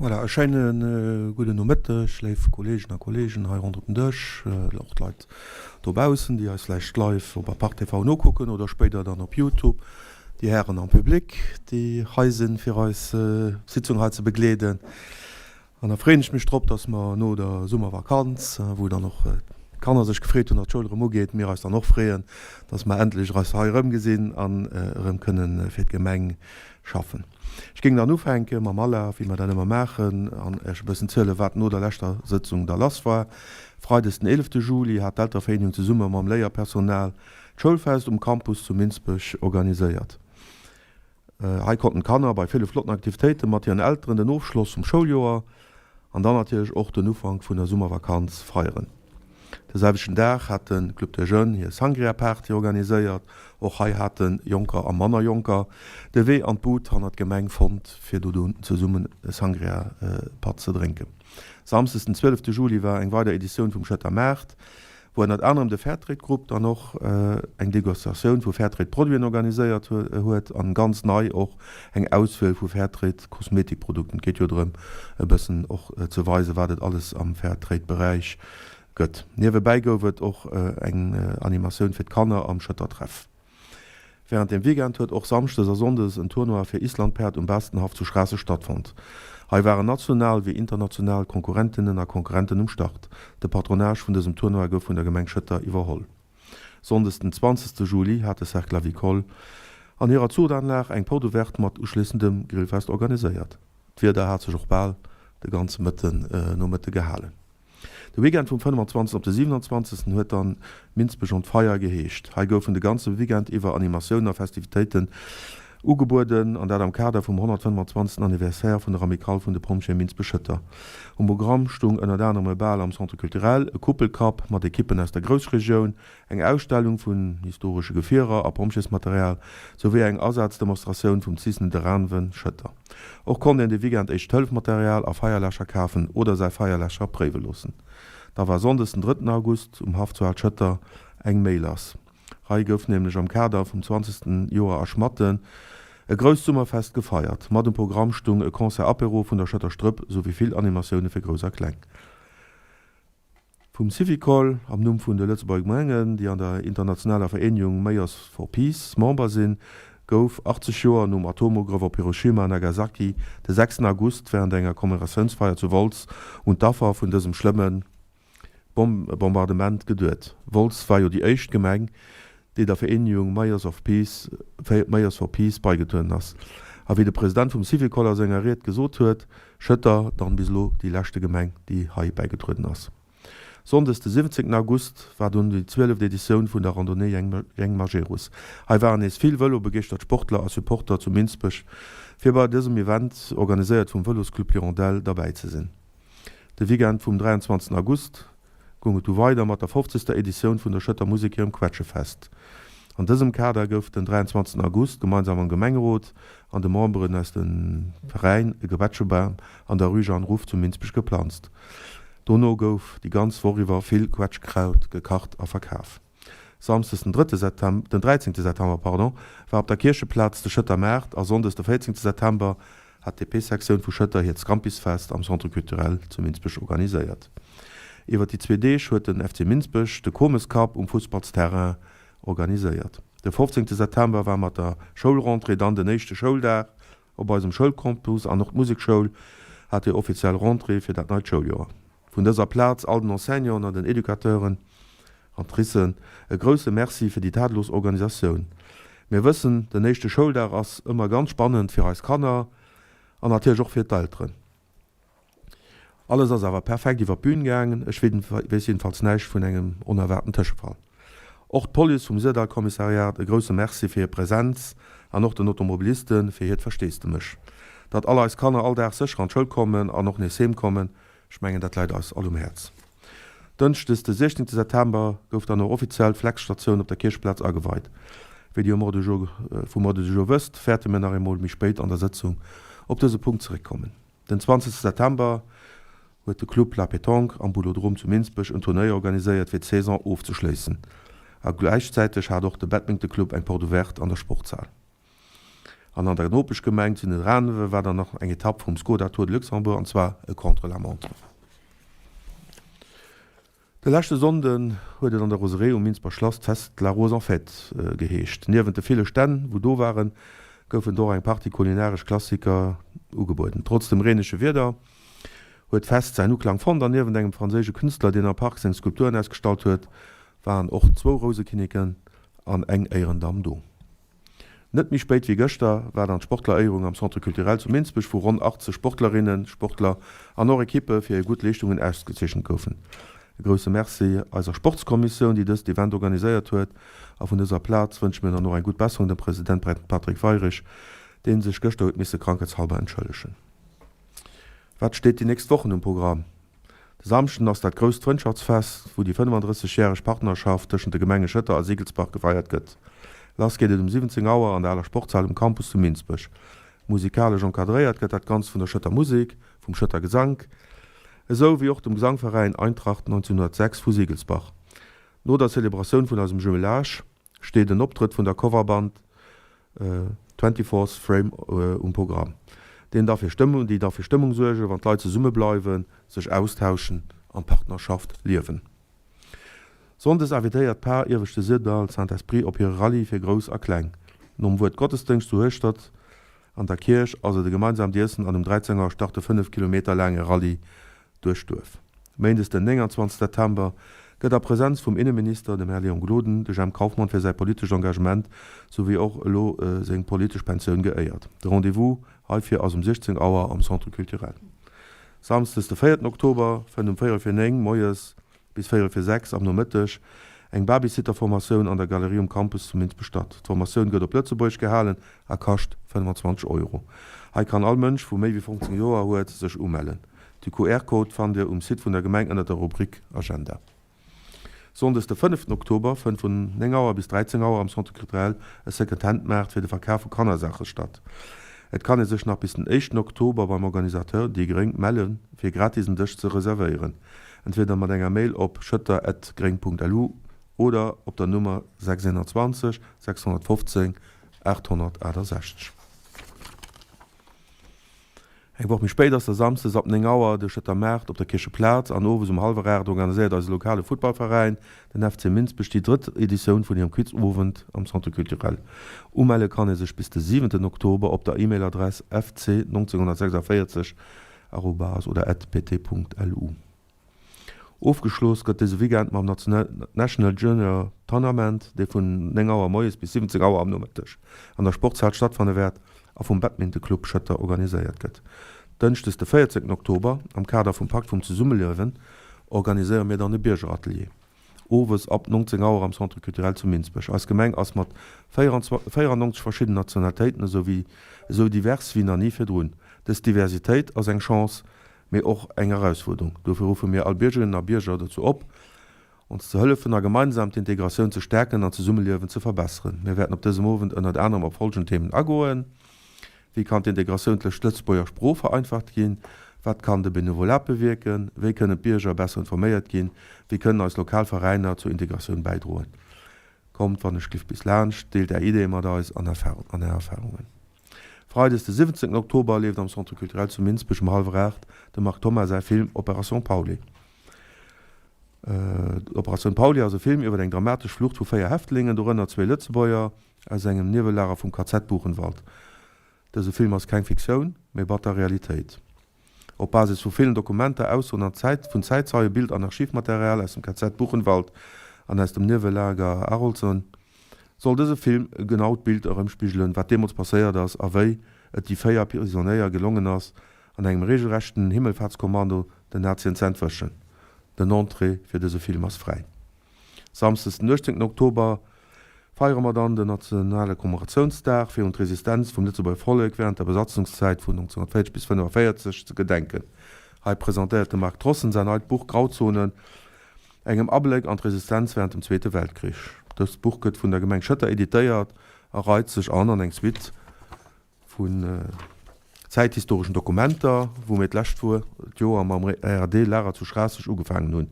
Voilà, e schéine gudden Nomëtteg, léif Kolleegen a Kolleegen hei ronderëm den Dësch, och d'Leit dobaussen, déi eis vläicht live op Apart TV nokucken oder spéider dann op Youtube, déi Hären am Public, déi hei sinn, fir eis Sitzung hei ze begleeden. An da freeën ech mech drop, dass mer no der Summervakanz, wou dann och d'Kanner sech gefreet hunn, datt d'Schoul erëm ugeet, mir eis dann och freeën, dass mer endlech eis hei erëmgesinn an erëm kënnen fir d'Gemeng schaffen. Ech géing dann ufänke mam Alaf, wéi mer dat ëmmer maachen, an Iech e bëssen zielen, wat no der leschter Sëtzung da lass war. Freides den 11 Juli hat d'Elterevereenigung zesumme mam Léierpersonal d'Schoulfest um Campus zu Minsbech organiséiert. Hei konnten d'Kanner bei ville flotten Aktivitéite mat hiren Elteren den Ofschloss vum Schouljoer an dann natierlech och den Ufank vun der Summervakanz feieren. De selwechten Dag hat de Club des Jeunes hir Sangria-Party organiséiert. Och hei hate Jonker a manner Jonker de Wee an d'Bud hannert d'Gemeng fonnt, fir do dunn zesummen e Sangria-Patt ze drénken. Samsdes den 12 Juli war eng weider Editioun vum Schëtter Maart. wou ënnert anerem de Fairtrade Grupp dann och eng Degustatioun vu Fairtrade Produiten organiséiert huet an ganz nei och eng Auswiel vu Fairtrade Kosmetikprodukten. Et geet jo drëm e bëssen och ze weisen, wat et alles am Fairtrade Beräich gëtt. Niewebäi gouf et och eng Animatioun fir d'Kanner am Schëtter Treff. Wärend dem Weekend huet och samschdes a sonndes en Tournoi fir Islandpäerd um Bastenhaff zu Schraasseg stattfonnt. Hei waren national wéi international Konkurrentinnen a Konkurrenten um Start. De Patronage vun dësem Tournoi gouf vun der Gemeng Schëtter iwwerholl. Sonndes den 20 Juli hat de Cercle Avicole an hirer Zuchtanlag eng Porte ouverte mat uschléissendem Grillfest organiséiert. D'Wieder hat sech och bal de ganze Mëtten Nomëtte gehalen. De Weekend vum 25 op de 27 huet dann Minsbech on Fire geheescht. Hei goufen de ganze Weekend iwwer Animatiounen a Festivitéiten ugebueden, an dat am Kader vum 125. Anniversaire vun der Amicale vun de Pompjeeë Minsbech-Schëtter. Um Programm stung ënnert anerem e Bal am Centre Culturel, e Kuppelcup mat Ekippen aus der Groussregioun, Eng Ausstellung vun historesche Gefierer a Pompjeesmaterial, souwéi eng Asazdemonstratioun vum cis Nidderaanwen, Schëtter. Och konnt een de Weekend Éischt-Hëllef-Material a Feierläscher kafen oder säi Feierläscher préiwe loossen. Da war sonndes den drëtten August um Haff zu Al-Schëtter eng méi lass. Hei gouf nämlech am Kader vum zwanzegsten Joer a Schmatten e grousst Summerfest gefeiert. Mat um Programm stung e Concert-Apéro vun der Schëtter Strëpp souwéi vill Animatioune fir Grouss a Kleng. Vum Syvicol, am Numm vun de Lëtzebuerger Gemengen, déi an der internationaler Vereenegung Mayors for Peace Member sinn, gouf 80 Joer nom Atomugrëff op Hiroshima a Nagasaki de 6 August wärend enger Commemoratiounsfeier zu Wolz un d'Affer vun dësem schlëmme Bombardement geduet. Wolz war jo déi éischt Gemeng, déi der Vereenegung Mayors of Peace, Mayors for Peace beigetrueden ass. A wéi de President vum Syvicol a senger Ried gesot huet, Schëtter dann bis elo déi leschte Gemeng, déi hei bäigetrueden ass. Sonndes de 17 August war dunn déi zwieleft Editioun vun der Randonnée Jeng Majerus. Hei waren nees vill vëlobegeeschtert Sportler a Supporter zu Minsbech, fir bei dësem Event, organiséiert vum Vëlosclub L'Hirondelle, derbäi ze sinn. De Weekend vum 23 August goung et du weider mat der fofzegster Editioun vun der Schëtter Musek hirem Quetschefest. An dësem Kader gouf den 23 August gemeinsam mam Gemengerot an de Memberen aus de Veräin e Quetschebam an der Rue Jeanne Ruff zu Minsbech geplanzt. Dono gouf déi ganz Woch iwwer vill Quetschkraut gekacht a verkaf. Samsdes den drëtte September, den dräizéngte September, pardon, war op der Kiercheplaz de Schëtter Maart a Sonndes de véierzéngte September hat d'DP-Sektioun vu Schëtter hiert Scampisfest am Centre Culturel zu Minsbech organiséiert. Iwwer déi zwee Deeg huet den FC Minsbech de Comes Cup um Fussballsterrain organiséiert. De fofzéngte September war mat der Schoulrentrée dann den éischte Schouldag op eisem Schoulcampus an och d'Musekschoul hat hir offiziell Rentrée fir dat neit Schouljoer. Vun dëser Plaz all den Enseignanten an den Educateuren an Tricen e grousse Merci fir déi tadellos Organisatioun. Mir wëssen, den éischte Schouldag ass ëmmer ganz spannend fir eis Kanner an natierlech och fir d'Elteren. Alles ass awer perfekt iwwer d'Bühn gaangen, ech weess jiddefalls näischt vun engem onerwaarten Tëschefall. Och d'Police vum Syrdall-Kommissariat e grousse Merci fir hir Präsenz an och den Automobiliste fir hiert Versteesdemech. Datt all eis Kanner all Dag sécher an d'Schoul kommen an och nees heem kommen, ech mengen dat läit eis all um Häerz. Dënschdes de 16 September gouf dann och offiziell d'Flexstatioun op der Kierchplaz ageweit. Wéi Dir um Ordre du jour vum Ordre du jour wësst, wäerte mir nach eemol méi spéit an der Sëtzung op dëse Punkt zeréckkommen. Den 20 September huet de Club La Pétanque am Boulodrome zu Minsbech en Turnéier organiséiert fir d'Saison ofzeschléissen a gläichzäiteg hat och de Badminton Club eng Porte ouverte an der Sportshal. An an der Nopeschgemeng zu Nidderaanwe war dann nach eng Etapp vum Skoda Tour de Luxembourg, an zwar e Contre-la-montre. De leschte Sonnden huet et an der Roseraie um Minsber Schlass d'Fest La Rose en Fête geheescht. Niewent de ville Stänn, wou do waren, goufen do och eng Partie kulinaresch Klassiker ugebueden. Trotz dem reenege Wieder huet d'Fest säin Uklang fonnt an niewent engem franséische Künstler, deen am Park seng Skulpturen ausgestallt huet, waren och zwou Rousekinneken an eng Éierendamm do. Net méi spéit wéi gëschter war dann d'Sportleréierung am Centre Culturel zu Minsbech, wou ronn 80 Sportlerinnen, Sportler an och Ekippe fir hir gutt Leeschtungen ausgezeechent goufen. E grousse Merci eiser Sportskommissioun, déi dëst Event organiséiert huet a vun dëser Plaz wënsche mir dann och eng gutt Besserung dem President Patrick Weyrich, dee sech gëschter huet misse krankheetshalber entschëllegen. Wat steet déi nächst Wochen um Programm? De Samschden ass dat grousst Frëndschaftsfest, wou déi 35 järeg Partnerschaft tëschent de Gemenge Schëtter a Siegelsbach gefeiert gëtt. Lass geet et um 17 Auer an der aler Sportshal um Campus zu Minsbech. Musikalesch encadréiert gëtt dat Ganzt vun der Schëtter Musek, vum Schëtter Gesank, esou wéi och dem Gesangveräin Eintracht 1906 vu Siegelsbach. No der Celebratioun vun eisem Jumelage steet en Optrëtt vun der Coverband Twenty Fourth Frame um Programm, deen da fir Stëmmung, déi da fir Stëmmung suergen, wann d'Leit zesumme bleiwen, sech austauschen an d'Partnerschaft liewen. Sonndes invitéiert d'Par Ieweschte Syrdall Saint-Esprit op hire Rallye fir Grouss a Kleng. Nom Wuert Gottesdëngscht zu Hueschtert an der Kierch ass et e gemeinsaamt Iessen an um 13 Auer start de 5 Kilometer laange Rallye duerch d'Duerf. Méindes den 29 September gëtt a Presenz vum Inneminister, dem Här Léon Gloden, de Jemp Kauffmann fir säi politescht Engagement souwéi och elo seng politesch Pensioun geéiert. De Rendez-vous heifir ass um 16 Auer am Centre Culturel. Samsdes de 4 Oktober fënnt um véierel vir 9 moies bis véierel vir 6 am Nomëtteg eng Babysitterformatioun an der Galerie um Campus zu Minsbech statt. D'Formatioun gëtt op Lëtzebuergesch gehalen a kascht 25 Euro. Hei kann all Mënsch vu méi wéi 15 Joer huet sech umellen. De QR-Code fannt Dir um Site vun der Gemeng ënnert der Rubrik Agenda. Sonndes de fënneften Oktober fënnt vun 9 Auer bis 13 Auer am Centre Culturel e Second-Hand-Maart fir de Verkaf vu Kannersaache statt. Et kann ee sech nach bis den éischten Oktober beim Organisateur, déi gréng, melle fir gratis en Dësch ze reservéieren. Entweder mat enger Mail op schëtter@gréng.lu oder op der Nummer 621 615 868. Eng Woch méi spéit ass da samsdes ab 9 Auer de Schëtter Maart op der Kiercheplaz an owes um hallwer 8 organiséiert eise lokale Futtballveräin, den FC Minsbech, déi drëtt Editioun vun hirem Quizowend am Centre Culturel. Umelle kann ee sech bis de siwenten Oktober op der E-Mail-Adress fc1946 arobase oder at pt.lu. Ofgeschloss gëtt dëse Weekend mam National Junior Tournament, dee vun 9 Auer moies bis 17 Auer am Nomëtteg an der Sportshal stattfanne wäert a vum Badminton Club Schëtter organiséiert gëtt. Dënschdes de 14 Oktober, am Kader vum Pakt vum Zesummeliewen, organiséiere mir dann e Biergeratelier. Owes ab 19 Auer am Centre Culturel zu Minsbech. Eis Gemeng ass mat 94 verschidden Nationalitéiten esou wéi esou divers wéi nach ni virdrun. Dës Diversitéit ass eng Chance, mee och eng Erausfuerderung. Dofir ruffe mir all Biergerinnen a Bierger dozou op, ons ze hëllefen a gemeinsam d'Integratioun ze stäerken an d'Zesummeliewen ze verbesseren. Mir wäerten op dësem Owend ënnert anerem op folgend Themen agoen, Wéi kann d'Integratioun tëscht Lëtzebuerger Sprooch vereinfacht ginn? Wat kann de Benevolat bewierken? Wéi kënnen d'Bierger besser informéiert ginn? Wéi kënnen eis lokal Veräiner zur Integratioun bäidroen? Kommt wann ech giff bis laanscht, deelt är Ideeë mat eis an är Erfarungen. Freides de 17 Oktober leeft am Centre Culturel zu Minsbech um hallwer 8 dem Marc Thoma säi Film Operation Pauly. Operatioun Pauly ass e Film iwwer eng dramatesch Flucht vu 4 Häftlingen, dorënner zwee Lëtzebuerger, aus engem Niewellager vum KZ Buchenwald. Dëse Film ass keng Fiktioun, mee batter Realitéit. Op Basis vu villen Dokumenter, Aussoen an Zäit vun Zäitzeie, Bild an Archivmaterial aus dem KZ Buchenwald an aus dem Niewellager Arolsen soll dëse Film e genaut Bild erëmspigelen, wat deemools passéiert ass a wéi et déi 4 Prisonéier gelongen ass, an engem regelrechten Himmelfahrtskommando den Nazien ze entwëschen. Den Entrée fir dëse Film ass fräi. Samsdes den 18 Oktober feiere mer dann den nationale Kommemoratiounsdag, fir un d'Resistenz vum Lëtzebuerger Vollek wärend der Besatzungszäit vun 1940 bis 1945 ze gedenken. Hei presentéiert de Marc Trossen säin neit Buch Grauzonen, engem Abléck an d'Resistenz wärend dem Zweete Weltkrich. Dëst Buch gëtt vun der Gemeng Schëtter editéiert a reit sech an an eng Suite Vun zäithistoreschen Dokumenter, wou mir d'lescht Joer mam RAD-Lager zu Schraasseg ugefaangen hunn.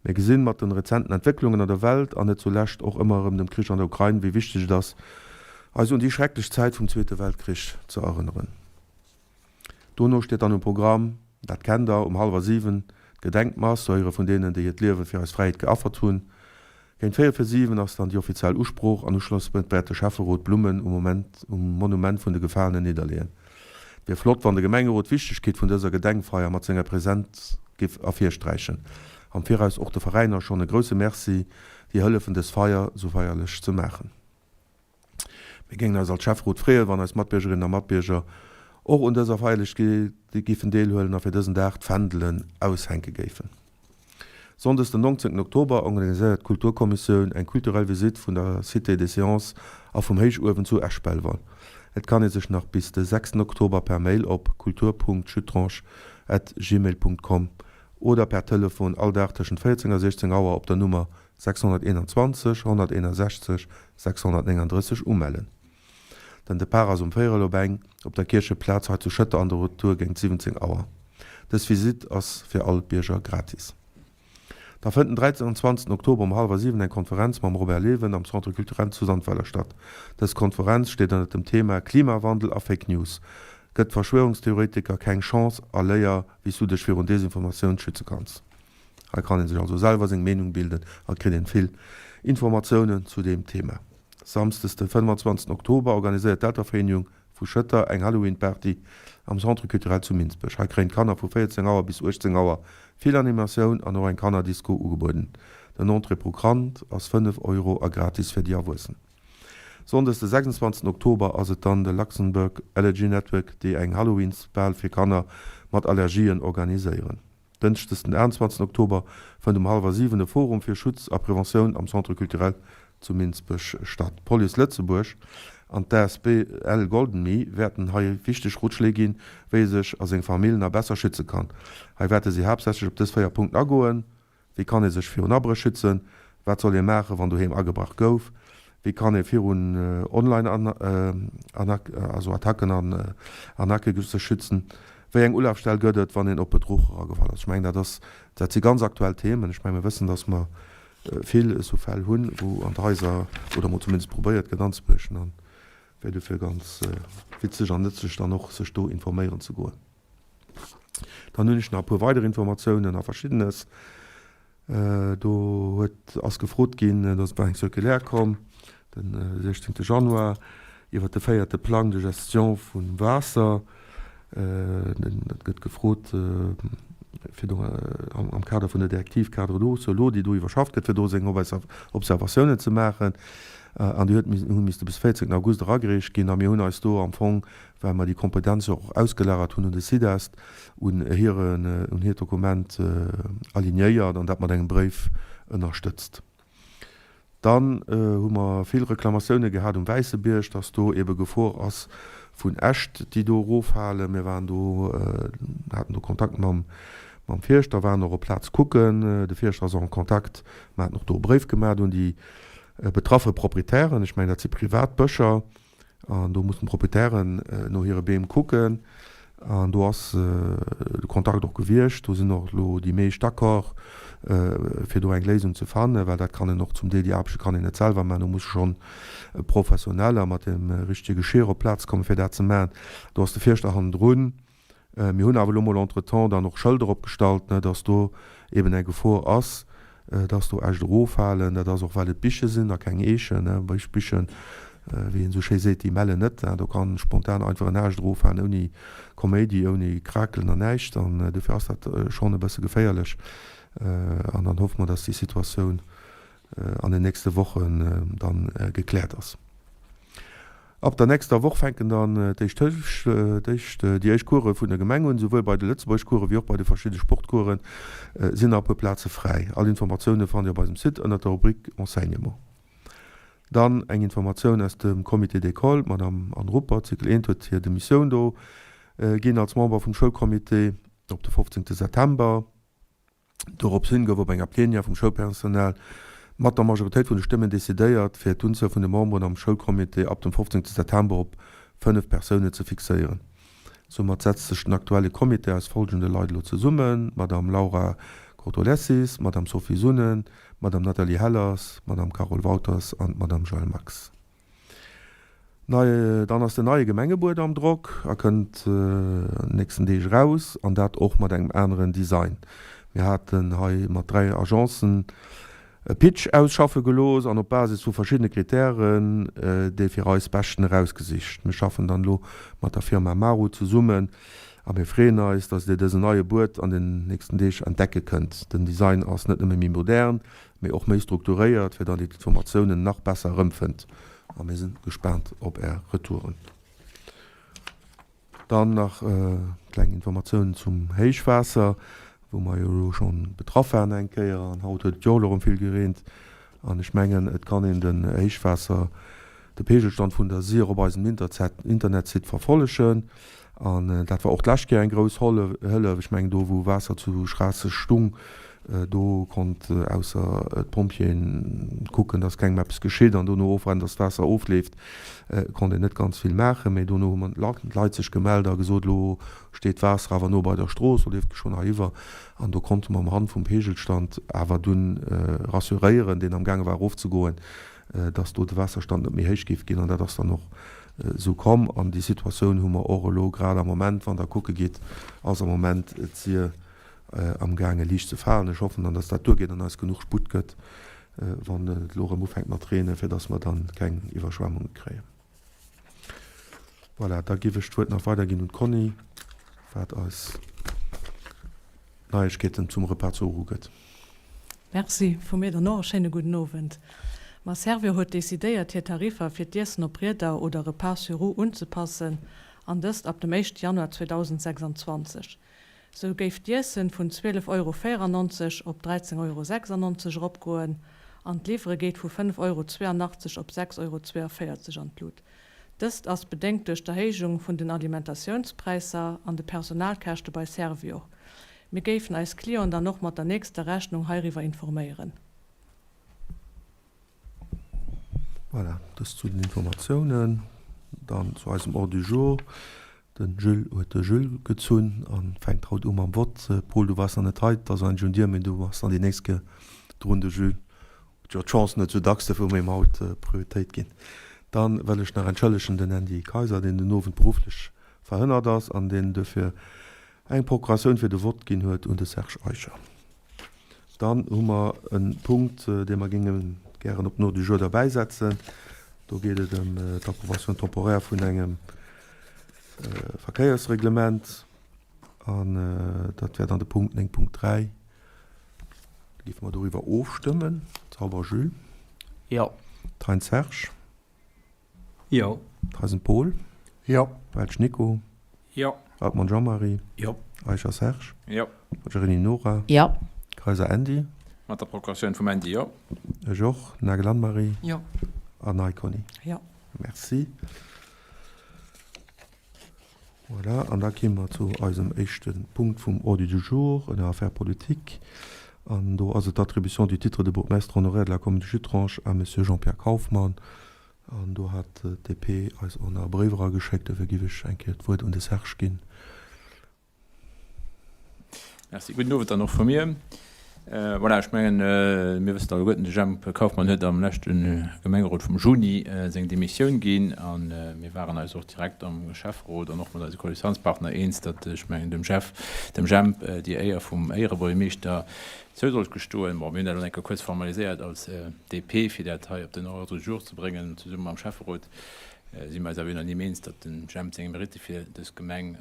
Mir gesinn mat den rezenten Entwécklungen an der Welt an net zulescht och ëmmer erëm dem Krich an der Ukrain, wéi wichteg et ass. Eis un déi schrecklech Zäit vum Zweete Weltkrich ze erënneren. Dono steet dann um Programm, dat kennt der, um hallwer 7 d'Gedenkmass zu Éiere vun deenen, déi hiert Liewe fir eis Fräiheet geaffert hunn. Géint véierel vir 7 ass dann déi offiziell Usprooch an uschlossend wäert de Schäfferot Blummen um Moment um Monument vun de Gefalenen nidderleeën. Et wier flott, wann de Gemengerot d'Wichtegkeet vun dëser Gedenkfeier mat senger Präsenz giff ervirsträichen. Am Viraus och de Veräiner schonn e grousse Merci, déi hëllefen dës Feier sou feierlech ze maachen. Mir géingen eis als Schäfferot freeën, wann eis Matbiergerinnen a Matbierger och un dëser Feierlechkeet géifen deelhuelen a fir dësen Dag d'Fändelen aushänke géifen. Sonndes den 19 Oktober organiséiert d'Kulturkommissioun eng kulturell Visitt vun der Cité des Sciences a vum Héichuewen zu Esch-Belval. Et kann ee sech nach bis de 6 Oktober per Mail op kultur.schuttrange@gmail.com oder per Telefon all Dag tëschent 14 a 16 Auer op der Nummer 621 161 639 umellen. Den Depart ass um véierel op eng op der Kiercheplaz hei zu Schëtter an de Retour géint 17 Auer. Dës Visitt ass fir all Bierger gratis. Da fënnt den 23 Oktober um hallwer 7 eng Konferenz mam Robert Leven am Centre Culturel zu Sandweiler statt. Dës Konferenz steet ënnert dem Thema Klimawandel a Fake News. Gëtt Verschwörungstheoretiker keng Chance a léier wéi s du dech virun Desinformatioun schütze kanns. Hei kann een sech also selwer seng Meenung bilden a kritt een vill Informatiounen zu deem Thema. Samsdes den 25 Oktober organiséiert d'Eltervereenigung vu Schëtter eng Halloween Party am Centre Culturel zu Minsbech. Hei kréien d'Kanner vu 14 Auer bis 18 Auer vill Animatioun an och eng Kannerdisco ugebueden. Den Entrée pro Kand ass 5 Euro a gratis fir déi Erwuessen. Sonndes de 26 Oktober ass et dann de Luxembourg Allergy Network déi eng Halloweensbal fir Kanner mat Allergien organiséieren. Dënschdes den 28 Oktober fënnt um hallwer 7 e Forum fir Schutz a Preventioun am Centre Culturel zu Minsbech statt. D'Police Lëtzebuerg an d'ASBL Golden Me wäerten hei wichteg Rotschléi ginn, wéi ee sech a seng Famill nach besser schütze kann. Hei wäerte si haaptsächlech op dës 4 Punkten agoen, Wéi kann ee sech virun Abréch schützen? Wat soll ee maachen, wann doheem agebrach gouf? Wéi kann ee virun Online-Attacken an Arnaquë sech schützen? Wéi eng Ulafstell gëtt et, wann een op Bedruch eragefall ass? Ech mengen, dat ass, dat si ganz aktuell Themen. Ech mengen, mir wëssen, datt mer vill esou Fäll hunn, wou an d'Haiser, oder mol zumindest probéiert gëtt anzebriechen. An wär dofir ganz witzeg an nëtzlech, dann och sech do informéieren ze goen. Dann hunn ech nach e puer weider Informatiounen a Verschiddenes. Do huet, ass gefrot ginn, do ass eng Circulaire komm de 16 Januar iwwert de véierte Plan de gestion vum Waasser. Et gëtt gefrot, fir do am Kader vun der Directive cadre d'eau sur l'eau, déi do iwwerschafft gëtt, fir do seng Observatiounen ze maachen. An déi huet, hu misste bis 14 August eragereecht ginn. A mir hunn eis do am Fong well mer déi Kompetenz jo och ausgelagert hunn un de SIDEST, un hiren, un hiert Dokument alignéiert an dat mat engem Bréif ënnerstëtzt. Dann hu mer vill Reklamatioune gehat um Wäissebierg, dass do eebe Gefor ass vun Äscht, déi do eroffalen. Mir waren do, haten do Kontakt mam, mam Fierschter, waren och op Plaz kucken. De Fierschter ass och en Kontakt, mer haten och do e Bréif gemaacht un déi betraffe Proprietären, ech mengen dat si privat Bëscher, An do mussen d'Proprietären no hire Beem kucken. An do ass de Kontakt och gewiescht. Do sinn och elo déi meescht d'accord, fir do eng Léisung ze fannen, well dat kann een och zum Deel, déi Aarbechte kann een net selwer maachen. Do musse schonn Professioneller mat dem richtege Geschier op d'Plaz kommen, fir dat ze maachen. Do ass de Fierschter hannendrun. Mir hunn awer elo mol entretemps dann och Schëlder opgestallt, ne, dass do eben eng Gefor ass, dass do Äscht eroffalen. Dat ass och, well et Biche sinn a keng Eechen, ne. Bichen, wéi een esou schéi seet, déi mellen net, ne. Do kann spontan einfach en Aascht eroffalen, ouni Koméidi, ouni Krakelen an näischt. An dofir ass dat schonn e bësse geféierlech. An dann hoffe mer, dass déi Situatioun an den nächste Wochen dann gekläert ass. Ab der nächster Woch fänken dann d'éischt d'éischt déi éischt Course vun der Gemeng un. Souwuel bei de Lëtzebuergeschcoursen wéi och bei de verschidde Sportcoursen sinn nach e puer Plaze fräi. All Informatioune fannt Dir op eisem Site ënnert der Rubrik Enseignement. Dann eng Informatioun aus dem Comité d'école, D'Madame Anne Ruppert, Cycle 1, huet hir Demissioun do ginn als Member vum Schoulcomité op de 15 September. Dorops hin gouf op enger Plenière vum Schoulpersonal mat der Majoritéit vun de Stëmmen decidéiert, fir d'Unzuel vun de Memberen am Schoulcomité ab dem 15 September op 5 Persounen ze fixéieren. Soumat setzt sech den aktuelle Comité aus folgende Leit elo zesummen, d'Madame Laura Cortolessis, d'Madame Sophie Sunnen, d'Madame Nathalie Hellers, d'Madame Carole Wauters an d'Madame Joëlle Max. Nei, dann ass den neie Gemengebuet am Drock a kënnt an den nächsten Deeg eraus, an dat och mat engem aneren Design. Mir haten hei mat 3 Agencen e Pitch ausschaffe gelooss an op Basis vu verschiddene Kritären dee fir eis beschten erausgesicht. Mir schaffen dann elo mat der Firma Maru zesummen a mir freeën eis, dass dir dësen neie Buet an den nächsten Deeg entdecke kënnt. Den Design ass net nëmme méi modern, mee och méi strukturéiert, fir datt dir d'Informatiounen nach besser erëmfënnt. A mir sinn gespaant op är Retouren. Dann nach kleng Informatiounen zum Héichwaasser, wou mer jo elo schonn betraff waren eng Kéier. An haut huet et jo och elo erëm vill gereent. An ech mengen, et kann een den Héichwaasser, de Pegelstand vun der Sir op eisem Internetsite verfollegen. An dat war och d'lescht Kéier eng grouss Hëllef. Ech mengen, do wou Waasser zu Schraasseg stung, do konnt ausser d'Pompjeeën kucken, datt kengem eppes geschitt an dono ofwaarden, datt d'Waasser ofleeft, konnt een net ganz vill maachen. Mee dono hu d'Leit sech gemellt a gesot, elo steet d'Waasser awer no bei der Strooss, lo leeft et schonn heiwwer. An do konnte mer am Hand vum Pegelstand awer dunn rassuréieren, deen amgaange war erofzegoen, dass do de Waasserstand net méi héich géif ginn. An dat ass dann och esou komm. An déi Situatioun hu mer och elo grad am Moment. Wann Der kucke gitt, ass am Moment d'Sir amgaange liicht ze falen. Ech hoffen dann, dass dat duergeet an eis genuch Sputt gëtt, wann et elo erëm ufänkt mat reenen, fir dass mer dann keng Iwwerschwemmunge kréien. Voilà, da géif ech d'Wuert nach weiderginn un d'Conny, wat eis Neiegkeeten zum Repas zu Uru gëtt. Merci, vu mir dann och e schéine gudden Owend. Ma Servior huet decidéiert hir Tariffer fir d'Iessen op Rieder oder Repas sur roues unzepassen, an dëst ab dem éischte Januar 2026. Sou géif d'Iessen vun 12 Euro 94 op 13 Euro 96 eropgoen an d'Liwwere geet vu 5 Euro 82 op 6 Euro 42 an d'Lut. Dëst ass bedéngt duerch d'Erhéijung vun den Alimentatiounspräisser an de Personalkäschte bei Servior. Mir géifen eis Clienten dann och mat der nächster Rechnung heiriwwer informéieren. Voilà, dëst zu den Informatiounen. Dann zu eisem Ordre du jour. De Jules huet de Jules gezunn a fänkt haut u mam Vott. Paul, du waars nach net hei, et ass eigentlech un dir, mee du bass dann déi nächst Kéier drun. De Jules huet jo d'Chance net esou dacks, dofir hu mir him haut Prioritéit ginn. Dann wëll ech nach entschëllegen den Andy Kayser, deen den Owend berufflech verhënnert ass an deen duerfir eng Procuratioun fir de Vott ginn huet un de Serge Eicher. Dann hu mer e Punkt, dee mer géinge gären op den Ordre du jour derbäisetzen. Do geet et ëm d'Approbation temporaire vun engem Verkéiersreglement. An dat wär dann de Punkt 9.3. Da géife mer doriwwer ofstëmmen. Zauber Jules. Jo. Thein Serge. Jo. Theisen Paul. Jo. Welsch Nico. Jo. Altmann Jean-Marie. Jo. Eicher Serge. Jo. Mogherini Nora. Jo. Kayser Andy. Mat der Procuratioun vum Andy, jo. Ech och. Nagel Anne-Marie. Jo. An Ney Conny. Jo. Merci. Voilà, an da kéime mer zu eisem éischte Punkt vum Ordre du jour, ënner Affaires politiques. An do ass et d'Attribution du titre de bourgmestre honoraire de la commune de Gitrange à Monsieur Jean-Pierre Kauffmann. An do hat d'DP eis och nach e Bréif erageschéckt. Dofir géif ech eng Kéier d'Wuert un de Serge ginn. Merci. Gudden Owend dann och vu mir. Voilà, ech mengen, mir wëssen alleguerten, de Jemp Kauffmann huet am leschte Gemengerot vum Juni seng Demissioun ginn a mir waren eis och direkt am Schäfferot an och mat eise Koalitiounspartner eens, datt, ech mengen, dem Jeff, dem Jemp déi Éier vum Éierebuergermeeschter zou sollt gestoen. Bon, mir hunn dat elo eng Kéier kuerz formaliséiert als DP, fir dat hei op den Ordre du jour ze bréngen, zesumme mam Schäfferot si mir eis awer unanime eens, datt dem Jemp seng Meritte fir dës Gemeng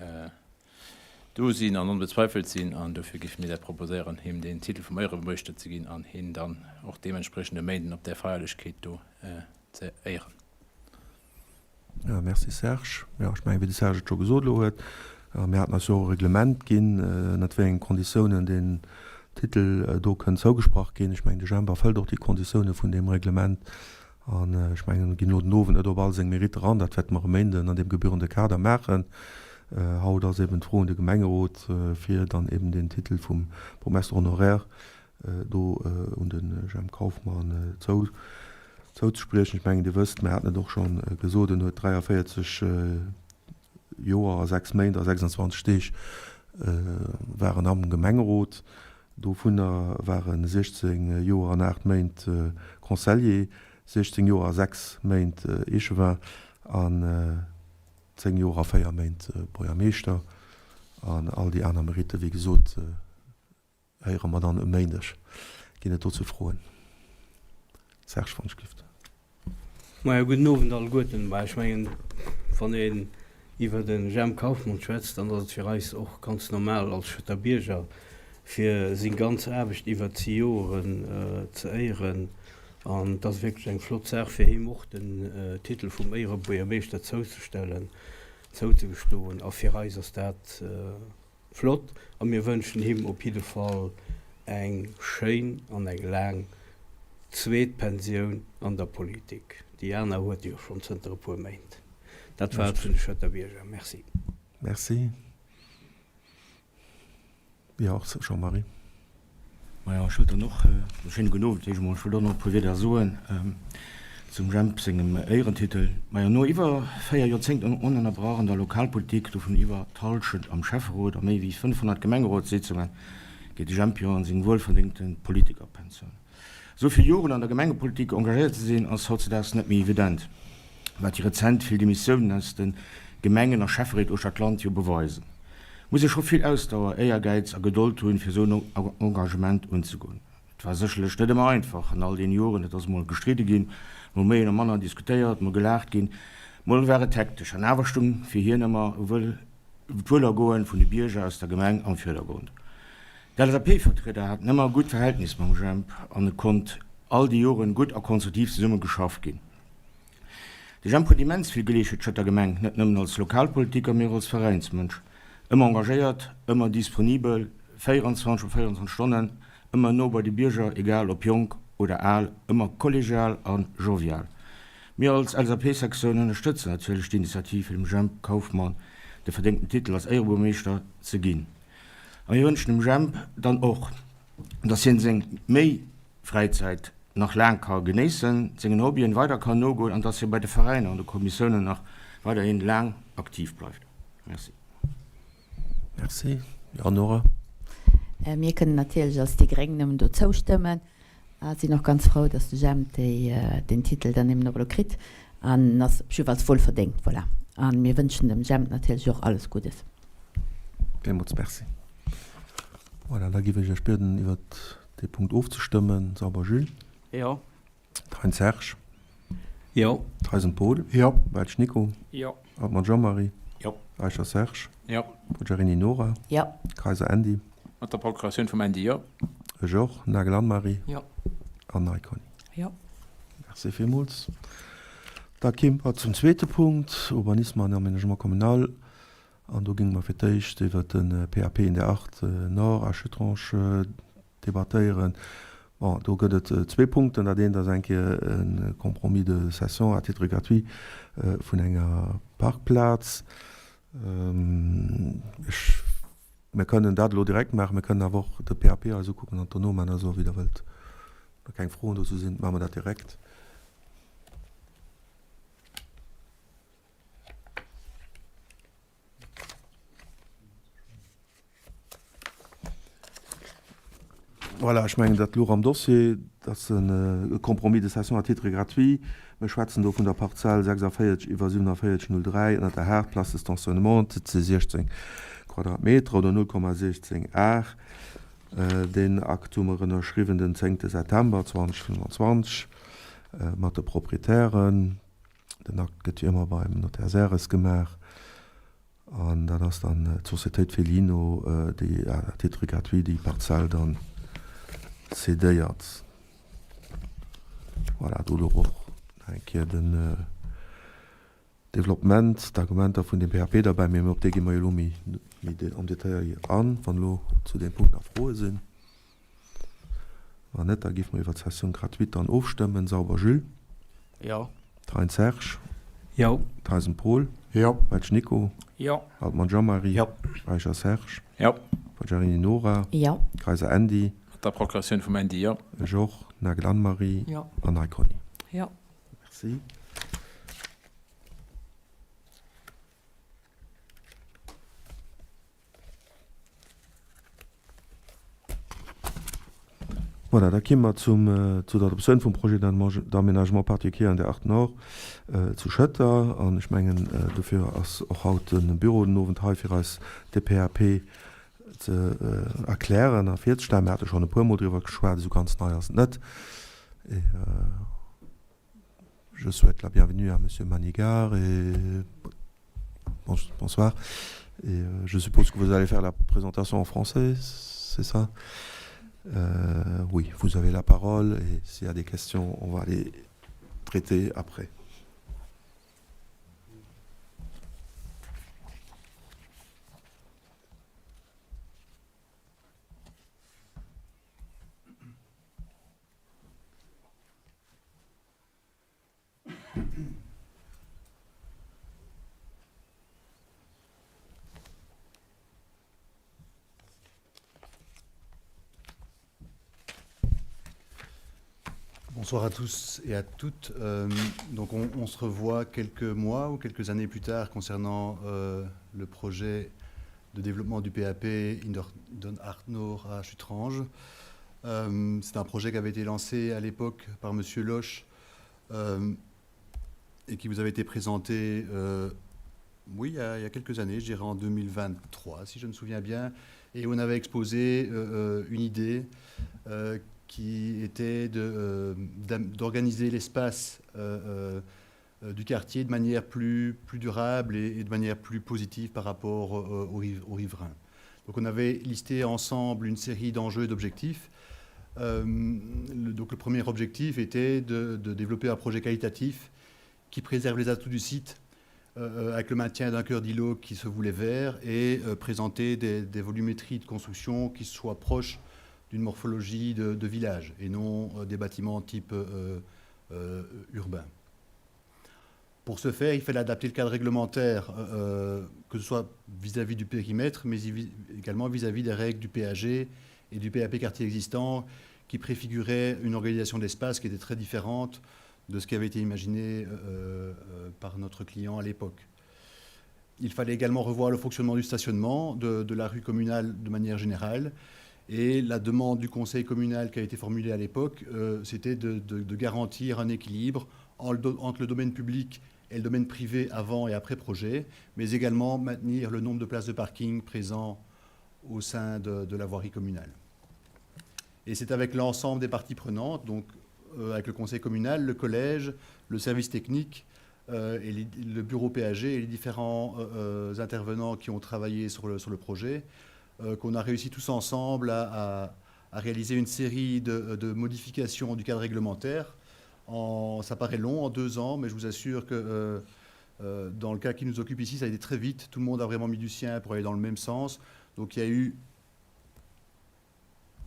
do sinn an onbezweifelt sinn, an dofir géife mir dat proposéieren, him deen Titel vum Éierebuergermeeschter ze ginn an hien dann och deementspriechend e Méinden op där Feierlechkeet do ze éieren. Jo, merci Serge. Jo, ech mengen, wéi de Serge et scho gesot elo huet, mir haten eis jo och e Reglement ginn, ënnert wéi engen Konditiounen deen Titel do kënnt zougesprach ginn. Ech mengen, de Jemp erfëllt och déi Konditioune vun deem Reglement. An ech mengen, mir ginn elo den Owend net op all seng Meritte eran, dat wäerte mer e Méinden an deem gebührende Kader maachen. Haut ass eben d'Fro un de Gemengerot, fir dann eben deen Titel vum Bourgmestre honoraire do un de Jemp Kauffmann zou, zouzespriechen. Ech mengen, Dir wësst, mir haten et och scho gesot, en huet 43 Joer a 6 Méint a 26 Deeg war en am Gemengerot. Dovunner war en 16 Joer an 8 Méint Conseiller, 16 Joer a 6 Méint Échevin. An 10 Joer a 4 Méint Buergermeeschter. An all déi aner Meritte, wéi gesot, héiere mer dann e Méindeg. Ginn et dozou Froen? Serge von Schift. Majo, gudden Owend alleguerten. Bah, ech mengen, wann een iwwer de Jemp Kauffmann schwätzt, dann ass et fir eis och ganz normal als Schëtter Bierger, fir seng ganz Aarbecht iwwert déi Joeren ze éieren. An et ass wierklech eng flott Saach, fir him och den Titel vum Éierebuergermeeschter zouzestellen, zouzegestoen. A fir eis ass dat flott a mir wënschen him op jidde Fall eng schéin an eng laang zweet Pensioun an der Politik. Déi aner huet e jo schonn zënter e puer Méint. Dat war et vun de Schëtter Bierger. Merci. Merci. Jo, Jean-Marie. Majo, ech wëllt dann och, e schéine gudden Owend éischt emol, ech wëllt och nach e puer Wierder soen zum Jemp sengem Éierentitel. Majo, no iwwer 4 Joerzéngten onënnerbrach an der Lokalpolitik, dovun iwwer d'Hallschent am Schäfferot a méi wéi 500 Gemengerotssitzungen, geet de Jemp jo an seng wuelverdéngte Politikerpensioun. Esou vill Joren an der Gemengepolitik engagéiert ze sinn, ass hautzedaags net méi evident, wat déi rezent vill Demissiounen aus de Gemengen a Schäfferéit uechter d'Land jo beweisen. Muss ee scho vill Ausdauer, Éiergäiz a Gedold hunn, fir esou en Engagement unzegoen. Et war sécherlech net ëmmer einfach an all deene Joren, et ass mol gestridde ginn, mol méi oder manner diskutéiert, mol gelaacht ginn, mol war et hektesch. An awer stung fir hien ëmmer d'Wuelergoen vun de Bierger aus der Gemeng am Virdergrond. D'LSAP-Vertrieder haten ëmmer e gutt Verhältnis mam Jemp an et konnt all déi Joren gutt a konstruktiv zesumme geschafft ginn. De Jemp huet immens vill geleescht fir d'Schëtter Gemeng, net nëmmen als Lokalpolitiker, mee och als Veräinsmënsch. Ëmmer engagéiert, ëmmer disponibel, 24 op 24 Stonnen, ëmmer no bei de Bierger, egal ob jonk oder al, ëmmer kollegial a jovial. Mir als LSAP-Sektioun ënnerstëtzen natierlech d'Initiativ fir dem Jemp Kauffmann de verdéngten Titel als Éierebuermeeschter ze ginn. A mir wënschen dem Jemp dann och, dass hien seng méi Fräizäit nach laang ka genéissen, sengen Hobbyen weider kann nogoen an dass hie bei de Veräiner an de Kommissiounen nach weiderhin laang aktiv bleift. Merci. Merci. Jo, Nora? Mir kënnen natierlech als déi gréng nëmmen do zoustëmmen a sinn och ganz frou, dass de Jemp déi deen Titel dann eben och elo kritt an ass op jiddefalls wuelverdéngt. Voilà. A mir wënschen dem Jemp natierlech och alles Guddes. Villmools Merci. Voilà, da géif ech Iech bieden, iwwert dee Punkt ofzestëmmen. Sauber Jules. Jo. Thein Serge. Jo. Theisen Paul. Jo. Welsch Nico. Jo. Altmann Jean-Marie. Jo. Eicher Serge. Jo. Poggiarini Nora. Jo. Kayser Andy. Mat der Procuratioun vum Andy, jo. Ech och. Nagel Anne-Marie. Jo. An Ney Conny. Jo. Merci villmools. Da kéime mer zum zweete Punkt, Urbanisme an Aménagement communal. An do géinge mer fir d'éischt iwwert de PAP in der 8 Nord à Chetrange debattéieren. Bon, do gëtt et zwee Punkten. Dat eent ass eng Kéier e Compromis de cession à titre gratuit vun enger Parkplaz. Ech, mir kënnen dat elo direkt maachen, mir kënnen awer och de PAP eis ukucken an dono maachen, also wéi Der wëllt. Wa keng Froen dozou sinn, maache mer dat direkt. Voilà, ech mengen, dat louch am Dossier, dat ass e Compromis de cession à titre gratuit. Mir schwätzen do vun der Parzell 46 iwwer 47 03 ënner der Haard, Place de stationnement, dat si 16 Quadratmeter oder 0,16 Ar. Deen Akt hu mer ënnerschriwwen den 10 September 2025 mat de Proprietären. Den Akt gëtt wéi ëmmer beim Notaire Serres gemaach an dat ass dann d'Sociétéit Felino, déi à titre gratuit déi Parzell dann cédéiert. Voilà, do elo och nach eng Kéier den Developpement, d'Argumenter vun dem PAP derbäi, mee op déi gi mer jo elo méi am Detail an, wann elo zu deem Punkt nach Froe sinn. Wann net, da géife mer iwwer d'Cession gratuite dann ofstëmmen. Sauber Jules. Jo. Thein Serge. Jo. Theisen Paul. Jo. Welsch Nico. Jo. Altmann Jean-Marie. Jo. Eicher Serge. Jo. Poggiarini Nora. Jo. Kayser Andy. Mat der Procuratioun vum Andy, jo. Ech och. Nagel Anne-Marie. Jo. An Ney Conny. Jo. Merci. Voilà, da ki mer zum, zu der Adoptioun vum Projet d'aménagement particulier an der Art Nord zu Schëtter. An ech mengen, dofir ass och haut de Büro den Owend hei, fir eis de PAP ze erklären a virzestellen. Mir hate schonn e puermol driwwer geschwat, esou ganz nei ass et net. Et je souhaite la bienvenue à Monsieur Manigard et bonsoir. Et je suppose que vous allez faire la présentation en français, c'est ça? Euh, oui, vous avez la parole et s'il y a des questions, on va les traiter après. Bonsoir à tous et à toutes. Euh, donc on, on se revoit quelques mois ou quelques années plus tard concernant euh, le projet de développement du PAP Indon Art Nord à Chutrange. Euh, C'est un projet qui avait été lancé à l'époque par Monsieur Loche euh, et qui vous avait été présenté euh, oui, il y, a, il y a quelques années, je dirais en 2023, si je me souviens bien, et on avait exposé euh, euh une idée euh, qui était d'organiser euh, l'espace euh, euh, du quartier de manière plus, plus durable et, et de manière plus positive par rapport euh, aux, riv aux riverains. Donc on avait listé ensemble une série d'enjeux et d'objectifs. Euh, le, donc le premier objectif était de, de développer un projet qualitatif qui préserve les atouts du site euh, avec le maintien d'un cœur d'îlot qui se voulait vert et euh, présenter des, des volumétries de construction qui soient proches d'une morphologie de, de village et non euh, des bâtiments type euh, euh, urbain. Pour ce faire, il fallait adapter le cadre réglementaire, euh, euh que ce soit vis-à-vis -vis du périmètre, mais également vis-à-vis -vis des règles du PAG et du PAP quartier existant, qui préfigurait une organisation d'espace qui était très différente de ce qui avait été imaginé euh, euh, par notre client à l'époque. Il fallait également revoir le fonctionnement du stationnement de, de la rue communale de manière générale. Et la demande du conseil communal qui a été formulée à l'époque, euh, c'était de, de, de garantir un équilibre entre le domaine public et le domaine privé avant et après projet, mais également maintenir le nombre de places de parking présents au sein de, de la voirie communale. Et c'est avec l'ensemble des parties prenantes, donc euh, avec le conseil communal, le collège, le service technique euh, et les, le bureau PAG et les différents euh, euh, intervenants qui ont travaillé sur le, sur le projet, euh, qu'on a réussi tous ensemble à, à, à réaliser une série de, de modifications du cadre réglementaire. En, ça paraît long, en deux ans, mais je vous assure que euh, euh, dans le cas qui nous occupe ici, ça a été très vite. Tout le monde a vraiment mis du sien pour aller dans le même sens. Donc il y a eu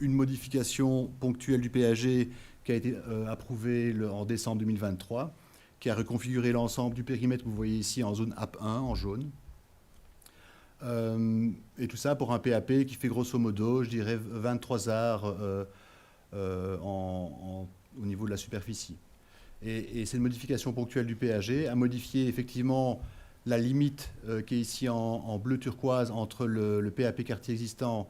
une modification ponctuelle du PAG qui a été euh, approuvée le, en décembre 2023, qui a reconfiguré l'ensemble du périmètre que vous voyez ici en zone AP1 en jaune. Euh, et tout ça pour un PAP qui fait grosso modo, je dirais, 23 arts euh, euh, en, en, au niveau de la superficie. Et, et cette modification ponctuelle du PAG a modifié effectivement la limite euh, qui est ici en, en bleu turquoise entre le, le PAP quartier existant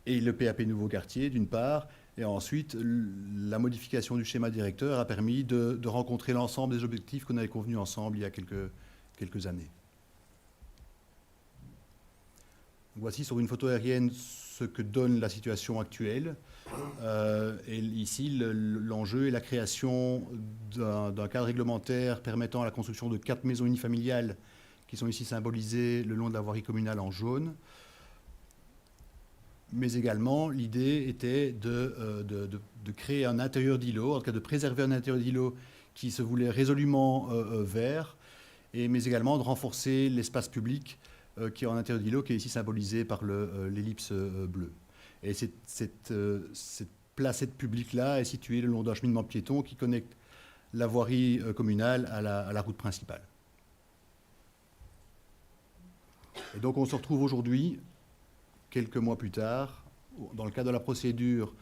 et le PAP nouveau quartier, d'une part, et ensuite la modification du schéma directeur a permis de, de rencontrer l'ensemble des objectifs qu'on avait convenus ensemble il y a quelques, quelques années. Voici sur une photo aérienne ce que donne la situation actuelle. Euh, et ici, l'enjeu est la création d'un cadre réglementaire permettant la construction de quatre maisons unifamiliales qui sont ici symbolisées le long de la voirie communale en jaune. Mais également, l'idée était de, euh, de, de, de créer un intérieur d'îlot, en tout cas de préserver un intérieur d'îlot qui se voulait résolument euh, euh vert, et, mais également de renforcer l'espace public euh, qui est en intérieur d'îlot, qui est ici symbolisé par euh, l'ellipse euh, bleue. Et cette, cette, euh, cette placette publique-là est située le long d'un cheminement piéton qui connecte la voirie euh, communale à la, à la route principale. Et donc on se retrouve aujourd'hui, quelques mois plus tard, dans le cadre de la procédure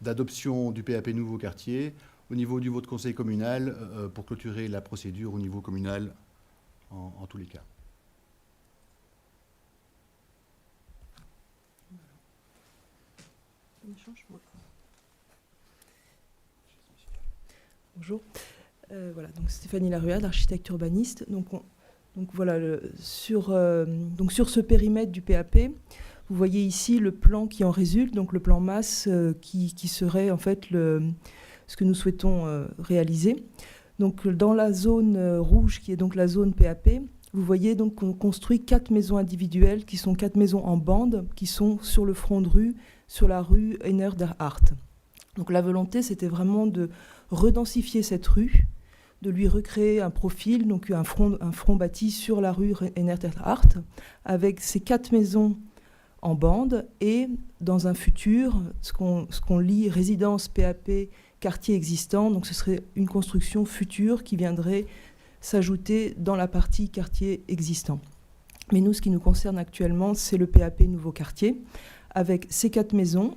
d'adoption du PAP Nouveau Quartier, au niveau du vote conseil communal, euh, pour clôturer la procédure au niveau communal en, en tous les cas. Bonjour. Euh, voilà, donc Stéphanie Laruade, architecte urbaniste. Donc, on, donc voilà, le, sur, euh, donc sur ce périmètre du PAP, vous voyez ici le plan qui en résulte, donc le plan masse euh, qui, qui serait en fait le, ce que nous souhaitons euh, réaliser. Donc dans la zone euh, rouge qui est donc la zone PAP, vous voyez donc qu'on construit quatre maisons individuelles qui sont quatre maisons en bande qui sont sur le front de rue, sur la rue Ener der Hart. Donc la volonté c'était vraiment de redensifier cette rue, de lui recréer un profil, donc un front, un front bâti sur la rue Ener der Hart avec ces quatre maisons en bande et dans un futur ce qu'on qu lit résidence PAP quartier existant donc ce serait une construction future qui viendrait s'ajouter dans la partie quartier existant. Mais nous ce qui nous concerne actuellement c'est le PAP nouveau quartier avec ces quatre maisons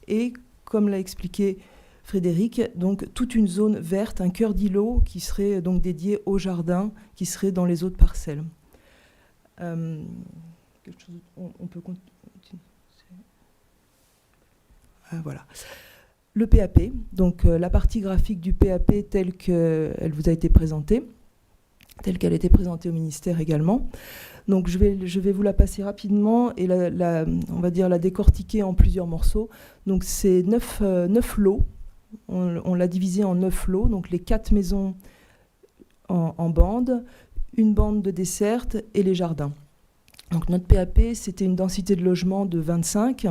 et comme l'a expliqué Frédéric donc toute une zone verte un cœur d'îlot qui serait donc dédié au jardin qui serait dans les autres parcelles. Euh, quelque chose on, on peut continuer ah, voilà le PAP donc euh, la partie graphique du PAP telle qu'elle vous a été présentée telle qu'elle était présentée au ministère également donc je vais je vais vous la passer rapidement et la, la on va dire la décortiquer en plusieurs morceaux donc c'est neuf euh, neuf lots on, on l'a divisé en neuf lots donc les quatre maisons en, en bande une bande de desserte et les jardins donc notre PAP c'était une densité de logement de 25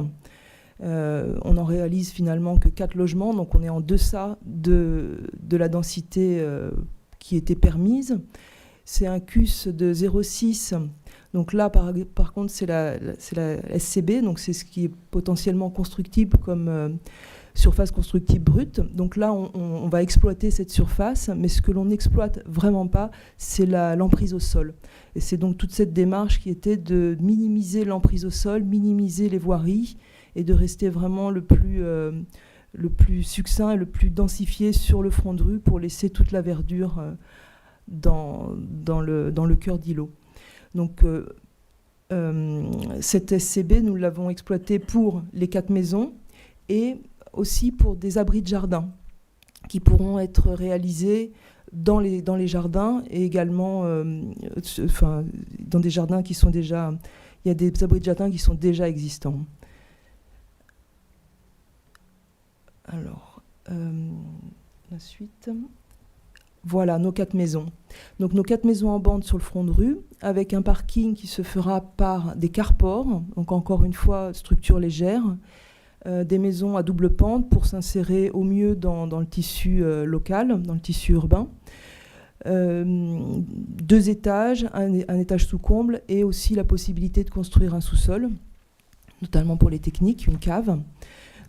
euh, on en réalise finalement que quatre logements donc on est en deçà de, de la densité euh, qui était permise c'est un cus de 06 donc là par, par contre c'est la, la SCB donc c'est ce qui est potentiellement constructible comme euh, surface constructible brute donc là on, on, on va exploiter cette surface mais ce que l'on n'exploite vraiment pas c'est l'emprise au sol et c'est donc toute cette démarche qui était de minimiser l'emprise au sol minimiser les voiries et de rester vraiment le plus euh, le plus succinct et le plus densifié sur le front de rue pour laisser toute la verdure euh, dans, dans le, dans le cœur d'îlot. Donc euh, euh, cette SCB, nous l'avons exploitée pour les quatre maisons et aussi pour des abris de jardin qui pourront être réalisés dans les, dans les jardins et également euh, enfin, dans des jardins qui sont déjà il y a des abris de jardin qui sont déjà existants. Alors euh, la suite. Voilà nos quatre maisons. Donc nos quatre maisons en bande sur le front de rue avec un parking qui se fera par des carports, donc encore une fois structure légère, euh, des maisons à double pente pour s'insérer au mieux dans, dans le tissu euh, local, dans le tissu urbain. Euh, deux étages, un, un étage sous comble et aussi la possibilité de construire un sous-sol, notamment pour les techniques, une cave.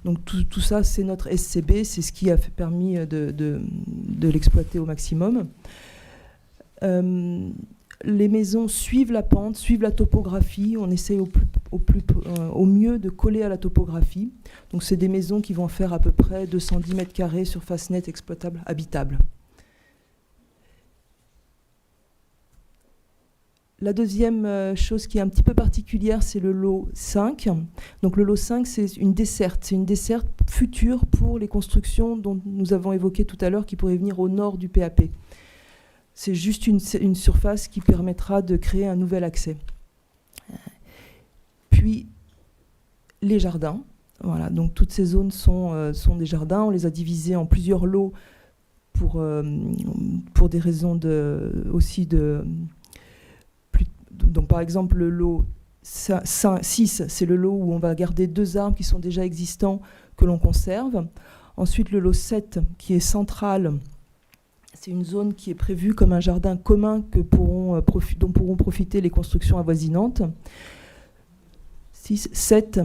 Donc tout, tout ça c'est notre SCB, c'est ce qui a fait permis de, de, de l'exploiter au maximum. Euh, les maisons suivent la pente, suivent la topographie, on essaye au, plus, au, plus, euh, au mieux de coller à la topographie. Donc c'est des maisons qui vont faire à peu près 210 mètres carrés surface nette exploitable habitable. La deuxième euh, chose qui est un petit peu particulière, c'est le lot 5. Donc le lot 5, c'est une desserte, c'est une desserte future pour les constructions dont nous avons évoqué tout à l'heure qui pourraient venir au nord du PAP. C'est juste une, une surface qui permettra de créer un nouvel accès. Puis les jardins. Voilà, donc toutes ces zones sont, euh, sont des jardins. On les a divisés en plusieurs lots pour, euh, pour des raisons de, aussi de, plus, donc par exemple le lot 6 c'est le lot où on va garder deux arbres qui sont déjà existants que l'on conserve ensuite le lot 7 qui est central c'est une zone qui est prévue comme un jardin commun que pourront euh, dont pourront profiter les constructions avoisinantes 6 7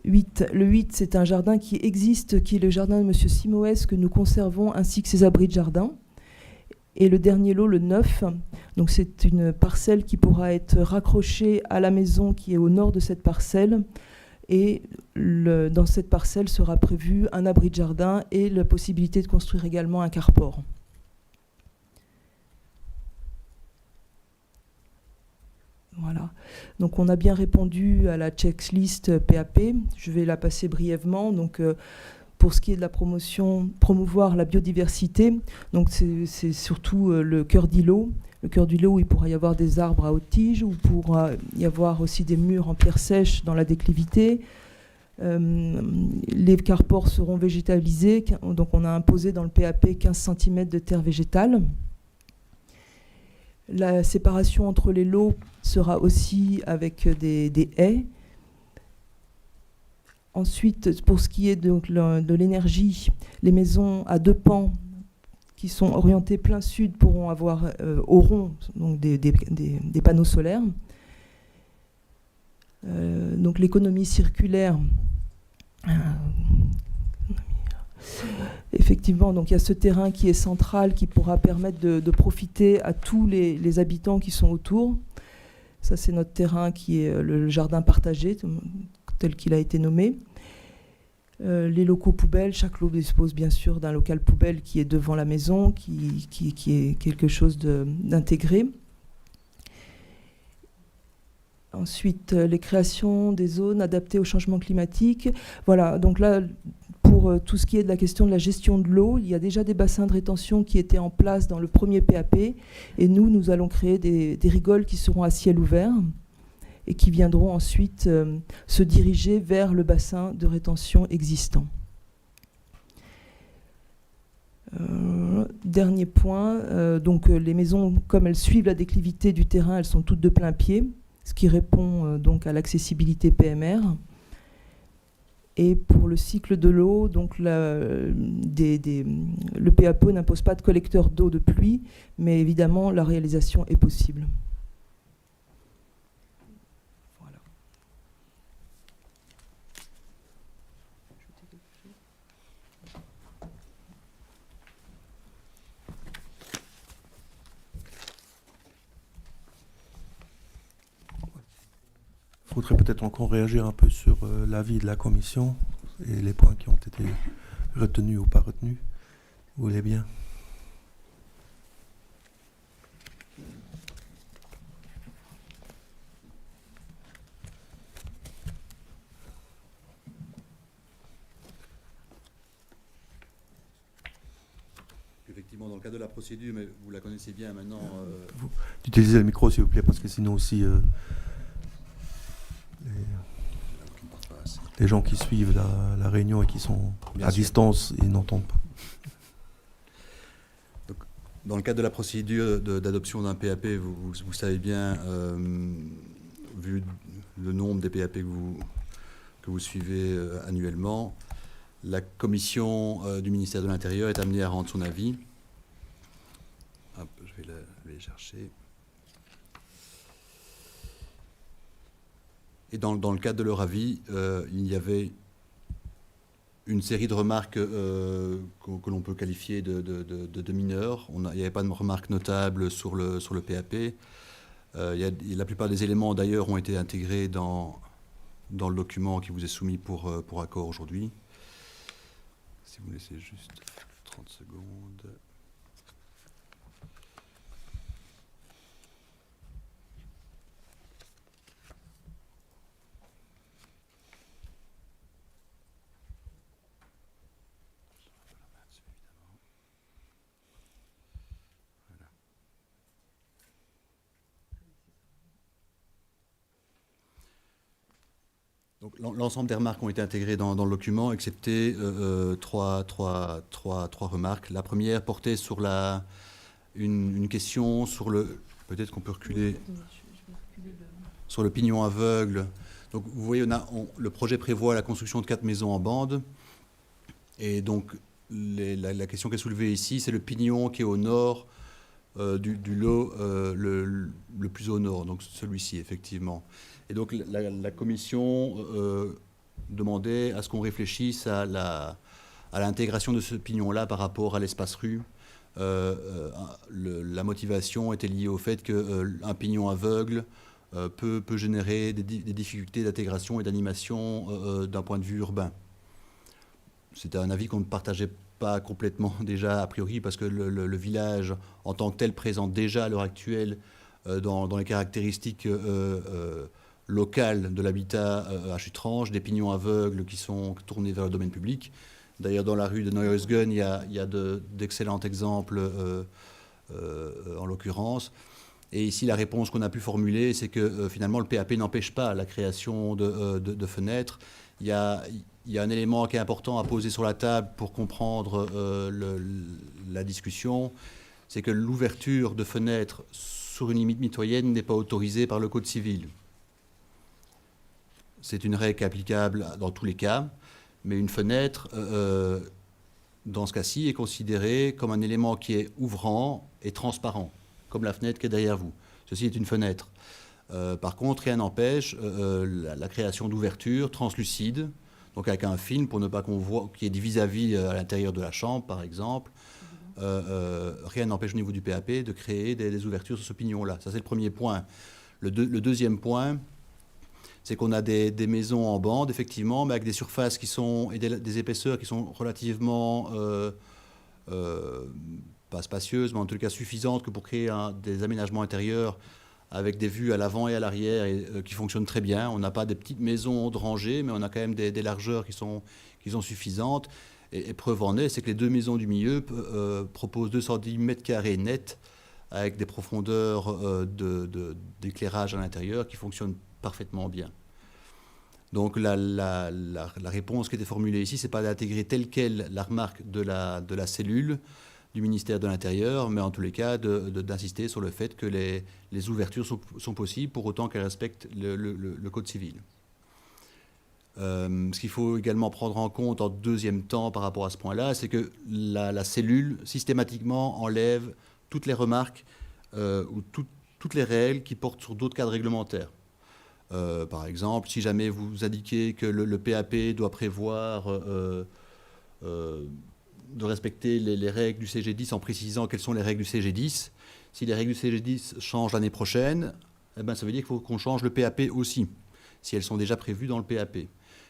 8 le 8 c'est un jardin qui existe qui est le jardin de monsieur Simoès que nous conservons ainsi que ses abris de jardin et le dernier lot le 9 donc c'est une parcelle qui pourra être raccrochée à la maison qui est au nord de cette parcelle et le, dans cette parcelle sera prévu un abri de jardin et la possibilité de construire également un carport. Voilà. Donc on a bien répondu à la checklist PAP. Je vais la passer brièvement. Donc euh, Pour ce qui est de la promotion, promouvoir la biodiversité, donc c'est surtout euh, le cœur d'îlot. Le cœur du lot où il pourra y avoir des arbres à haute tige, où pourra y avoir aussi des murs en pierre sèche dans la déclivité. Euh, les carports seront végétalisés, donc on a imposé dans le PAP 15 cm de terre végétale. La séparation entre les lots sera aussi avec des, des haies. Ensuite, pour ce qui est donc de l'énergie, les maisons à deux pans qui sont orientées plein sud pourront avoir euh, auront donc des, des, des, des panneaux solaires. Euh, donc l'économie circulaire euh, effectivement donc il y a ce terrain qui est central qui pourra permettre de, de profiter à tous les, les habitants qui sont autour. Ça c'est notre terrain qui est euh, le jardin partagé tel qu'il a été nommé. Euh, les locaux poubelles, chaque lot dispose bien sûr d'un local poubelle qui est devant la maison, qui, qui, qui est quelque chose d'intégré. Ensuite, euh, les créations des zones adaptées au changement climatique. Voilà, donc là, pour euh, tout ce qui est de la question de la gestion de l'eau, il y a déjà des bassins de rétention qui étaient en place dans le premier PAP. Et nous, nous allons créer des, des rigoles qui seront à ciel ouvert et qui viendront ensuite euh, se diriger vers le bassin de rétention existant. Euh, dernier point, euh, donc euh, les maisons, comme elles suivent la déclivité du terrain, elles sont toutes de plein pied, ce qui répond euh, donc à l'accessibilité PMR. Et pour le cycle de l'eau, donc la, des, des, le PAPO n'impose pas de collecteur d'eau de pluie, mais évidemment la réalisation est possible. Il faudrait peut-être encore réagir un peu sur euh, l'avis de la commission et les points qui ont été retenus ou pas retenus. Vous voulez bien. Effectivement, dans le cadre de la procédure, mais vous la connaissez bien maintenant. Euh... Utilisez le micro, s'il vous plaît, parce que sinon aussi euh, les, les gens qui suivent la, la réunion et qui sont bien à sûr. distance, ils n'entendent pas. Donc, dans le cadre de la procédure d'adoption d'un PAP, vous, vous, vous savez bien, euh, vu le nombre des PAP que vous, que vous suivez euh, annuellement, la commission euh, du ministère de l'Intérieur est amenée à rendre son avis. Hop, je vais le, je vais le chercher. Et dans, dans le cadre de leur avis, euh, il y avait une série de remarques euh, que, que l'on peut qualifier de, de, de, de, de mineures. On a, il n'y avait pas de remarques notables sur le, sur le PAP. Euh, il y a, la plupart des éléments, d'ailleurs, ont été intégrés dans, dans le document qui vous est soumis pour, euh, pour accord aujourd'hui. Si vous me laissez juste 30 secondes. L'ensemble des remarques ont été intégrées dans, dans le document, excepté euh, euh, trois, trois, trois, trois remarques. La première portait sur la, une, une question sur le... Peut-être qu'on peut reculer... Sur le pignon aveugle. Donc, vous voyez, on a, on, le projet prévoit la construction de quatre maisons en bande. Et donc, les, la, la question qui est soulevée ici, c'est le pignon qui est au nord euh, du, du lot euh, le, le plus au nord, donc celui-ci, effectivement. Et donc la, la commission euh, demandait à ce qu'on réfléchisse à la, à l'intégration de ce pignon-là par rapport à l'espace rue. Euh, euh, le, la motivation était liée au fait qu'un euh, pignon aveugle euh, peut, peut générer des, des difficultés d'intégration et d'animation euh, euh, d'un point de vue urbain. C'était un avis qu'on ne partageait pas complètement déjà a priori parce que le, le, le village en tant que tel présente déjà à l'heure actuelle euh, dans, dans les caractéristiques euh, euh, locales de l'habitat euh, à Chutrange, des pignons aveugles qui sont tournés vers le domaine public. D'ailleurs, dans la rue de Neuhäusgen, il y a, il y a d'excellents de, exemples euh, euh, en l'occurrence. Et ici, la réponse qu'on a pu formuler, c'est que euh, finalement, le PAP n'empêche pas la création de, euh, de, de fenêtres. Il y, a, il y a un élément qui est important à poser sur la table pour comprendre euh, le, la discussion, c'est que l'ouverture de fenêtres sur une limite mitoyenne n'est pas autorisée par le Code civil. C'est une règle applicable dans tous les cas, mais une fenêtre, euh, dans ce cas-ci, est considérée comme un élément qui est ouvrant et transparent, comme la fenêtre qui est derrière vous. Ceci est une fenêtre. Euh, par contre, rien n'empêche euh, la, la création d'ouvertures translucides, donc avec un film pour ne pas qu'on voit qui est vis-à-vis -vis à l'intérieur de la chambre, par exemple. Euh, euh, rien n'empêche au niveau du PAP de créer des, des ouvertures sur ce pignon-là. Ça, c'est le premier point. Le, deux, le deuxième point, c'est qu'on a des, des maisons en bande, effectivement, mais avec des surfaces qui sont, et des, des épaisseurs qui sont relativement euh, euh, pas spacieuses, mais en tout cas suffisantes que pour créer un, des aménagements intérieurs avec des vues à l'avant et à l'arrière et euh, qui fonctionnent très bien. On n'a pas des petites maisons de rangée, mais on a quand même des, des largeurs qui sont, qui sont suffisantes. Et, et preuve en est, c'est que les deux maisons du milieu euh, proposent 210 mètres carrés nets avec des profondeurs euh, d'éclairage de, de, à l'intérieur qui fonctionnent parfaitement bien. Donc la, la, la, la réponse qui était formulée ici, ce n'est pas d'intégrer telle quelle la remarque de la, de la cellule du ministère de l'Intérieur, mais en tous les cas d'insister sur le fait que les, les ouvertures sont, sont possibles pour autant qu'elles respectent le, le, le Code civil. Euh, ce qu'il faut également prendre en compte en deuxième temps par rapport à ce point-là, c'est que la, la cellule systématiquement enlève toutes les remarques euh, ou tout, toutes les règles qui portent sur d'autres cadres réglementaires. Euh, par exemple, si jamais vous indiquez que le, le PAP doit prévoir euh, euh, de respecter les, les règles du CG10 en précisant quelles sont les règles du CG10, si les règles du CG10 changent l'année prochaine, eh ben, ça veut dire qu'il faut qu'on change le PAP aussi, si elles sont déjà prévues dans le PAP.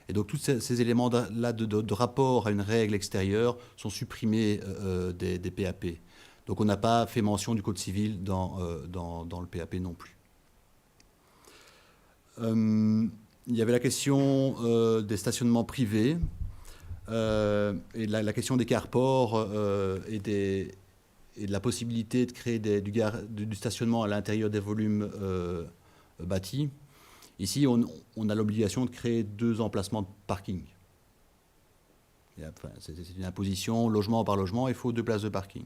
Et donc tous ces, ces éléments-là de, de, de rapport à une règle extérieure sont supprimés euh, des, des PAP. Donc on n'a pas fait mention du Code civil dans, euh, dans, dans le PAP non plus. Euh, il y avait la question euh, des stationnements privés euh, et la, la question des carports euh, et, des, et de la possibilité de créer des, du, gar, du, du stationnement à l'intérieur des volumes euh, bâtis. Ici, on, on a l'obligation de créer deux emplacements de parking. Enfin, c'est une imposition logement par logement, il faut deux places de parking.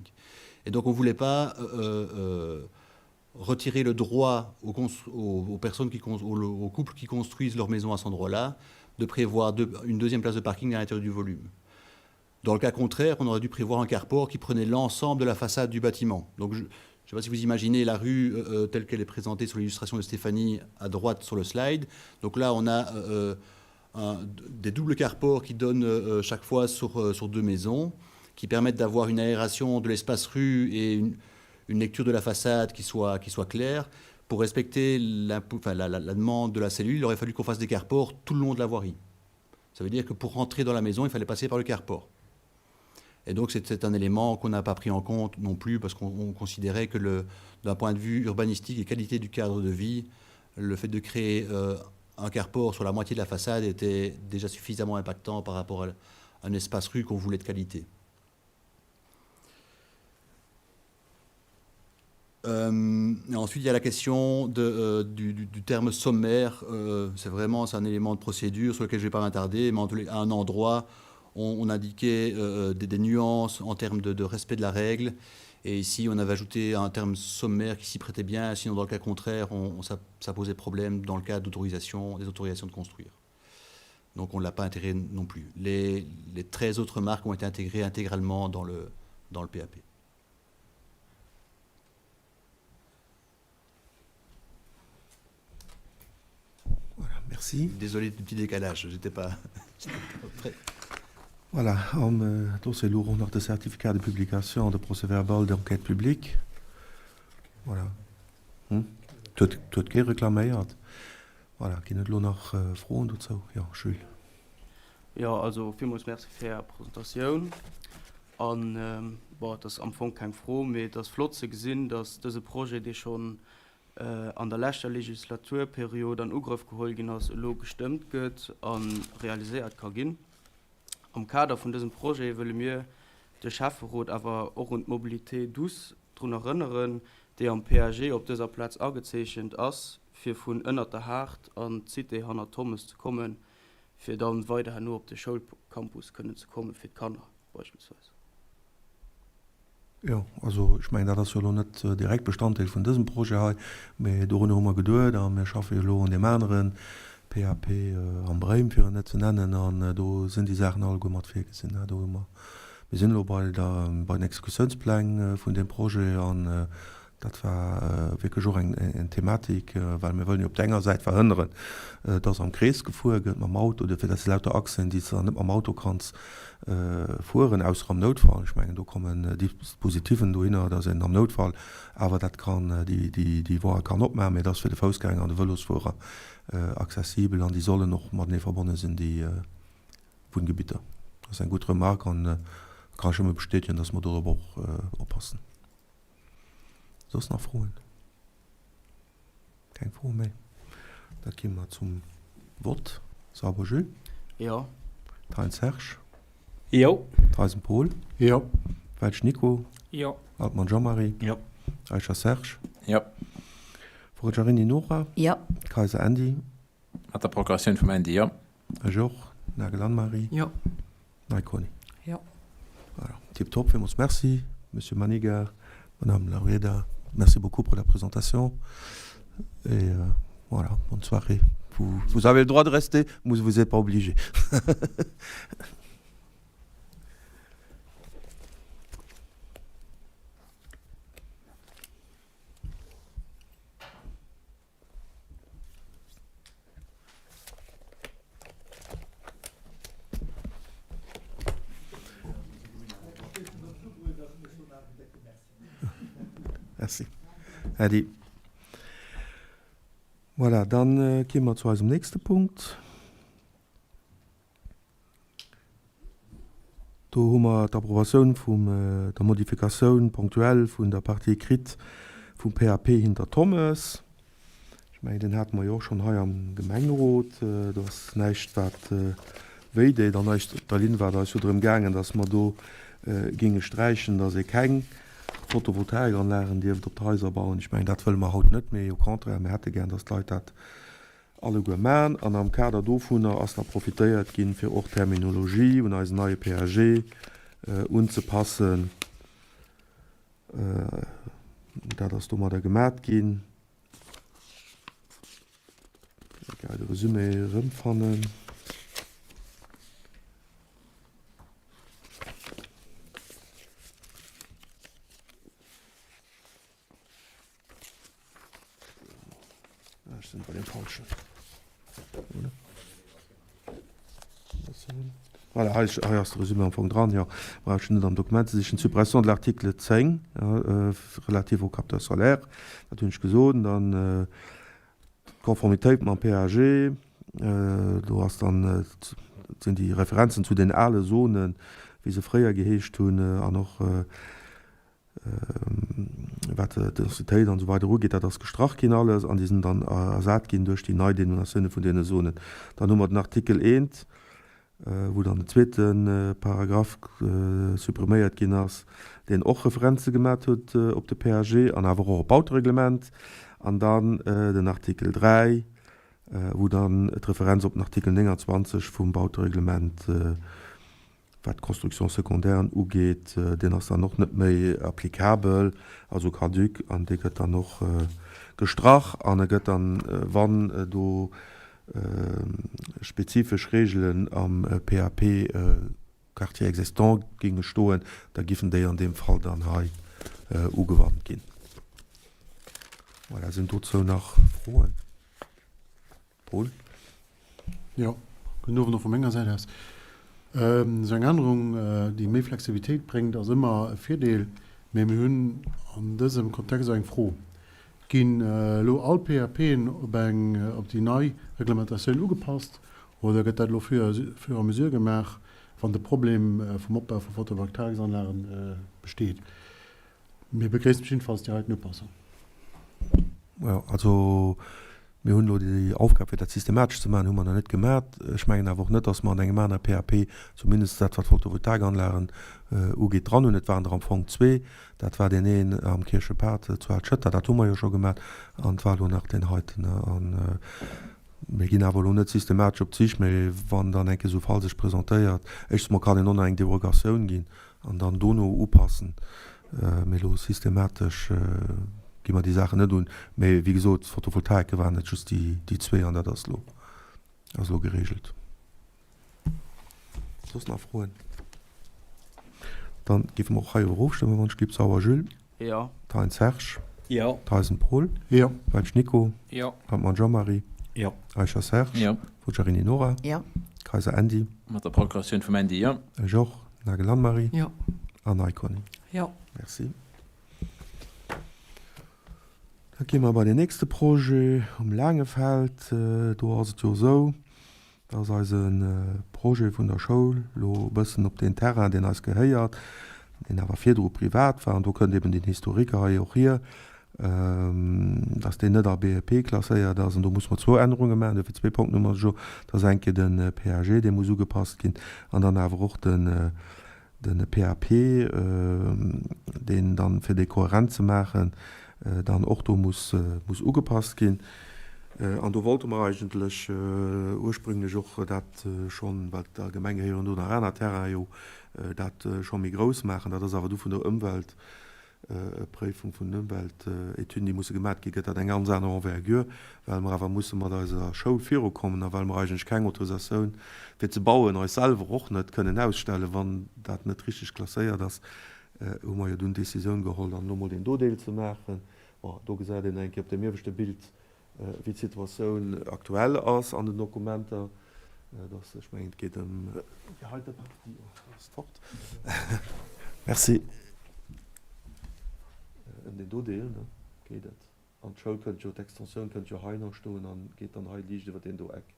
Et donc on ne voulait pas euh, euh, retirer le droit aux, aux, aux personnes qui, aux, aux couples qui construisent leur maison à cet endroit-là de prévoir deux, une deuxième place de parking à l'intérieur du volume. Dans le cas contraire, on aurait dû prévoir un carport qui prenait l'ensemble de la façade du bâtiment. Donc je ne sais pas si vous imaginez la rue euh, telle qu'elle est présentée sur l'illustration de Stéphanie à droite sur le slide. Donc là, on a euh, un, des doubles carports qui donnent euh, chaque fois sur, euh, sur deux maisons, qui permettent d'avoir une aération de l'espace rue et une, une lecture de la façade qui soit, qui soit claire. Pour respecter la, enfin, la, la, la demande de la cellule, il aurait fallu qu'on fasse des carports tout le long de la voirie. Ça veut dire que pour rentrer dans la maison, il fallait passer par le carport. Et donc c'est un élément qu'on n'a pas pris en compte non plus parce qu'on considérait que d'un point de vue urbanistique et qualité du cadre de vie, le fait de créer euh, un carport sur la moitié de la façade était déjà suffisamment impactant par rapport à un espace rue qu'on voulait de qualité. Euh, et ensuite, il y a la question de, euh, du, du, du terme sommaire. Euh, c'est vraiment un élément de procédure sur lequel je ne vais pas m'attarder, mais en tout, à un endroit, on, on indiquait euh, des, des nuances en termes de, de respect de la règle. Et ici, on avait ajouté un terme sommaire qui s'y prêtait bien. Sinon, dans le cas contraire, on, on, ça, ça posait problème dans le cas d'autorisation, des autorisations de construire. Donc, on ne l'a pas intégré non plus. Les, les 13 autres marques ont été intégrées intégralement dans le, dans le PAP. Voilà, merci. Désolé du petit décalage, j'étais pas, pas prêt. Voilà, an do ass elo och nach de Certificat de publication de procès-verbal d'enquête publique. Voilà. Hm? Et huet kee reklaméiert. Voilà, ginn et elo nach Froen dozou? Jo, Jules. Jo, also villmools Merci fir Är Presentatioun. An, bon, et ass am Fong keng Fro, mee et ass flott ze gesinn, dass dëse Projet, dee schonn an der leschter Legislaturperiod an Ugrëff geholl ginn ass, elo gestëmmt gëtt a realiséiert ka ginn. Am Kader vun dësem Projet wëlle mir de Schäfferot awer och un d'Mobilité douce drun erënneren, déi am PAG op dëser Plaz agezeechent ass, fir vun ënnert der Haard an d'Cité hannert Thommes ze kommen, fir dann weider herno op de Schoulcampus kënnen ze kommen, fir d'Kanner beispillsweis. Jo, also ech mengen, dat ass jo elo net direkt Bestanddeel vun dësem Projet hei, mä dorunner hu mer geduet a mir schaffe jo elo un deem anere PAP am Bréim, fir en net ze nennen, an do sinn déi Saachen alleguer mat virgesinn. Do hu mer, mir sinn elo bei der, bei den Exekutiounspläng vun deem Projet an Dat war wierklech och eng Thematik, well mir wëllen jo op där enger Säit verhënneren, dass am Krees gefuer gëtt mam Auto. Dofir, dat si lauter Achsen, déi s de dann net mam Auto kanns fueren, ausser am Noutfall. Ech mengen, do kommen Dispositiven dohinner, dass een am Noutfall awer dat kann, déi Voie kann opmaachen. Mee et ass fir de Foussgänger an de Vëlosfuerer accessibel an déi sollen och matenee verbonne sinn, déi Wunngebitter. Dat ass eng gutt Remarque an da kann ech nëmme bestätegen, dass mer dorop och oppassen. Soss nach Froen? Keng Froe méi? Da gi mer zum Vott. Sauber Jules? Jo. Thein Serge? Jo. Theisen Paul? Jo. Welsch Nico? Jo. Altmann Jean-Marie? Jo. Eicher Serge? Jo. Forgiarini Nora? Jo. Kayser Andy? Mat der Procuratioun vum Andy, jo. Ech och. Nagel Anne-Marie? Jo. Nei Conny? Jo. Voilà, tiptop. Villmools merci, Monsieur Manigat, Madame Larueda. Merci beaucoup pour la présentation. Et voilà, bonne soirée. Vous, vous avez le droit de rester, mais vous n'êtes pas obligé. Merci. Äddi. Voilà, dann gi mer zu eisem nächste Punkt. Do hu mer d'Approbatioun vum der Modifikatioun ponctuelle vun der Partie écrite vum PAP Hinter Thommes. Ech mengen, deen hate mer jo och schonn hei am Gemengerot. Do ass näischt, wat wéideet. An éischter Linn war et eis jo drëm gaangen, dass mer do géinge sträichen, dass ee keng Photovoltaikanlagen dierft op d'Haiser bauen. Ech mengen, dat wëlle mer haut net méi. Au contraire, mir hätte gär, dass d'Leit dat alleguer man. An am Kader dovunner ass da profitéiert ginn, fir och d'Terminologie un eisen neie PAG unzepassen. Dat ass domadder gemat ginn. Ech hei de Resumé erëmfannen. Ech sinn bei dem falschen. Oder? Voilà, hei, hei ass de Résumé am Fong dran, jo. Brauch ech net am Dokument ze sichen. Suppression de l'article 10, ja, euh, relatif au capteur solaire, dat hunn ech gesot. Dann euh, d'Konformitéit mam PAG, euh, do ass dann, euh, sinn déi Referenzen zu den ale Zonen, wéi se fréier geheescht hunn, an och, euh, wat d'Densitéit an esou weider ugeet, dat ass gestrach ginn alles an déi sinn dann ersat ginn duerch déi nei Denominatioune vun deene Zonen. Dann hu mer den Artikel eent, wou dann den zweete Paragraph suppriméiert ginn ass, deen och Referenze gemat huet op de PAG an awer och op d'Bautereglement. An dann den Artikel 3, wou dann d'Referenz op den Artikel 29 vum Bautereglement Wat d'Constructions secondaires ugeet, deen ass dann och net méi applicabel, also caduc, an dee gëtt dann och gestrach an e gëtt dann, wann do spezifesch Regeln am PAP Quartier existant géinge stoen, da giffen déi an deem Fall dann hei ugewannt ginn. Voilà, sinn dozou nach Froen? Paul. Jo, gudden Owend och vu menger Säit aus. Esou eng Ännerung, déi méi Flexibilitéit bréngt, ass ëmmer e Virdeel. Mä mir hunn an dësem Kontext och eng Fro, Ginn elo all PAPen op eng, op déi nei Reglementatioun ugepasst oder gëtt dat elo fur et à mesure gemaach, wann de Problem vum Opbau vu Photovoltaiksanlagen besteet? Mir begréissen jiddefalls déi heiten Upassung. Jo, also. Mir hunn elo déi Aufgab, fir dat systematesch ze maachen, hu mer nach net gemaach. Ech mengen awer och net, dass mer an engem anere PAP, zumindest dat wat d'Photovoltaikanlagen ugeet, dran hunn. Et waren der am Fong zwee. Dat war deen een am Kierchepad zu Al-Schëtter, dat hu mer jo scho gemaach, an et war elo nach deen heiten. A mir ginn awer elo net systematesch op d'Sich, mä wann dann eng Kéier esou e Fall sech presentéiert, éischtens mol kann een och nach eng Derogatioun ginn an dann dono upassen. Mee elo systematesch gi mer déi Saachen net un. Mee wéi gesot, d'Photovoltaike waren et just déi zwee an dat ass elo ass elo geregelt. Soss nach Froen? Dann géife mer och hei iwwer ofstëmmen, wann ech gleef. Sauer Jules. Jo. Thein Serge. Jo. Theisen Paul. Jo. Welsch Nico. Jo. Hartmann Jean-Marie. Jo. Eicher Serge. Jo. Forgiarini Nora. Jo. Kayser Andy. Mat der Procuratioun vum Andy, jo. Ech och. Nagel Anne-Marie. Jo. An Nei Conny. Jo. Merci. Da gi mer bei den nächste Projet um Laangefeld. Do ass et jo esou, dass eise Projet vun der Schoul elo e bëssen op deen Terrain, deen eis gehéiert, deen awer virdru privat war, an do kënnt eben den Historique hei och hier, dass deen net a BEP klasséiert ass. An do musse mer zwou Ännerunge maachen. Dofir zwee Punkten hu mer jo. Dat ass eng Kéier de PAG, dee muss ugepasst ginn, an dann awer och de de PAP, deen dann, fir dee kohärent ze maachen, dann och do muss muss ugepasst ginn. An do wollte mer eigentlech ursprünglech och dat schonn, well der Gemeng gehéieren do nach aner Terrainen jo, dat scho méi grouss maachen. Dat ass awer du vun der Ëmwelt Préifung vun den Ëmweltetüden, déi musse gemat ginn, gëtt dat eng ganz aner Envergure, well mer awer musse mat eiser Schoul virukommen a well mer eigentlech keng Autorisatioun fir ze bauen eis selwer och net kënnen ausstellen, wann dat net richteg klasséiert ass, hu mer jo dunn d'Décisioun geholl, dann elo mol deen do Deel ze maachen. Bon, do gesäit een eng Kéier op deem ieweschte Bild, wéi d'Situatioun aktuell ass an den Dokumenter. Dass, ech mengen, et geet ëm déi heite Partie. Oh, ass fort. Merci. Ëm deen do Deel, ne, geet et. An d'Schoul kënnt jo, d'Extensioun kënnt jo hei nach stoen an geet dann hei liicht iwwer deen do Eck.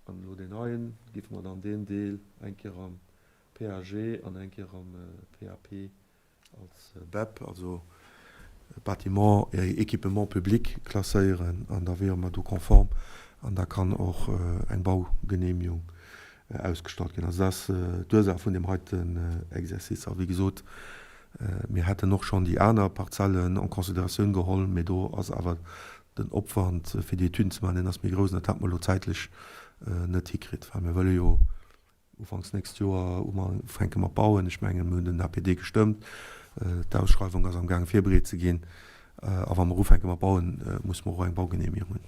An elo deen heien, géife mer dann deen Deel eng Kéier am PAG an eng Kéier am PAP als BEP, also Bâtiment et équipement public, klasséieren an da wiere mer do konform an da kann och eng Baugenehmigung ausgestallt ginn. Also dat ass d'Ursaach vun deem heiten Exercice. A wéi gesot, mir hätten och schonn déi aner Parzellen en considératioun geholl, mee do ass awer den Opwand fir déi Etüden ze maachen, deen ass méi grouss an dat hätte mer elo zäitlech net hikritt, well mir wëlle jo Ufanks nächst Joer ufänke mat bauen. Ech mengen, mir hunn den APD gestëmmt. D'Ausschreiwung ass am gaange virbereet ze ginn. A wa mer ufänke mat bauen, musse mer och eng Baugenehmigung hunn.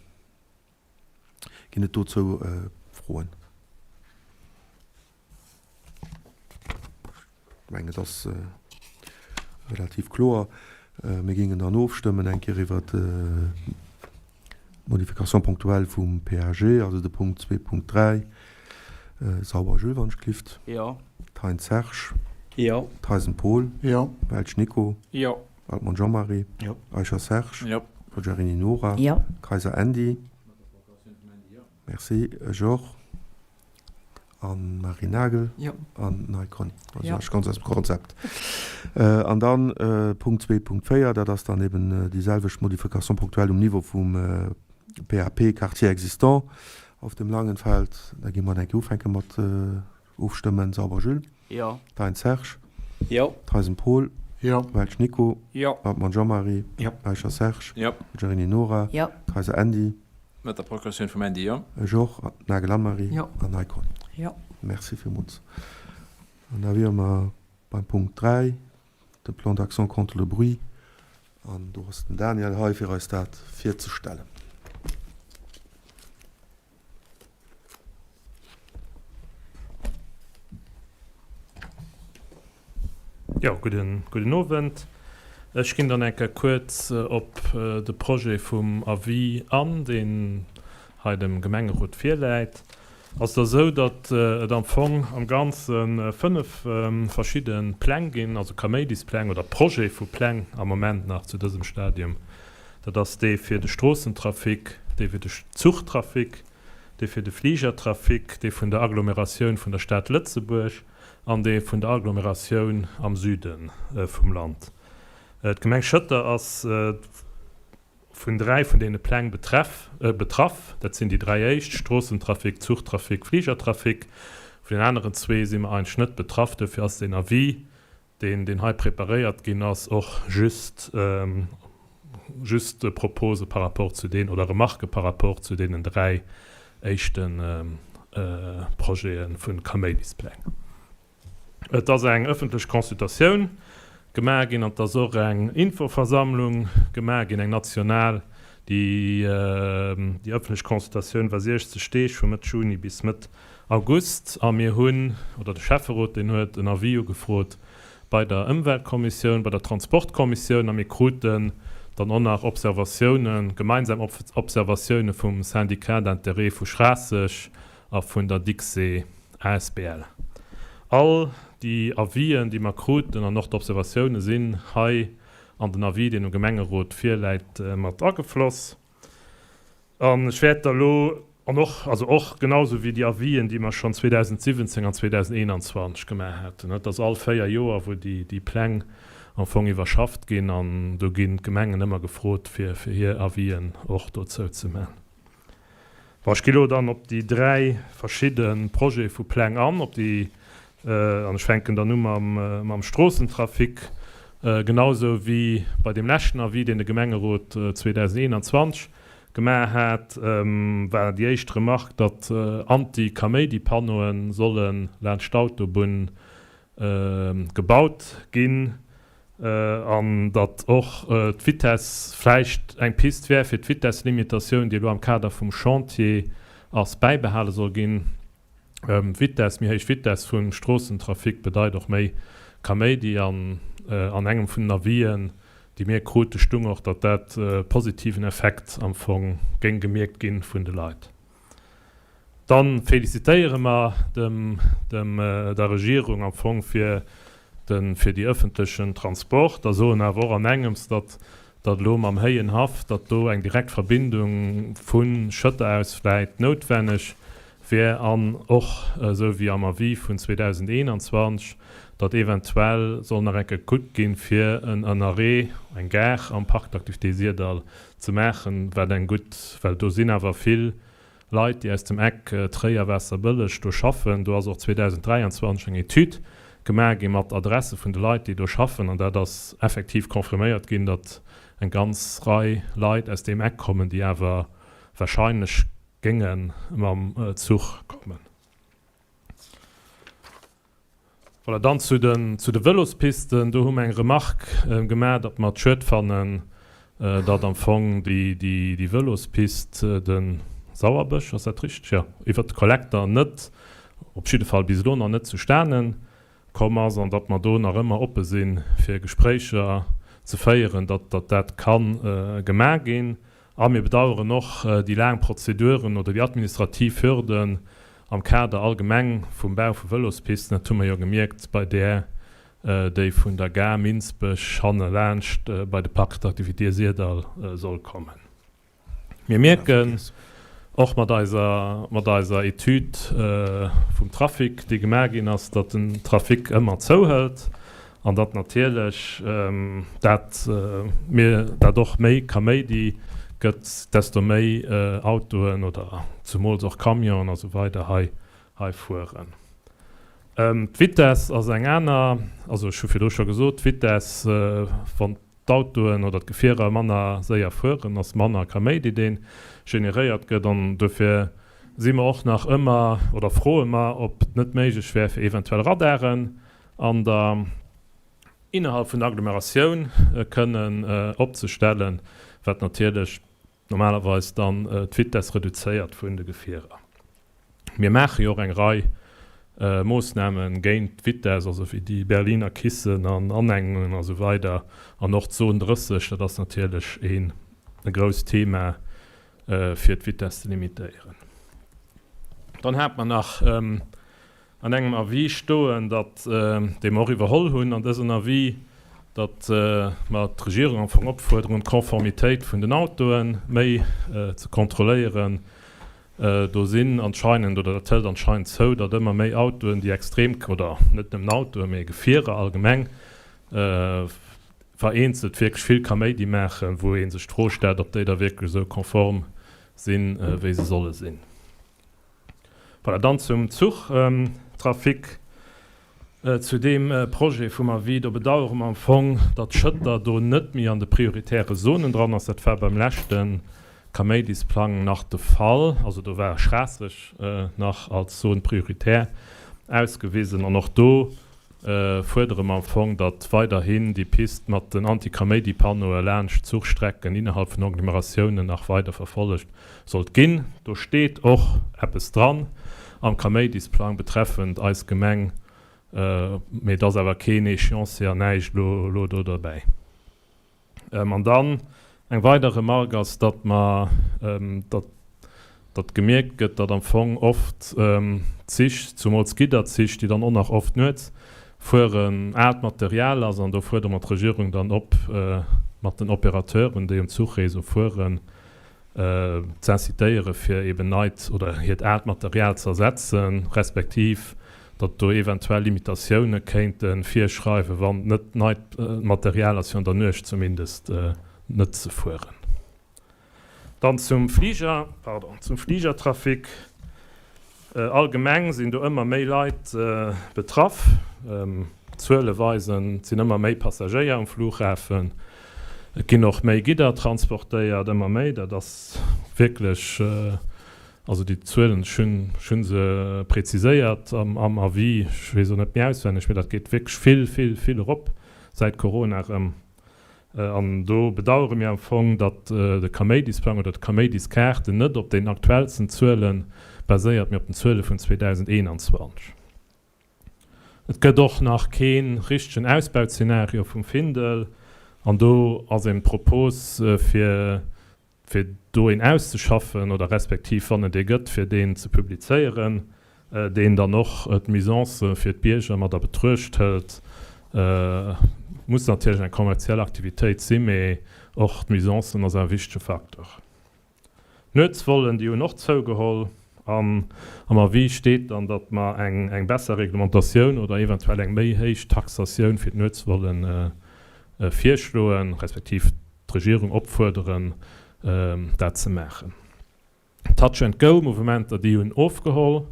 Ginn et dozou Froen? Ech mengen, et ass relativ kloer. Mir géingen dann ofstëmmen eng Kéier iwwert d'Modification ponctuelle vum PAG, also de Punkt 2.3. Sauber Jules, wann ech gelift. Jo. Thein Serge. Jo. Theisen Paul. Jo. Welsch Nico. Jo. Waldmann Jean-Marie. Jo. Eicher Serge. Jo. Poggiarini Nora. Jo. Kayser Andy. Merci. Georges. An Marie Nagel an Nei Conny. Also ass ganz aus dem Konzept. An dann Punkt 2.4, dat ass dann eben déi selwecht Modification ponctuelle um Niveau vum PAP Quartier existant auf dem Langenfeld. Da gi mer eng Kéier ufänke mat ofstëmmen. Sauber Jules. Jo. Thein Serge. Jo. Theisen Paul. Jo. Welsch Nico. Jo. Hartmann Jean-Marie. Jo. Eicher Serge. Jo. Giarini Nora. Jo. Kayser Andy. Mat der Procuratioun vum Andy, jo. Ech och. Nagel Anne-Marie. Jo. An Nei Conny. Jo. Merci villmools. An da wiere mer beim Punkt 3, de Plan d'action contre le bruit. An do ass den Daniel hei, fir eis dat virzestellen. Jo, gudden, gudden Owend. Ech ginn dann eng Kéier kuerz op de Projet vum Avis an, deen hei dem Gemengerot virläit. Ass et esou, datt et am Fong am Ganze 5 verschidde Pläng ginn, also Kaméidispläng oder Projete vu Pläng am Moment nach zu dësem Stadium. Dat ass dee fir de Stroossentrafic, dee fir de Zuchtrafic, dee fir de Fligertrafic, dee vun der Agglomeratioun vun der Stad Lëtzebuerg an dee vun der Agglomeratioun am Süde vum Land. D'Gemeng Schëtter ass. vun 3 vun deene Pläng betreff, betraff. Dat sinn déi 3 éischt, Stroossentrafic, Zuchtrafic, Fligertrafic. Vun den aneren zwee si mer eigentlech net betraff. Duerfir ass deen Avis, deen, deen hei preparéiert ginn ass, och just, just Propose par rapport zu deen, oder Remarquë par rapport zu deenen 3 éischte Projete vu Kaméidispläng. Et ass eng ëffentlech Consultatioun gemaach ginn an et ass och eng Infoversammlung gemaach ginn, eng national. Déi ëffentlech Consultatioun war 60 Deeg, vu Mëtt Juni bis Mëtt August. A mir hunn, oder de Schäfferot, deen huet en Avis ugefrot bei der Ëmweltkommissioun, bei der Transportkommissioun a mir kruten dann och nach Observatiounen, gemeinsam Observatioune vum Syndicat d'intérêt vu Schraasseg a vun der Dicse asbl. All déi Avisen, déi mer kruten, an och d'Observatioune sinn hei an den Avis, deen um Gemengerot virläit, mat agefloss. An ech wäert da lo, an och, also och genau sou wéi déi Avisen, déi mer schonn 2017 an 2021 gemaach haten, et ass all 4 Joer, wou déi Pläng am Fong iwwerschafft ginn, an do ginn d'Gemengen ëmmer gefrot, fir hir Avisen och dozou ze maachen. Bon, ech gi lo dann op déi 3 verschidde Projete vu Pläng an, op déi, an ech fänken dann u mam, mam Stroossentrafic, genausou wéi bei deem leschten Avis, deen de Gemengerot 2021 gemaach hat, war déi éischt Remarque, datt Anti-Kaméidi-Panneaue solle laanscht d'Autobunn gebaut ginn an datt och d'Vitess vläicht eng Pist wär, fir d'Vitesslimitatioun, déi elo am Kader vum Chantier ass, bäibehale soll ginn. Vitess, méi héich Vitess vum Stroossentrafic bedeit och méi Kaméidi an an engem vun den Avisen, déi mir krute, stung och, datt dat positiven Effekt am Fong géing gemierkt gi vun de Leit. Dann félicitéiere mer dem, dem, der Regierung am Fong fir de, fir déi öffentlechen Transport a soen awer och an engems, datt, datt elo mam héijen Haff, datt do eng direkt Verbindung vu Schëtter aus vläit noutwenneg wär an och, esou wéi am Avis vun 2021, datt eventuell soll nach eng Kéier gekuckt ginn, fir en, en Arrêt, eng Gare am Parc d'activités Syrdall ze maachen, wat eng gutt, well do sinn awer vill Leit, déi aus dem Eck Tréier-Waasserbëlleg do schaffen. Do ass och 2023 eng Etüd gemaach gi mat Adresse vun de Leit, déi do schaffen, an dat ass effektiv confirméiert ginn, datt eng ganz Rei Leit aus deem Eck kommen, déi awer wahrscheinlech géinge mam Zuch kommen. Voilà, dann zu den, zu de Vëlospisten. Do hu mer eng Remarque gemaach, datt mer et schued fannen, datt am Fong déi, déi, déi Vëlospist, de Sauerbësch, ass dat richteg? Jo, iwwert de Kollekter net, op jidde Fall bis elo nach net zustane komm ass an datt mer do nach ëmmer oppe sinn, fir Gespréicher ze féieren, datt, datt dat ka gemaach ginn. A mir bedauern och déi laang Prozeduren oder déi administrativ Hürden am Kader allgemeng vum Bau vu Vëlospisten. Dat hu mer jo gemierkt bei där, déi vun der Gare Minsbech hanne laanscht bei de Parc d'activités Syrdall soll kommen. Mir mierken och mat eiser, mat eiser Etüd vum Trafic, déi gemaach ginn ass, datt den Trafic ëmmer zouhëlt. An datt natierlech dat mir dat och méi Kaméidi gëtt, desto méi Autoen oder zumools och Camionen a sou weider hei hei fueren. D'Vitess ass eng aner, also ech hu virdru scho gesot, d'Vitess, wann d'Autoen oder d'Gefierer manner séier fueren, ass manner Kaméidi dee generéiert gëtt. An dofir si mer och nach ëmmer oder froe mer, ob et net méiglech wär fir eventuell Radaren an der innerhalb vun der Agglomeratioun kënnen opzestellen, wat natierlech normalerweis dann d'Vitess reduzéiert vun de Gefierer. Mir maache jo och eng Rei Moossname géint d'Vitess, also wéi déi Berliner Kissen an Anhängungen a sou weider an och d'Zon 30, dat ass natierlech een e grousst Thema, fir d'Vitess ze limitéieren. Dann hate mer nach an engem Avis stoen, datt, dee mer och iwwerholl hunn an dësen Avis, datt mer d'Regierung am Fong opfuerderen, d'Konformitéit vun den Autoe méi ze kontrolléieren. Do sinn anscheinend, oder dat hëlt anscheinend zou, datt ëmmer méi Autoen, déi extrem, oder net nëmmen Autoen, mee Gefierer allgemeng. vereenzelt wierklech vill Kaméidi maachen, wou ee sech d'Fro stellt, ob déi da wierklech esou konform sinn, wéi se solle sinn. Voilà, dann zum Zuchtrafic. Zu deem Projet vum Avis, do bedauere mer am Fong, datt Schëtter do net méi an de prioritäre Zonen dran ass. Dat war beim leschte Kaméidisplang nach de Fall. Also do war Schraasseg nach als Zone prioritaire ausgewisen. An och do fuerdere mer am Fong, datt weiderhin déi Pist mat den Antikaméidipannoe laanscht d'Zuchstrecken innerhalb vun Agglomeratiounen nach weider verfollegt sollt ginn. Do steet och eppes dran am Kaméidisplang betreffend eis Gemeng, mee et ass awer keen Échéancier an näischt elo do derbäi. An dann eng weider Remarque ass, datt mer, datt, datt gemierkt gëtt, datt am Fong oft d'Zich, zumools Gidderzich, déi dann och nach oft nuets fueren, aalt Material ass. An do fuerdere mer d'Regierung dann op, mat den Opérateuren, déi um Zuchréseau fueren, z'incitéiere fir eben neit oder hiert aalt Material ze ersetzen, respektiv datt do eventuell Limitatioune kéinte virschreiwen, wann et net neit Material ass, fir an der Nuecht zumindest net ze fueren. Dann zum Fliger, pardon, zum Fligertrafic. Allgemeng sinn do ëmmer méi Leit betraff. D'Zuele weisen, et sinn ëmmer méi Passagéier um Flughafen. Et ginn och méi Gidder transportéiert, ëmmer méi. Dat ass wierklech, also déi Zuelen, ech hunn, ech hu se preziséiert am Avis, ech weess och net méi auswenneg, mee dat geet wierklech vill, vill, vill erop säit Corona erëm. An do bedauere mir am Fong, datt de Kaméidisplang oder d'Kaméidiskaarte net op den aktuellsten Zuele baséiert, mee op den Zuele vun 2021. Et gëtt och nach kee richtegen Ausbauzenario vum Findel. An do ass eben d'Propos, fir fir do een auszeschaffen oder respektiv, wann et ee gëtt, fir deen ze publizéieren, deen dann och d'Nuisancë fir d'Bierger mat a Betruecht hëlt. Muss natierlech eng kommerziell Aktivitéit sinn, mee och d'Nuisancen ass awer e wichtege Faktor. D'Nuetsvollen, déi hunn och zougeholl an am Avis steet dann, datt mer eng besser Reglementatioun oder eventuell eng méi héich Taxatioun fir d'Nuetsvolle virschloen, respektiv d'Regierung opfuerderen, dat ze maachen. D'Touch and Go-Mouvementer, déi hunn ofgeholl.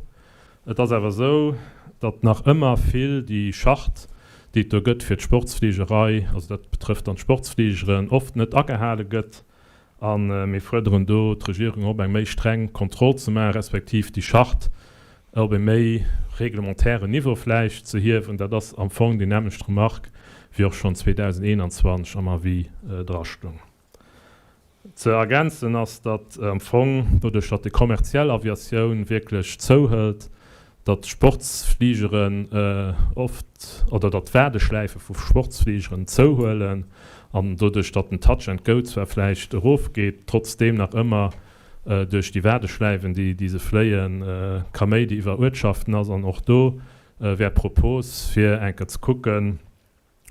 Et ass awer esou, datt nach ëmmer vill déi Charte, déi et do gëtt fir d'Sportsfligerei, also dat betrëfft dann d'Sportsfligeren, oft net agehale gëtt. A mir fuerderen do d'Regierung op, eng méi streng Kontroll ze maachen, respektiv déi Charte op e méi reglementären Niveau vläicht ze hiewen. Dat ass am Fong déi nämmlecht Remarque, wéi och schonn 2021 am Avis drastung. Ze ergänzen ass, datt am Fong, doduerch datt déi kommerziell Aviatioun wierklech zouhëlt, datt d'Sportsfligeren oft, oder datt d'Waardeschläife vu Sportsfligeren zouhuelen an doduerch datt den Touch and Go zwar vläicht erofgeet, trotzdeem nach ëmmer duerch déi Waardeschläiwen, déi se fléien, Kaméidi iwwer Uertschaften ass. An och do wär d'Propos, fir eng Kéier ze kucken,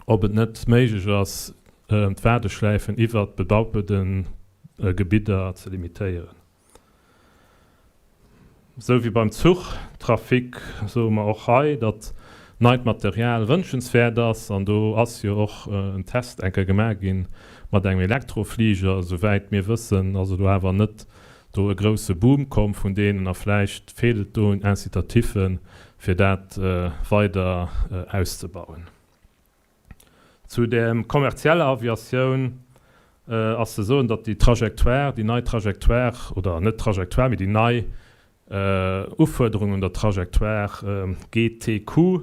ob et net méiglech ass, d'Waardeschläifen iwwert bebaute Gebidder ze limitéieren. Esou wéi beim Zuchtrafic soe mer och hei, datt neit Material wënschenswäert ass. An do ass jo och en Test eng Kéier gemaach gi mat engem Elektrofliger. Esouwäit mir wëssen, ass elo awer net do e grousse Boom komm vun deenen. A vläicht feelt et do un Incitatiffen, fir dat weider auszebauen. Zu der kommerzieller Aviatioun ass ze soen, datt déi Trajectoire, déi nei Trajectoire, oder net Trajectoire, mee déi nei Ufuerderung un der Trajectoire GTQ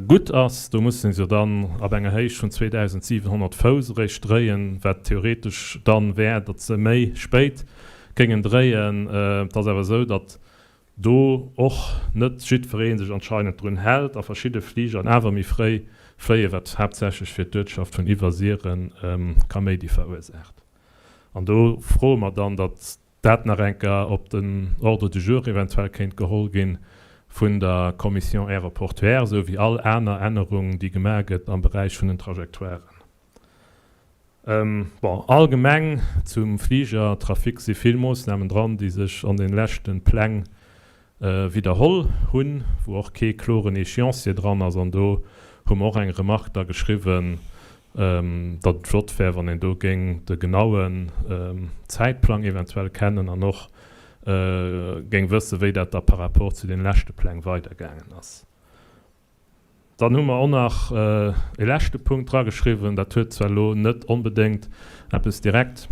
gutt ass. Do musse se dann ab enger Héicht vun 2.700 Fouss eréischt dréien, wat theoretesch dann wär, datt se méi spéit géingen dréien. Et ass awer esou, datt do och net jiddweree sech anscheinend drun hält a verschidde Fligeren awer méi fréi fléien, wat haaptsächlech fir d'Uertschaft vun Iwwersiren Kaméidi verursaacht. An do froe mer dann, datt dat nach eng Kéier op den Ordre du jour eventuell kéint geholl gi vun der Commission aéroportuaire, esou wéi all aner Ännerung, déi gemaach gëtt am Beräich vun den Trajectoiren. Bon, allgemeng zum Fligertrafic si vill Moossnamen dran, déi sech an de leschte Pläng widderholl hunn, wou och kee kloren Échéancier dran ass. An do hu mer och eng Remarque da geschriwwen. Datt et flott wär, wann een do géing de genauen Zäitplang eventuell kennen an och géing wëssen, wéi dat da par rapport zu deene leschte Pläng weidergaangen ass. Dann hu mer och nach e leschte Punkt drageschriwwen, dat huet zwar elo net onbedéngt eppes direkt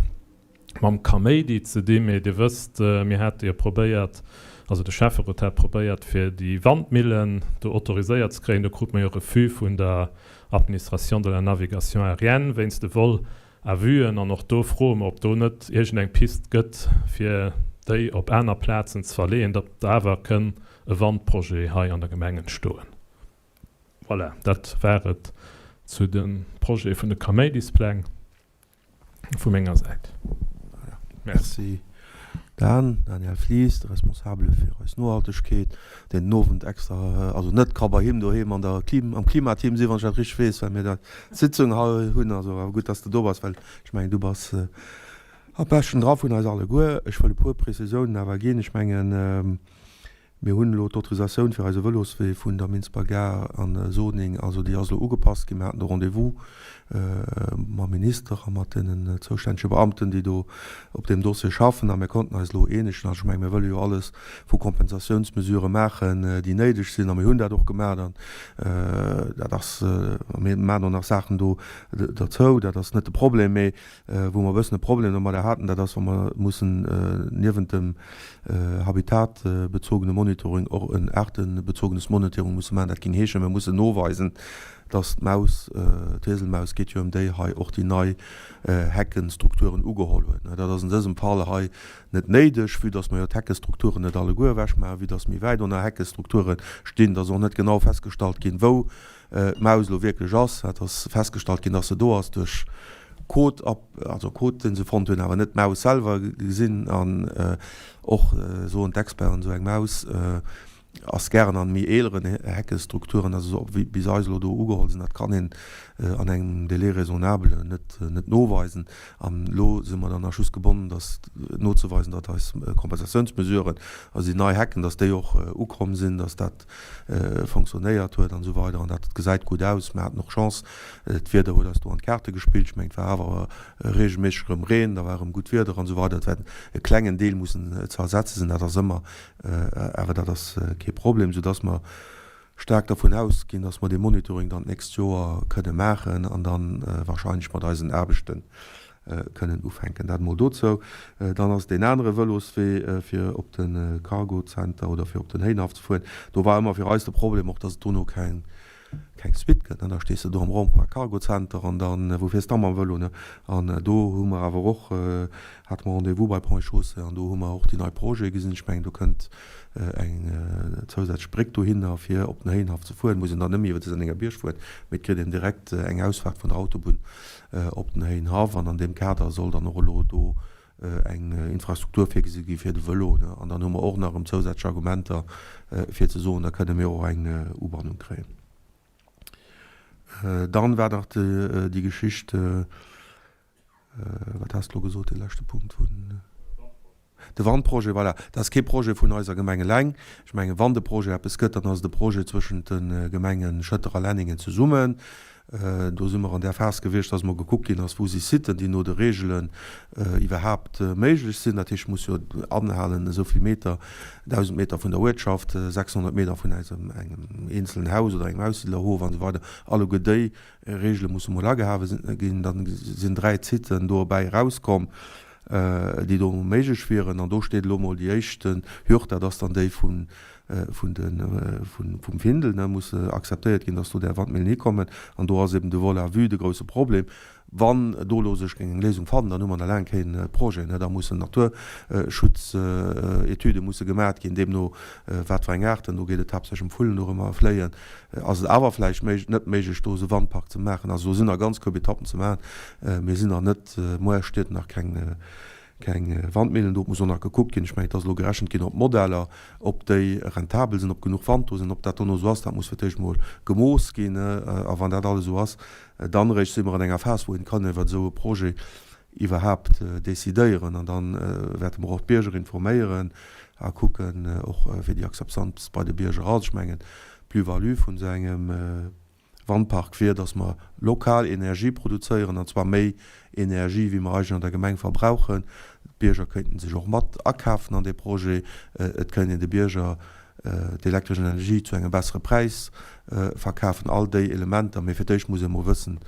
mam Kaméidi ze dinn, mee Dir wësst, mir hate jo probéiert, also de Schäfferot hat probéiert, fir déi Wandmillen do autoriséiert ze kréien. Do krute mer jo Refus vun der Administration de la navigation aérienne wéinst de Vol-à-vuen. An och do froe mer, ob do net iergendeng Pist gëtt, fir déi op aner Plazen ze verleeën, datt awer kënn e Wandprojet hei an der Gemeng entstoen. Voilà, dat war et zu de Projete vun de Kaméidispläng. vu menger Säit. Merci Dan. Daniel Flies, de Responsabele fir eis Nohaltegkeet, deen den Owend extra, also net ka bei him doheem an der Klim, am Klimateam sinn, wann ech dat richteg weess, well mir dat Sitzung hei hunn. Also awer gutt, dass de do bass, well ech mengen, du bass am beschten dra vun eis alleguer. Ech wëll e puer Prezisiounen awer ginn. Ech mengen, Mir hunn elo d'Autorisatioun fir eise Vëloswee vun der Minsber Gare an Zoning, also déi ass elo ugepasst ginn. Mir haten de Rendez-vous mam Minister a mat deenen zoustännege Beamten, déi do op deem Dossier schaffen, a mir konnten eis elo eenegen. Also ech mengen, mir wëlle jo alles vu Kompensatiounsmesurë maachen, déi néideg sinn, a mir hunn dat och gemaach. An dat ass, mir maachen och nach Saachen do derzou, dat ass net de Problem. Mee Wou mer e bëssen e Problem domadder haten, dat ass, wa mer mussen niewent dem habitatbezogene Monitoring och en aartebezogenes Monitoring musse maachen. Dat géing heeschen, mir mussen noweisen, dass d'Maus, d'Hieselmaus geet jo ëm déi hei, och déi nei Heckenstrukturen ugeholl huet. Dat ass an dësem Fall hei net néideg, vue dass mer jo d'Heckestrukturen net alleguer ewechmaachen, vue dass méi wäit och nach Heckestrukture stinn, dass och net genau festgestallt ginn, wou d'Maus elo wierklech ass. Et ass festgestallt ginn, dass se do ass duerch Kot, also Kot, dee se fonnt hunn, awer net d'Maus selwer gesinn. An och soen d'Experten, esou eng Maus ass gären an méi eeleren Heckestrukturen, also esou wéi bis eis elo do ugeholl sinn. Dat kann een an engem Délai raisonnable net net noweisen. An elo si mer dann nach just gebonnen, dass nozeweisen, datt eis Kompensatiounsmesuren, also déi nei Hecken, datt déi och ukomm sinn, datt dat fonctionnéiert huet an esou weider an dat gesäit gutt aus. Mir haten och Chance, d'Wieder huet eis do an d'Kaarte gespillt. Ech mengen, et war awer reegelméisseg erëm Reen, da war erëm gutt Wieder an esou weider. Et wäert e klengen Deel mussen ze ersetze sinn, dat ass ëmmer, awer dat ass kee Problem, soudass mer staark dervun ausginn, dass mer dee Monitoring dann d'nächst Joer kënne maachen an da wahrscheinlech mat eisen Aarbechten kënnen ufänken. Dat emol dozou. Dann ass deen anere Vëloswee fir op de Cargo-Center oder fir op den Héinhaff ze fueren, do war ëmmer fir eis de Problem och, dass et dono keng keng Suite gëtt. Da stees de do am Rond-point Cargo-Center an dann, wou fiers da mam Vëlo, ne? An do hu mer awer och, hate mer Rendez-vous bei Ponts et Chaussées an do hu mer och déi nei Projete gesinn. Ech mengen, do kënnt eng zousätzlech Bréck dohinner fir op den Héinhaff ze fueren. Muss een dann net méi iwwer de Sennenger Bierg fueren, mee et kritt een direkt eng Ausfaart vun der Autobunn op den Héihenhaff an an deem Kader soll dann och elo do eng Infrastruktur virgesi gi fir de Vëlo. An dann hu mer och nach erëm zousätzlech Argumenter fir ze soen, da kënne mir och eng Ubannung kréien. Dann war nach déi Geschicht, wat has de elo gesot, dee leschte Punkt vun. De Wandprojet, voilà, dat ass kee Projet vun eiser Gemeng eleng. Ech mengen, wann de Projet eppes gëtt, dann ass et e Projet zwëschent de Gemenge Schëtter a Lenningen zesummen. Do si mer an där Phas gewiescht, dass emol gekuckt ginn ass, wou si Siten, déi no de Reegelen iwwerhaapt méiglech sinn. Dat heescht, muss jo anhalen, esou vill Meter, 1.000 Meter vun der Uertschaft, 600 Meter vun eisem, engem eenzelen Haus oder engem Aussiedlerhof an esou weider. Alleguer déi Reegele musse mol agehale ginn. Da sinn 3 Siten dobäi erauskomm. déi do méiglech wieren. An do steet elo mol déi éischt Hürd, dat ass dann déi vun, vun de, vun, vum Findel, ne, muss akzeptéiert ginn, dass do där Wandmillen hikommen. An do ass eben de Vol à vue de grouse Problem. Wann do elo sech géing eng Léisung fannen, dann hu mer nach laang kee Projet, ne, da mussen Naturschutzétudë musse gemat ginn, deemno wat fir eng Aarten, do geet et haaptsächlech ëm Vullen dorëmmer fléien, ass et awer vläicht méig, net méiglech do esou Wandpark ze maachen. Also do sinn nach ganz koup Etappen ze maachen. Mir sinn nach net Muer steet nach keng keng Wandmillen do. Et muss och nach gekuckt ginn, ech mengen et ass elo gerechent ginn op Modeller, ob déi rentabel sinn, ob genuch Wand do sinn, ob dat dono esou ass. Dat muss fir d'éischt mol gemooss ginn. A wann dat alles esou ass, dann eréischt si mer an enger Phas, wou een kann iwwer esou e Projet iwwerhaapt decidéieren. An dann wäerte mer och d'Bierger informéieren a kucken och wéi déi Akzeptanz bei de Bierger ass. Ech mengen d'Plus-value vun esou engem. Wandpark wier, dass mer lokal Energie produzéieren, an zwar méi Energie wéi mer eigentlech an der Gemeng verbrauchen. D'Bierger kéinten sech och mat akafen an dee Projet. Et kéint een de Bierger d'elektresch Energie zu engem bessere Präis verkafen. All déi Elementer. Mee fir d'éischt muss ee mol wëssen,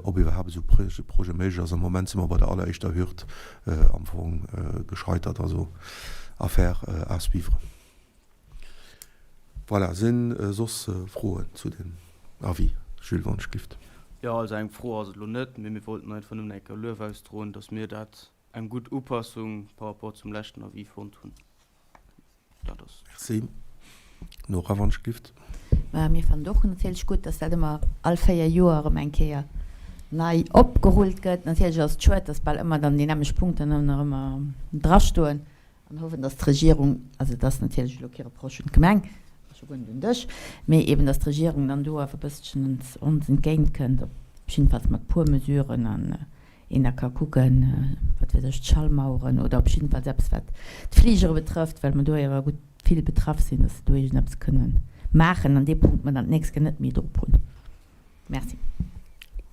ob iwwerhaapt esou e Projet méiglech ass. Am Moment si mer bei der alleréischter Hürd am Fong gescheitert. Also Affaire à suivre. Voilà, si soss Froen zu dem Avis? Jules, wann ech gift. Jo, also eng Fro ass et elo net, mee mir wollten einfach nëmmen eng Kéier Luef ausdroen, dass mir dat eng gutt Upassung par rapport zum leschten Avis fonnt hunn. Dat ass. Merci. Nora, wann ech gift. Mä mir fannen et och natierlech gutt, dass dat ëmmer all 4 Joer erëm eng Kéier nei opgerullt gëtt. Natierlech ass et schued, dass bal ëmmer dann déi nämmlecht Punkten dann nach ëmmer drastoen. An hoffen, dass d'Regierung, also et ass natierlech elo kee Reproche un d'Gemeng, a scho guer net un dech, mee eben, dass d'Regierung dann do awer e bësselchen ons ons entgéint kënnt, op jiddefalls mat puer Mesuren an een da ka kucken, wat weess ech, d'Schallmaueren oder op jiddefalls eppes wat d'Fligere betrëfft, well mer do jo awer gutt vill betraff sinn, dass se do iergendeppes kënne maachen an dee Punkt mer dann d'nächst Kéier net méi drop hunn. Merci.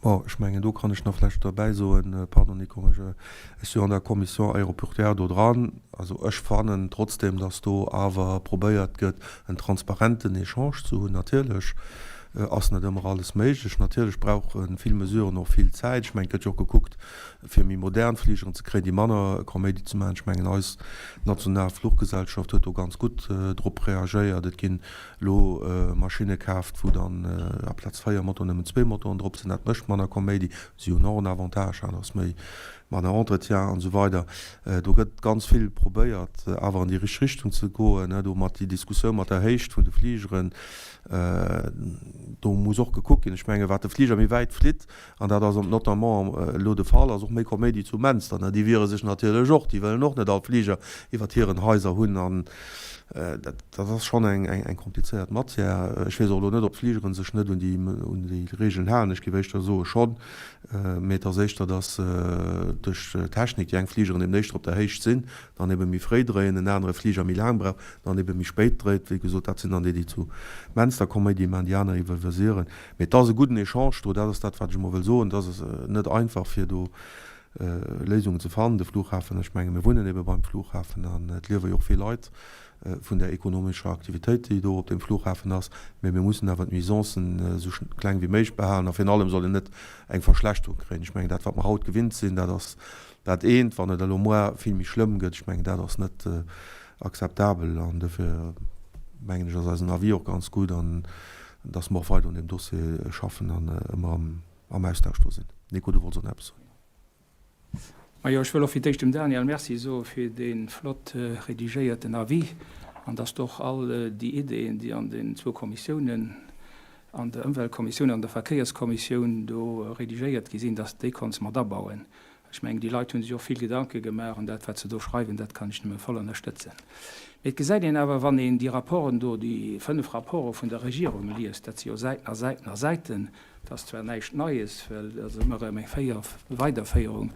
Bon, ech mengen, do kann ech nach vläicht derbäi soen, pardon Nico, ech si jo an der Commission aéroportuaire do dran, also ech fannen trotzdem, dass do awer probéiert gëtt, en transparenten Echange ze hunn. Natierlech ass net ëmmer alles méiglech, natierlech brauche vill Mesuren och vill Zäit. Ech mengen, et gëtt jo och gekuckt, fir méi modern Fligeren ze kréien, déi manner Kaméidi ze maachen. Ech mengen, eis national Fluchgesellschaft huet do ganz gutt drop reagéiert. Et ginn elo Maschinne kaaft, wou dann aplaz 4 Motoren nëmmen zwee Motoren drop sinn, dat mécht manner Koméidi, si hunn och en Avantage, dat ass méi manner Entretien an esou weider. Do gëtt ganz vill probéiert awer an déi richteg Richtung ze goen. Do mat déi Diskussioun mat der Héicht vun de Fligeren, do muss och gekuckt ginn. Ech menge wat de Fliger méi wäit flitt, An dat ass notamment elo de Fall, ass och méi Koméidi zu Menster. Déi wiere sech natierlech och, déi wëllen och net all Fliger iwwert hiren Haiser hunn. An dat ass schonn eng komplizéiert Matière. Ech weess och elo net, ob d'Fligere sech net un déi Regeln halen. Ech géif éischter soe schonn. Mee et ass éischter, datt duerch d'Technik déi eng Fligeren eben éischter op der Héicht sinn, dann ebe méi fréi dréien, en anere Fliger méi laang brauch, dann ebe méi spéit dréit. Wéi gesot, dat sinn dann déi, déi zu Menster Koméidi maachen, déi aner iwwer Iwwersiren. Mee et ass e gudden Echange do, dat ass dat, wat ech emol wëll soen. Et ass net einfach, fir do Léisungen ze fannen. De Flughafen, ech menge mir wunnen ebe beim Flughafen an et liewe jo och vill Leit vun där ekonomescher Aktivitéit, déi do op deem Flughafen ass. Mee mir mussen awer d'Nuisancen esou kleng wéi méiglech behalen a virun allem soll en net eng Verschlechterung kréien. Ech mengen, dat, wat mer haut gewinnt sinn, dat ass dat eent. Wann et elo muar vill méi schlëmm gëtt, ech mengen, dat ass net akzeptabel an dofir mengen ech, ass eisen Avis och ganz gutt an dass mer och weider un deem Dossier schaffen an ëmmer am Austausch do sinn. Nico, du wollts och nach eppes soen. Majo, ech wëll och fir d'éischt dem Daniel Merci soe fir dee flott redigéierten Avis an dass och all déi Ideeën, déi an den zwou Kommissiounen, an der Ëmweltkommissioun an der Verkéierskommissioun do redigéiert gi sinn, dass déi konns mat abauen. Ech mengen, déi Leit hu sech och vill Gedanke gemaach an dat, wat se do schreiwen, dat kann ech nëmme voll ënnerstëtzen. Mee et gesäit een awer, wann een déi Rapporten do, déi fënnf Rapporte vun der Regierung liest, dat si jo Säiten a Säiten a Säiten, dat ass zwar näischt Neies, well dat ass ëmmer erëm eng Féier Weiderféierung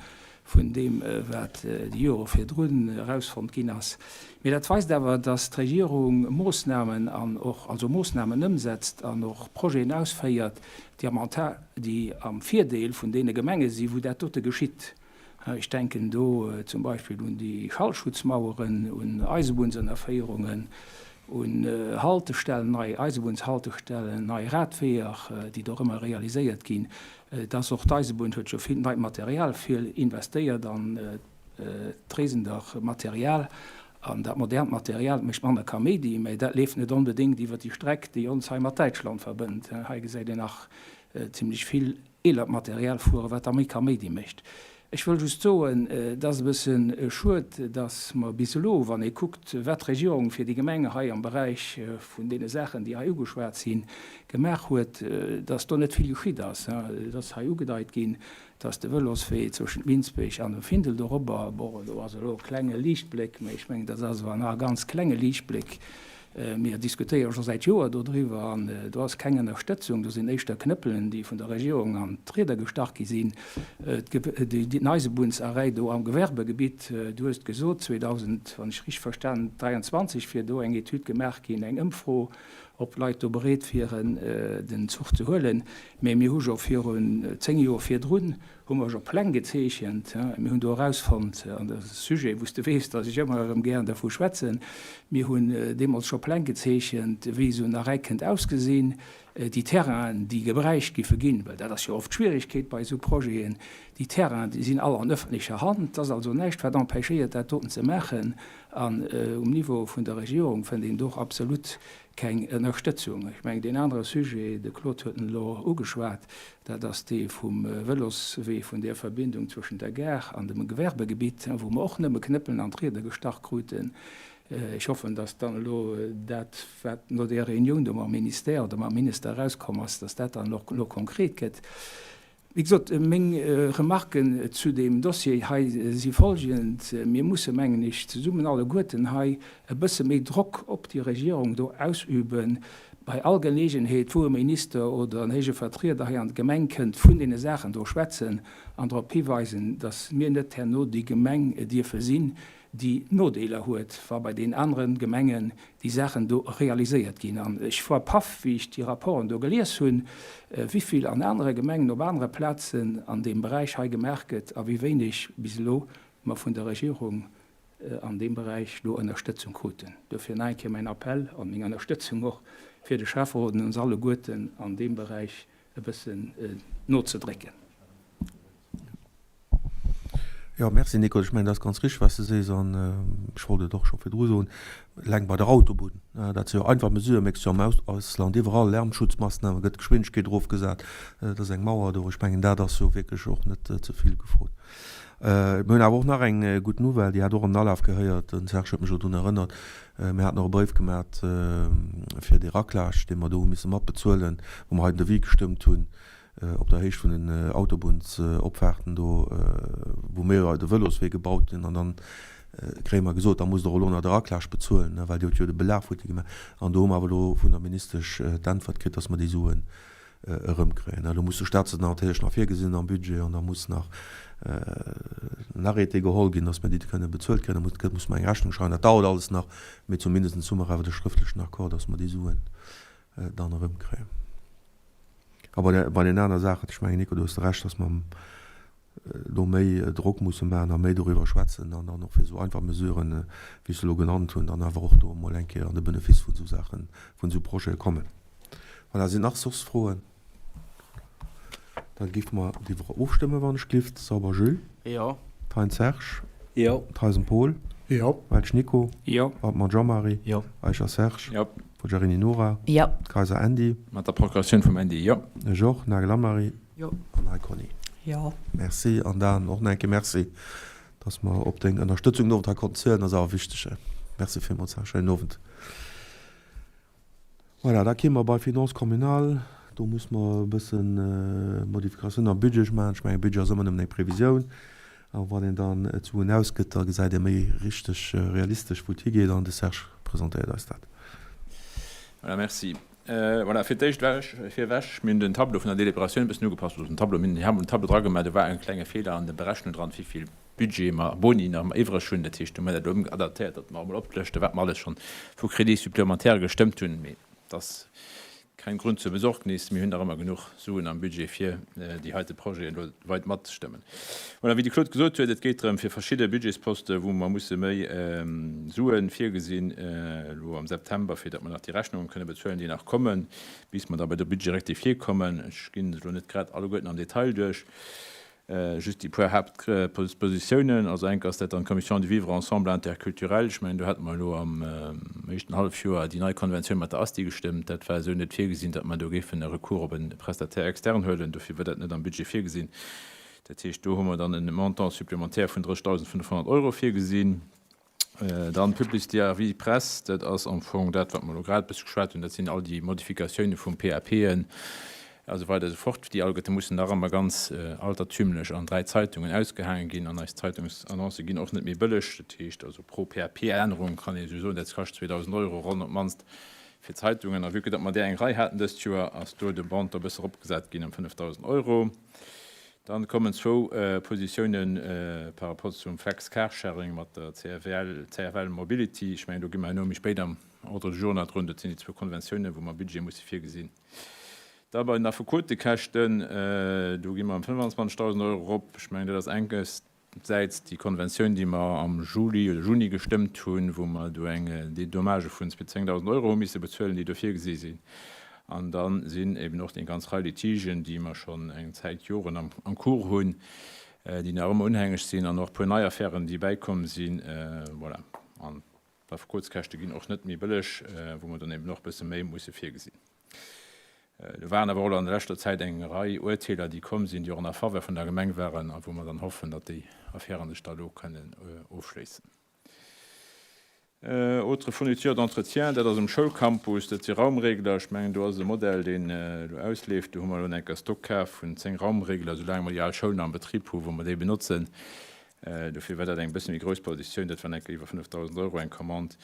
vun deem, wat déi Jore virdrun erausfonnt ginn ass, mee dat weist awer, dass d'Regierung Moosnamen an och, also Moosnamen ëmsetzt an och Projeten ausféiert, déi am Anta, déi am Virdeel vun deene Gemenge sinn, wou dat dote geschitt. Ech denken do zum Beispill un déi Schallschutzmaueren, un Eisebunnsennerféierungen, un Haltestellen, nei Eisebunnshaltestellen, nei Radweeër, déi do och ëmmer realiséiert ginn. Dass och d'Eisebunn huet jo vill neit Material vill investéiert an d'Reesender Material an dat modernt Material mécht manner Kaméidi, mä dat leeft net onbedéngt iwwer déi Streck, déi ons hei mat Däitschland verbënnt. Hei gesäit een nach zimlech vill eelert Material fueren, wat da méi Kaméidi mécht. Ech wëll just soen, et ass e bësse schued, datt mer bis elo, wann ee kuckt, wat d'Regierung fir déi Gemeng hei am Beräich vun deene Saachen, déi hei ugeschwat sinn, gemaach huet, datt do net vill geschitt ass. Et ass hei ugedeit ginn, datt de Vëloswee zwëschent Minsbech an dem Findel dorobber, bon, do ass elo e klenge Liichtbléck, mä ech mengen, dat ass awer nach e ganz klenge Liichtbléck. Mir diskutéiere scho säit Joer dodriwwer an do ass keng Ënnerstëtzung. Do sinn éischter Knëppelen, déi vun der Regierung an d'Rieder gestach gi sinn. Den Eisebunnsaarrêt do am Gewerbegebitt, du hues et gesot, 2000, wann ech richteg verstanen, 23 wier do eng Etüd gemaach ginn, eng Ëmfro. Ob d'Leit do bereet wieren, den Zuch ze huelen. Mee mir hu jo virun 10 Joer virdrun hu mer jo Pläng gezeechent. Mir hunn do erausfonnt, an dat ass e Sujet, wou s de weess, datt ech ëmmer erëm gären dervu schwätzen, mir hunn deemools scho Pläng gezeechent, wéi esou en Arrêt kënnt ausgesinn, déi Terrainen, déi gebräicht giffe ginn, well dat ass jo oft d'Schwierigkeet bei esou Projeten, déi Terrainen, déi sinn all an öffentlecher Hand. Et ass also näischt, wat empêchéiert, dat doten ze maachen. An um Niveau vun der Regierung fënnt een do och absolut keng Ënnerstëtzung. Ech mengen, deen anere Sujet, de Claude huet en elo ugeschwat, dat ass dee vum Vëloswee, vun där Verbindung zwëschen der Gare an dem Gewerbegebitt, wou mer och nëmme Knëppelen an d'Rieder gestach kruten. Ech hoffen, dass dann elo dat, wat no där Reunioun do mam Ministère oder mam Minister erauskomm ass, dass dat dann och elo konkret gëtt. Wéi gesot, meng Remarken zu deem Dossier hei si folgend, Mir musse, mengen ech, zesummen alleguerten hei e bësse méi Drock op déi Regierung do ausüben, bei all Geleegenheet, wou e Minister oder en héije Vertrieder hei an d'Gemeng kënnt, vun deene Saachen do schwätzen an drop hiweisen, dass mir net herno déi Gemeng dierfe sinn, déi Nodeeler huet, wa bei deenen anere Gemengen déi Saachen do realiséiert ginn. An ech war paff, wéi ech déi Rapporten do gelies hunn, wivill an anere Gemengen op anere Plazen an deem Beräich hei gemaach gëtt a wéi wéineg bis elo mer vun der Regierung an deem Beräich do Ënnerstëtzung kruten. Dofir nach eng Kéier mäin Appell an meng Ënnerstëtzung och fir de Schäfferot an ons alleguerten an deem Beräich e bëssen nozedrécken. Jo, merci Nicole. Ech mengen, dat ass ganz richteg, wat s de sees. An ech wollt et och scho virdru soen, eleng bei der Autobunn, dat si jo einfach Mesuren, méchs jo am Ausland iwwerall Lärmschutzmassnamen, gëtt d'Geschwindegkeet erofgesat, et ass eng Mauer do. Ech mengen, dat ass jo wierklech och net ze vill gefrot. Mir hunn awer och nach eng gutt Nouvelle, déi hat och an den Alaf gehéiert, den Serge huet mech elo drun erënnert, Mir haten och e Bréif gemat fir dee Raclage, dee mer do hu misse matbezuelen, wou mer hei den Devis gestëmmt hunn op der Héicht vun den Autobunnsopfahrten do, wou mir jo de Vëloswee gebaut hunn. An dann kréie mer gesot, da musst Der och elo nach de Raclage bezuelen, well Dir hutt jo de Belag futti gemaach. An do hu mer awer elo vun der Ministesch d'Äntwert kritt, dass mer déi Suen erëmkréien. Elo muss de Staat se natierlech nach virgesinn am Budget an da muss nach en Arrêté geholl ginn, datt mir déi kënne bezuelt kréien. Da muss mer eng Rechnung schreiwen. Dat dauert alles nach, mee zumindest hu mer awer de schrëftlechen Accord, datt mer déi Suen dann erëmkréien. A bei den aner Saachen, ech mengen, Nico, do hues de Recht, datt mer do méi Drock musse maachen a méi doriwwer schwätzen an dann och fir esou einfach Mesuren, wéi ech se elo genannt hunn, dann awer och do emol eng Kéier an de Benefiss vun esou Saachen, vun esou Projete kommen. Voilà, sinn nach soss Froen? Da géife mer driwwer ofstëmmen, wann ech glift. Sauber Jules? Jo. Thein Serge? Jo. Theisen Paul? Jo. Welsch Nico? Jo. Altmann Jean-Marie? Jo. Eicher Serge? Jo. Forgiarini Nora? Jo. Kayser Andy? Mat der Procuratioun vum Andy, jo. Ech och. Nagel Anne-Marie? Jo. An hei Conny. Jo. Merci. An Dan, och nach eng Kéier Merci, dass mer op deng Ënnerstëtzung den Owend hei konnten zielen. Dat ass awer wichteg. Merci villmools. Schéinen Owend. Voilà, da kéime mer bei Finances communales. Do muss mer e bëssen Modifikatiounen am Budget maachen. Ech mengen, Budget ass ëmmer nëmmen eng Previsioun. A wann een dann d'Suen ausgëtt, da gesäit ee méi richteg realistesch, wou et higeet. An de Serge presentéiert eis dat. Voilà, merci. Voilà, fir d'éischt war ech virewech, mir hunn den Tableau vun der Deliberatioun e bëssen ugepasst, also den Tableau, mir hunn den Tableau dragemaach, do war e klenge Feeler an der Berechnung dran, wéi vill Budget mer Boni nach ëmmer iwwreg hunn. Dat heescht, do hu mer dat elo ëmadaptéiert, datt mer emol oplëschten, wat mer alles schonn vu Crédits supplémentaires gestëmmt hunn. Mee et ass kein Grund zur Besorgnis, mir hunn nach ëmmer genuch Suen am Budget, fir déi heite Projeten elo weit matzestëmmen. Voilà, wéi de Claude gesot huet, et geet drëm, fir verschidde Budgetsposte wou mer musse méi Sue virgesinn elo am September, fir datt mer nach déi Rechnungen kënne bezuelen, déi nach kommen, bis mer da bei de Budget rectifié kommen. Ech ginn se elo net grad alleguerten am Detail duerch. Just déi puer Haaptpositiounen. Also enk ass dat dann d'Commission du vivre ensemble interculturel. Ech mengen, do hate mer elo am éischten Hallefjoer déi nei Konventioun mat der ASTI gestëmmt. Dat war esou net virgesinn, datt mer do géifen e Recours op e Prestataire externe huelen. Dofir war dat net am Budget virgesinn. Dat heescht, do hu mer dann e Montant supplémentaire vun 30.500 Euro virgesinn. Dann d'Publicité avis presse, dat ass am Fong dat, wat mer elo grad e bësse geschwat hunn. Dat sinn all déi Modifikatioune vum PAPen a sou weider a sou fort, déi alleguerte mussen nach ëmmer ganz altertümlech an 3 Zeitungen ausgehaange ginn. An eis Zeitungsannoncë ginn och net méi bëlleg. Dat heescht also pro PAP-Ännerung kann ee sou soen, dat kascht 2.000 Euro ronn op d'mannst fir d'Zeitungen. A vue que datt mer där eng Rei haten dëst Joer, ass do de Montant e bësse eropgesat ginn ëm 5.000 Euro. Dann kommen zwou Positiounen par rapport zum Flex Carsharing mat der CFL, CFL Mobility. Ech mengen, do gi mer herno méi spéit am Ordre du jour nach drun. Dat sinn déi zwou Konventiounen, wou mer Budget musse virgesinn. Da bei den Affekotekäschten, do gi mer ëm 25.000 Euro erop. Ech mengen, dat ass engersäits déi Konventioun, déi mer am Juli oder Juni gestëmmt hunn, wou mer do eng Dédommage vun 10.000 Euro hu misse bezuelen, déi do virgesi sinn. An da sinn eben och déi ganz Rei Litigen, déi mer schonn eng Zäit, Joren am Cours hunn, déi nach ëmmer unhängeg sinn, an och e puer nei Affären, déi bäikomm sinn. Voilà. An d'Affekotskäschte ginn och net méi bëlleg, wou mer dann eben och e bësse méi musse virgesinn. Do waren awer och an der leschter Zäit eng Rei Urteeler, déi komm sinn, déi och an der Faveur vun der Gemeng waren a wou mer dann hoffen, datt déi Affären sech da elo kënnen ofschléissen. Autres fournitures d'entretien, dat ass um Schoulcampus, dat si Raumregler. Ech mengen, do ass e Modell, deen elo ausleeft. Do hu mer elo eng Kéier Stock kaf vun 10 Raumregler, soulaang mer déi al Schoul nach am Betrib hu wou mer déi benotzen. Dofir war dat eng bësse méi grouss Positioun, dat waren eng Kéier iwwer 5.000 Euro eng Commande,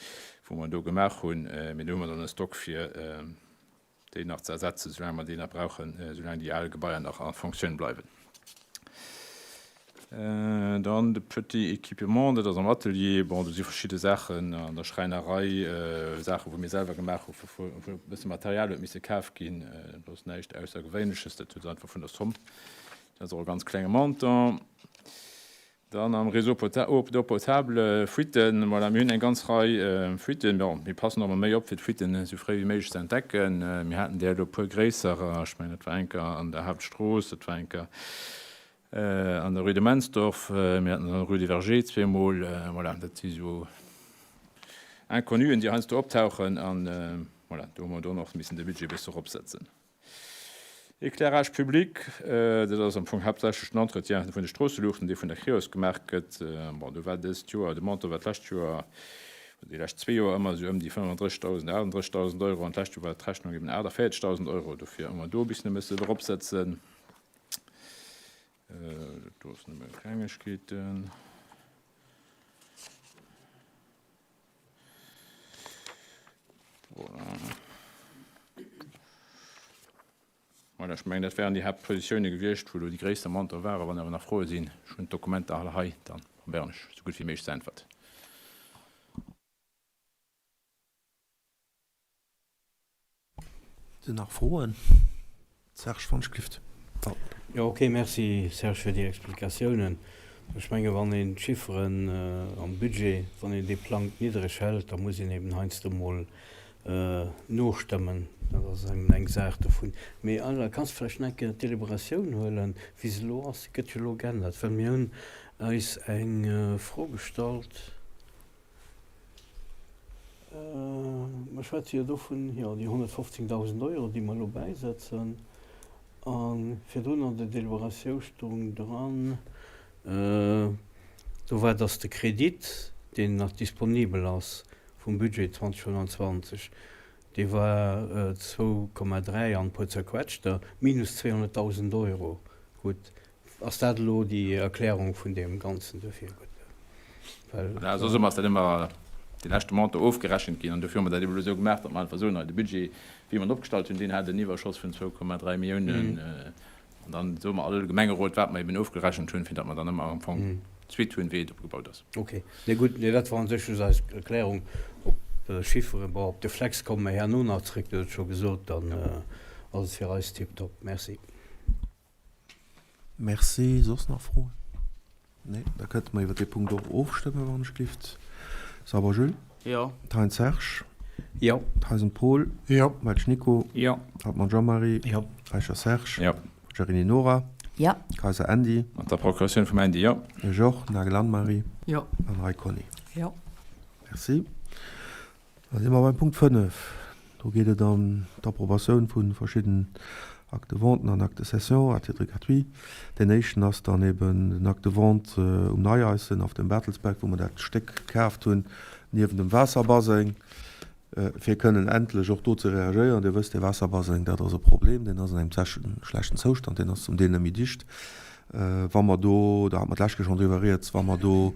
wou mer do gemaach hunn. Mee do hu mer dann e Stock fir déi nach ze ersetzen, soulaang mer déi nach brauchen, soulaang déi al Gebaier nach a Fonctioun bleiwen. Dann de Petit Équipement, dat ass am Atelier. Bon, do si verschidde Saachen an der Schräinerei, Saachen, wou mir selwer gemaach hu wou e bësse Material huet misse kaf ginn. Do ass näischt Aussergewéinleches, dat huet einfach vun der Zomm, dat ass och e ganz klenge Montant. Dann am Réseau eau potable, Fuitten, voilà, mir hunn eng ganz Rei Fuitten. Bon, mir passen och ëmmer méi op, fir d'Fuitten esou fréi wéi méiglech ze entdecken. Mir haten där elo e puer gréisserer, ech mengen, dat war eng Kéier an der Haaptstrooss, dat war eng Kéier an der Rue de Mensdorf, mir haten se an der Rue des Vergers zweemol. Voilà, dat si sou Inconnuen, déi heiansdo optauchen an voilà, do hu mer dann och missen de Budget e bësse eropsetzen. Éclairage public, dat ass am Fong haaptsächlech den Entretien vun de Stroosseluuchten, dee vun der Creos gemaach gëtt. Bon, do war dëst Joer, de Montant war d'lescht Joer, oder déi lescht zwee Joer ëmmer esou ëm déi 35.000, 38.000 Euro an d'lescht Joer war d'Rechnung eben 48.000 Euro. Dofir hu mer do e bëssen e mësse eropsetzen. Dat do ass nëmme Klengegkeeten. Voilà. Voilà, ech mengen, dat wären déi Haaptpositioune gewiescht, wou elo déi gréisster Monter waren. Wann awer nach Froe sinn, ech hunn d'Dokumenter all hei, da probéieren ech esou gutt wéi méiglech ze äntwerten. Sinn nach Froen? Serge van Schlift. Jo, ok, merci Serge fir déi Explikatiounen. Ech menge wann een d'Chifferen am Budget, wann een dee plangt, niddreg hält, da muss een eben heiansdo mol nostëmmen. Dat ass eben eng Saach dovun. Mee Angela, kanns de vläicht nach eng Kéier d'Deliberatioun huelen, wéi se elo ass? Se gëtt jo elo geännert, well mir hunn eis eng Fro gestallt. Mer schwätze jo do vun, jo, déi 115.000 Euro, déi mer elo bäisetzen. A virdrun an der Deliberatioun stoung dran, do war, dass de Kredit, deen nach disponibel ass vum Budget 2025, dee war 2,3 an e puer zerquetschter, minus 200.000 Euro. Gutt, Ass dat elo déi Erklärung vun deem Ganzen dofir? Gutt, well. Voilà, soss ëmmer ass dat ëmmer dee leschte Montant ofgerechent ginn an dofir hu mer dat ebe elo esou gemaach, datt mer einfach soen, hei de Budget, wéi mer en opgestallt hunn, deen hat en Iwwerschoss vun 2,3 Milliounen an dann soe mer all Gemengerot, wat mer eben ofgerechent hunn, fir datt mer dann ëmmer am Fong d'Suite hunn, wéi et opgebaut ass. Okay, nee gutt, nee dat war an sech just eis Erklärung op Chifferen. Bon, op de Flex komme mer herno nach zréck, du hues et scho gesot, dann ass et fir eis tiptop. Merci. Merci. Soss nach Froen? Nee, da kënnte mer iwwer dee Punkt och ofstëmmen, wann ech gelift. Sauber Jules? Jo. Thein Serge? Jo. Theisen Paul? Jo. Welsch Nico? Jo. Hartmann Jean-Marie? Jo. Eicher Serge? Jo. Giarini Nora? Jo. Kayser Andy? Mat der Procuratioun vum Andy, jo. Ech och. Nagel Anne-Marie? Jo. An Rey Conny? Jo. Merci. Da si mer beim Punkt 5. Do geet et ëm d'Approbatioun vu verschidden Actes de vente an Actes de cession à titre gratuit. Deen éischten ass dann eben den Acte de vente um Neieissen auf dem Bartelsberg, wou mer dat Stéck kaaft hunn niewent dem Waasserbaseng, fir kënnen endlech och do ze reagéieren. Dir wësst, dee Waasserbaseng, dat ass e Problem, deen ass an engem schlechten Zoustand, deen ass zum Deel net méi dicht. Wa mer do, do hate mer d'lescht Kéier schonn driwwer rieds, wa mer do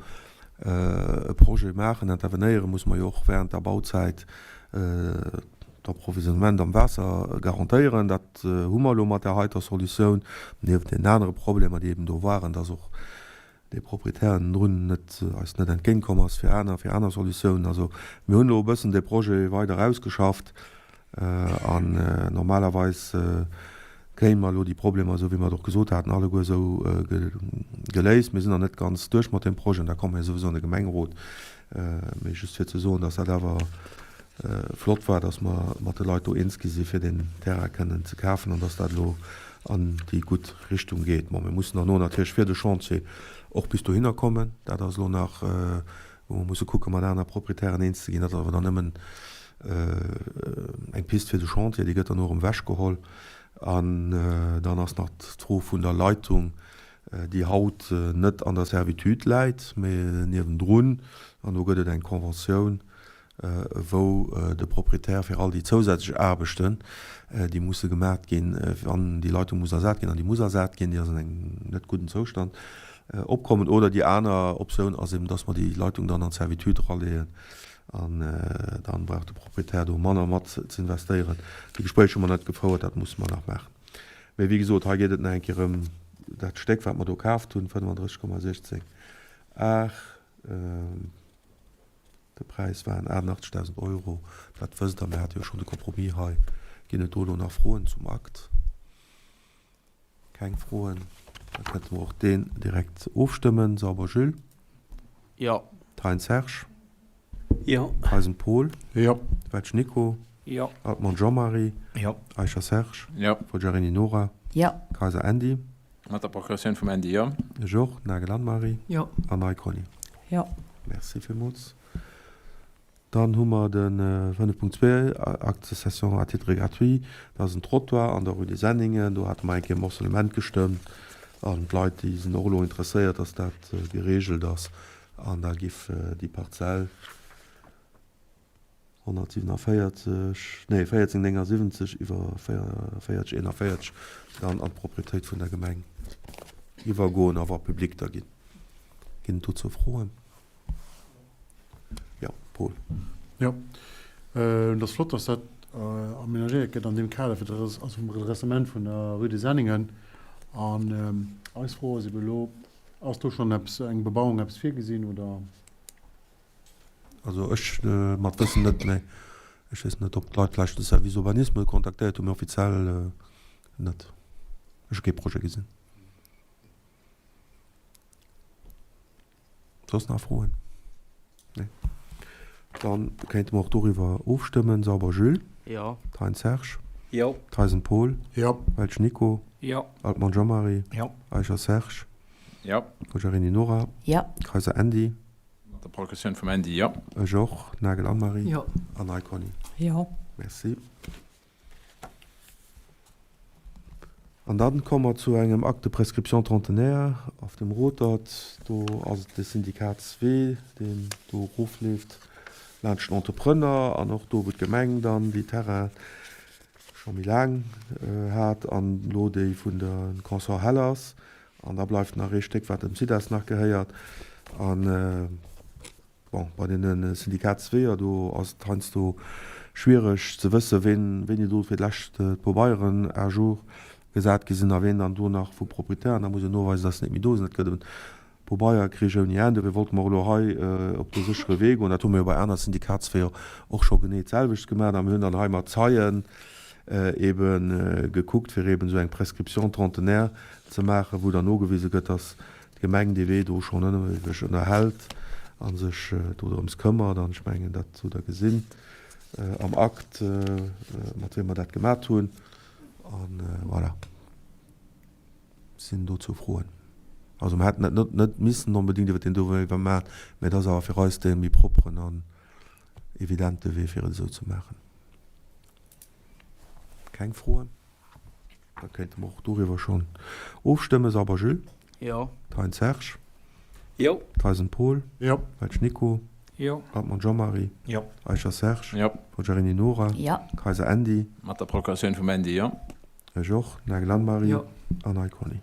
e Projet maachen, intervenéieren, musse mer jo och während der Bauzäit. d'Approvisionnement am Waasser garantéieren. Dat hu mer elo mat där heiter Solutioun, nieft deenen anere Problemer, déi eben do waren, dass och dee Proprietär ënnendrun net, eis net entgéintkomm ass fir aner, fir aner Solutiounen. Also mir hunn elo e bëssen dee Projet weider ausgeschafft an normalerweis kréie mer elo déi Problemer, esou wéi mer et och gesot haten, alleguer esou geléist. Mir sinn nach net ganz duerch mat deem Projet an da komme mir souwisou an de Gemengerot. Mee just fir ze soen, dass dat awer flott war, dass mer mat de Leit do eens gi si fir deen Terrain kënnen ze kafen an dass dat elo an déi gutt Richtung geet. Bon, mir mussen herno natierlech fir de Chantier och bis dohinner kommen. Dat ass elo nach, wou mer musse kucke mat aner Proprietären eens ze ginn. Dat ass awer dann nëmmen eng Pist fir de Chantier, déi gëtt dann och erëm ewechgeholl. An dann ass nach d'Fro vun der Leitung, déi haut net an der Servitude läit, mee niewendrun. An do gëtt et eng Conventioun, wou de Proprietär fir all déi zousätzlech Aarbechten, déi musse gemaat ginn, wann déi Leitung muss ersat ginn, an déi muss ersat ginn, déi ass an engem net gudden Zoustand, opkommen. Oder déi aner Optioun ass eben, dass mer déi Leitung dann an d'Servitude eraleeën an dann brauch de Proprietär do manner mat ze investéieren. Déi Gespréich hu mer net gefouert, dat musse mer nach maachen. Mee wéi gesot, hei geet et nach eng Kéier ëm dat Stéck, wat mer do kaaft hunn, 35,16 Ar. De Präis waren 88.000 Euro. Dat wësst Der. Mir hate jo schonn de Compromis hei. Ginn et do elo nach Froen zum Akt? Keng Froen. Da kënnte mer och deen direkt ofstëmmen. Sauber Jules? Jo. Thein Serge? Jo. Theisen Paul? Jo. Wetsch Nico? Jo. Altmann Jean-Marie? Jo. Eicher Serge? Jo. Forgiarini Nora? Jo. Kayser Andy? Mat der Procuratioun vum Andy, jo. Ech och. Nagel Anne-Marie? Jo. An Ney Conny? Jo. Merci villmools. Dann hu mer de 5.2, Acte de cession à titre gratuit. Dat ass en Trottoir an der Rue des Senningen. Do hate mer eng Kéier Morcellement gestëmmt. An d'Leit, déi sinn och elo interesséiert, dass dat geregelt ass. An da giff déi Parzell 147, nee 1479 iwwer 4041 dann an d'Proprietéit vun der Gemeng iwwergoen a Voie publique da ginn. Ginn et dozou Froen? Jo, Paul. Jo, et ass flott, dass dat aménagéiert gëtt an deem Kader, fir dat also vum Redressement vun der Rue des Senningen. An eis Fro ass ebe elo, Ass do schonn eppes, eng Bebauung, eppes virgesinn oder? Also ech mat Wëssen net, nee. Ech weess net, ob d'Leit vläicht de Service Urbanisme kontaktéiert hunn, mee offiziell net. Ech hu kee Projet gesinn. Soss nach Froen? Nee. Dann kéinte mer och doriwwer ofstëmmen. Sauber Jules? Jo. Thein Serge? Jo. Theisen Paul? Jo. Welsch Nico? Jo. Altmann Jean-Marie? Jo. Eicher Serge? Jo. Poggiarini Nora? Jo. Kayser Andy? Mat der Procuratioun vum Andy, jo. Ech och. Nagel Anne-Marie? Jo. An Ney Conny? Jo. Merci. An dann komme mer zu engem Acte de prescription trentenaire auf dem Rotert. Do ass et de Syndikat Zwee, deen do erofleeft laanscht den Entrepreneur an och do, wou d'Gemeng dann déi Terrainen scho méi laang hat an elo déi vun de Consort Hellers. An da bleift nach ee Stéck, wat dem SIDAS nach gehéiert. An Bon, bei deene Syndikatsweeër, do ass et heiansdo schwiereg ze wëssen, ween, wéini do fir d'lescht d'Pobeieren à jour gesat gi sinn a ween dann do nach vu Proprietär, an da muss een noweisen, dass se net méi do sinn. Et gëtt e Pobeierkrich ouni Enn. Dofir wollte mer elo hei op de séchere Wee goen. Dat hu mer jo bei aner Syndikatsweeër och scho genee d'selwecht gemaach. A mir hunn dann hei mat Zeien ebe gekuckt, fir eben esou eng Prescription trentenaire ze maachen, wou dann nogewise gëtt, dass d'Gemeng dee Wee do schonn ënnerweg ënnerhält a sech do drëms këmmert. An ech mengen, dat hutt Der gesinn am Akt, mat wem mer dat gemat hunn. A voilà, sinn dozou Froen? Also mer hätten dat net missen onbedéngt iwwer deen do Wee maachen, mä et ass awer fir eis dee méi propperen an evidente Wee, fir et esou ze maachen. Keng Froen? Da kéinte mer och doriwwer schonn ofstëmmen. Sauber Jules? Jo. Thein Serge? Jo. Theisen Paul? Jo. Welsch Nico? Jo. Hartmann Jean-Marie? Jo. Eicher Serge? Jo. Forgiarini Nora? Jo. Kayser Andy? Mat der Procuratioun vum Andy, jo. Ech och. Nagel Anne-Marie? Jo. An Ney Conny?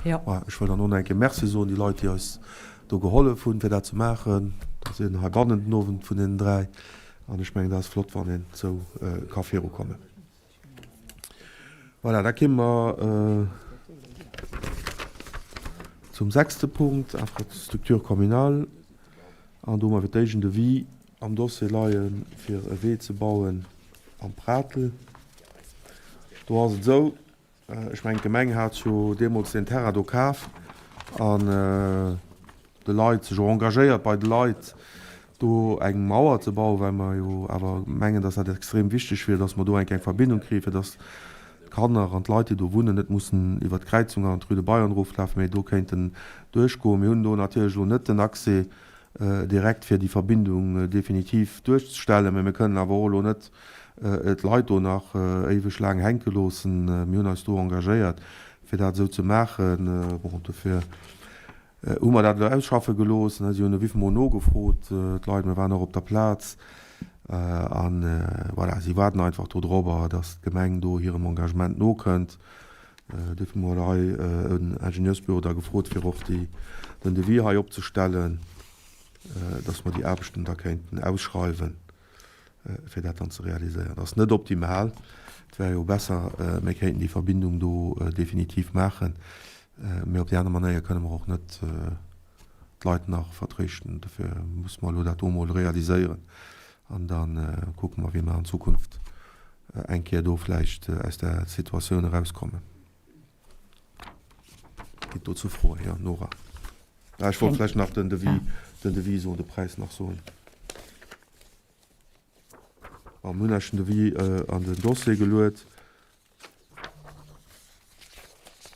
Jo. Ech wëll dann och nach eng Kéier Merci soen, déi Leit, déi eis do gehollef hunn, fir dat ze maachen. Dat sinn heibannen den Owend vun deenen 3. An ech mengen, dat ass flott, wann een esou ka virukommen. Voilà, da kéime mer zum sechste Punkt, Infrastructure communale. An do hu mer fir d'éischt en Devis am Dossier leie fir e Wee ze bauen am Pratel. Do ass et esou, Ech mengen, d'Gemeng hat jo deemools deen Terrain do kaf an de Leit, sech och engagéiert bei de Leit, do eng Mauer ze bauen, well mer jo awer mengen, dass dat extrem wichteg wier, dass mer do eng eng Verbindung kriegen, fir dass d'Kanner an d'Leit, déi do wunnen, net mussen iwwert d'Kräizung an d'Rue de Bayern eroflafen, mee do kéinten duerchgoen. Mir hunn do natierlech elo net den Accès direkt, fir déi Verbindung definitiv duerchzestellen, mee mir kënnen awer och elo net d'Leit do nach éiweg laang hänke loossen. Mir hunn eis do engagéiert, fir dat esou ze maachen. Bon, dofir hu mer dat elo ausschaffe gelooss. Si hunn e wéi Mol nogefrot, d'Leit. Mir waren och op der Plaz. A voilà, si waarden einfach dodrobber, datt d'Gemeng do hirem Engagement nokënnt. Dofir hu mer hei en Ingenieursbüro da gefrot, fir och déi, den Devis hei opzestellen, dass mer déi Aarbechten da kéinten ausschreiwen, fir dat dann ze realiséieren. Dat ass net optimal. Et wär jo besser, mir kéinten déi Verbindung do definitiv maachen. Mee op déi aner Manéier kënne mer och net d'Leit nach vertréischten. Dofir musse mer elo dat do emol realiséieren an da kucke mer, wéi mer an Zukunft eng Kéier do vläicht aus der Situatioun erauskommen. Ginn dozou Froen? Jo, Nora. Ah, ech wollt vläicht nach den Devis, den Devis soen, de Präis nach soen. Bon, mir hunn Iech den Devis an den Dossier geluet.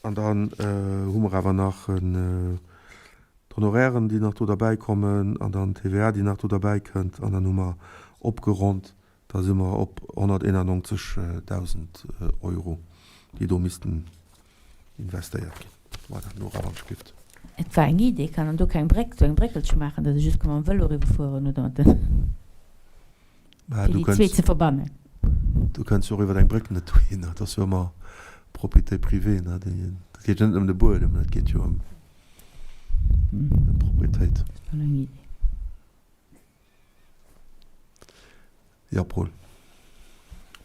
An dann hu mer awer nach d'Honorairen, déi nach do derbäikommen, an dann d'TVA, déi nach do derbäikënnt. An dann hu mer opgeronnt, da si mer op 191.000 Euro, déi do missten investéiert ginn. Voilà, Nora, wann ech gift. Et war eng Idee, kann en do keng Bréck, sou eng Bréckelche maachen, datt ee just ka mam Vëlo eriwwerfueren oder mat den. Mä Fir du déi zwee kënns, ze verbannen. du kënns jo och iwwer eng Bréck net dohinner. Dat ass jo ëmmer Propriété privée, ne? Déi, dat geet jo net ëm de Buedem, dat geet jo ëm d'Propriétéit. Dat war eng Idee. Jo, Paul.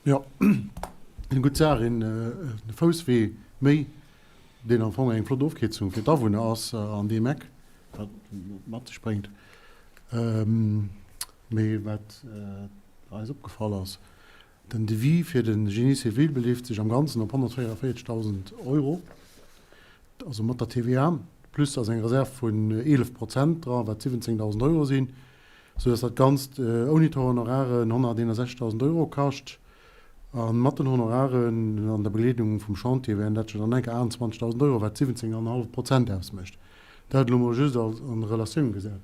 Jo, eng gutt Saach, een Fousswee méi, deen am Fong eng flott Ofkierzung fir d'Awunner ass an deem Eck, wat mat sech bréngt. Mee wat eis opgefall ass, den Devis fir de Génie civil beleeft sech am Ganzen op 144.000 Euro, also mat der TVA, plus ass eng Reserv vun 11 Prozent dra, wat 17.000 Euro sinn, soudass dat Ganzt ouni d'Honoraren 161.000 Euro kascht. A mat den Honoraren an der Begleedung vum Chantier wären dat jo dann enker 28.000 Euro, wat 17,5 Prozent ausmécht. Dat elo mol just als an Relatioun gesat.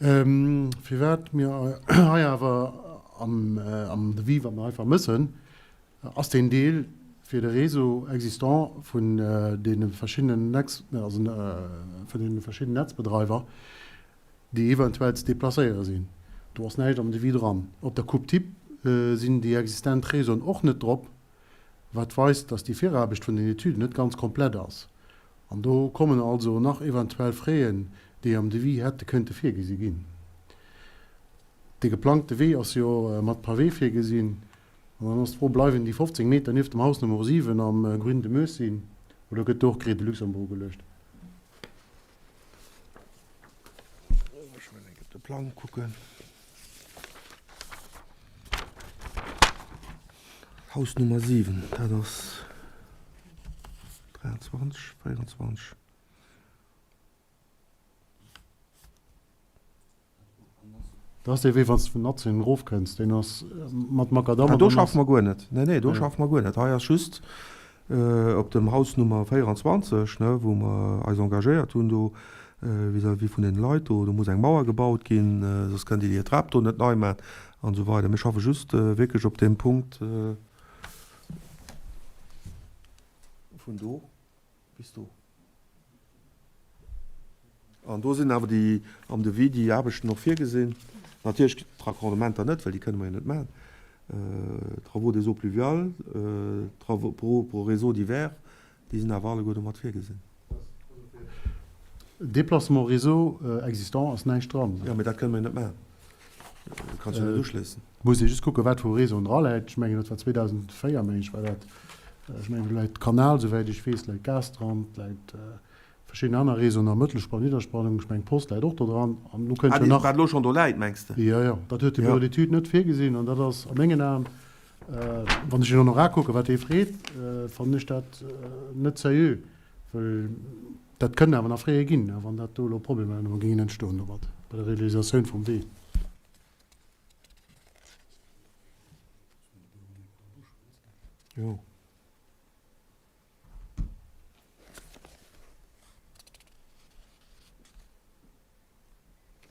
Firwat mir hei awer am Devis, wat mer hei vermëssen, ass deen Deel fir de Réseau existant vun deene verschiddenen Netz, also vun deene verschiddenen Netzbedreiwer, déi eventuell ze déplacéiere sinn. Do ass näischt am Devis dran. Op der Coupe type sinn déi existent Réseauen och net drop, wat weist, dass déi Viraarbecht vun den Etüden net ganz komplett ass. An do kommen also nach eventuell Fräen, déi am Devis hätte kënnte virgesi ginn. Dee geplangte Wee ass jo mat Pavé virgesinn. An dann ass d'Fro, Bleiwen déi 15 Meter nieft dem Haus Nummer 7 am Grün de Meuse sinn oder gëtt do och Gré de Luxembourg ugeluecht? Ech wëll eng Kéier op de Plang kucken. Haus Nummer 7, dat ass 23, 24. Dat ass dee Wee, wann s de vun Atzéngen erofkënns, deen ass mat Makadamm. Ah, do schaffe mer guer net. Nee, nee, do schaffe mer guer net. Hei ass just op dem Haus Nummer 24, ne, wou mer eis engagéiert hunn do vis-à-vis vun deene Leit do. Do muss eng Mauer gebaut ginn, soss kënnt Dir hir Trap do net nei maachen an esou weider. Mir schaffe just wierklech op deem Punkt vun do bis do. An do sinn awer déi am Devis déi Aarbechten och virgesinn. Natierlech d'Raccordementer net, well déi kënne mer jo net maachen. Travaux des eaux pluviales, Travaux pour réseaux divers, déi sinn awer alleguer do mat virgesinn. Déplacement réseau existant ass näischt dran. Jo, mee dat kënne mer jo net maachen. Kanns jo net uschléissen. Muss ee just kucken, wat vu Réseauen dra läit. Ech mengen, dat war 2004, mengen ech, war dat. Ech mengen, do läit Kanal, souwäit ech weess, läit Gas dran, läit verschidden aner Réseauen a Mëttelspannung, Nidderspannung. Ech mengen, d'Post läit och do dran. An elo kënnt jo nach. Wat elo schonn do läit, mengs de? Jo, jo. Dat huet de Bureau d'études net virgesinn. An dat ass a mengen Aen, wann ech den Honorar kucken, wat dee freet, fannen ech dat net seriö. Well dat kënnt awer nach fréier ginn, wann dat do elo Problemer herno géingen entstoen domat bei der Realisatioun vum Wee. Jo.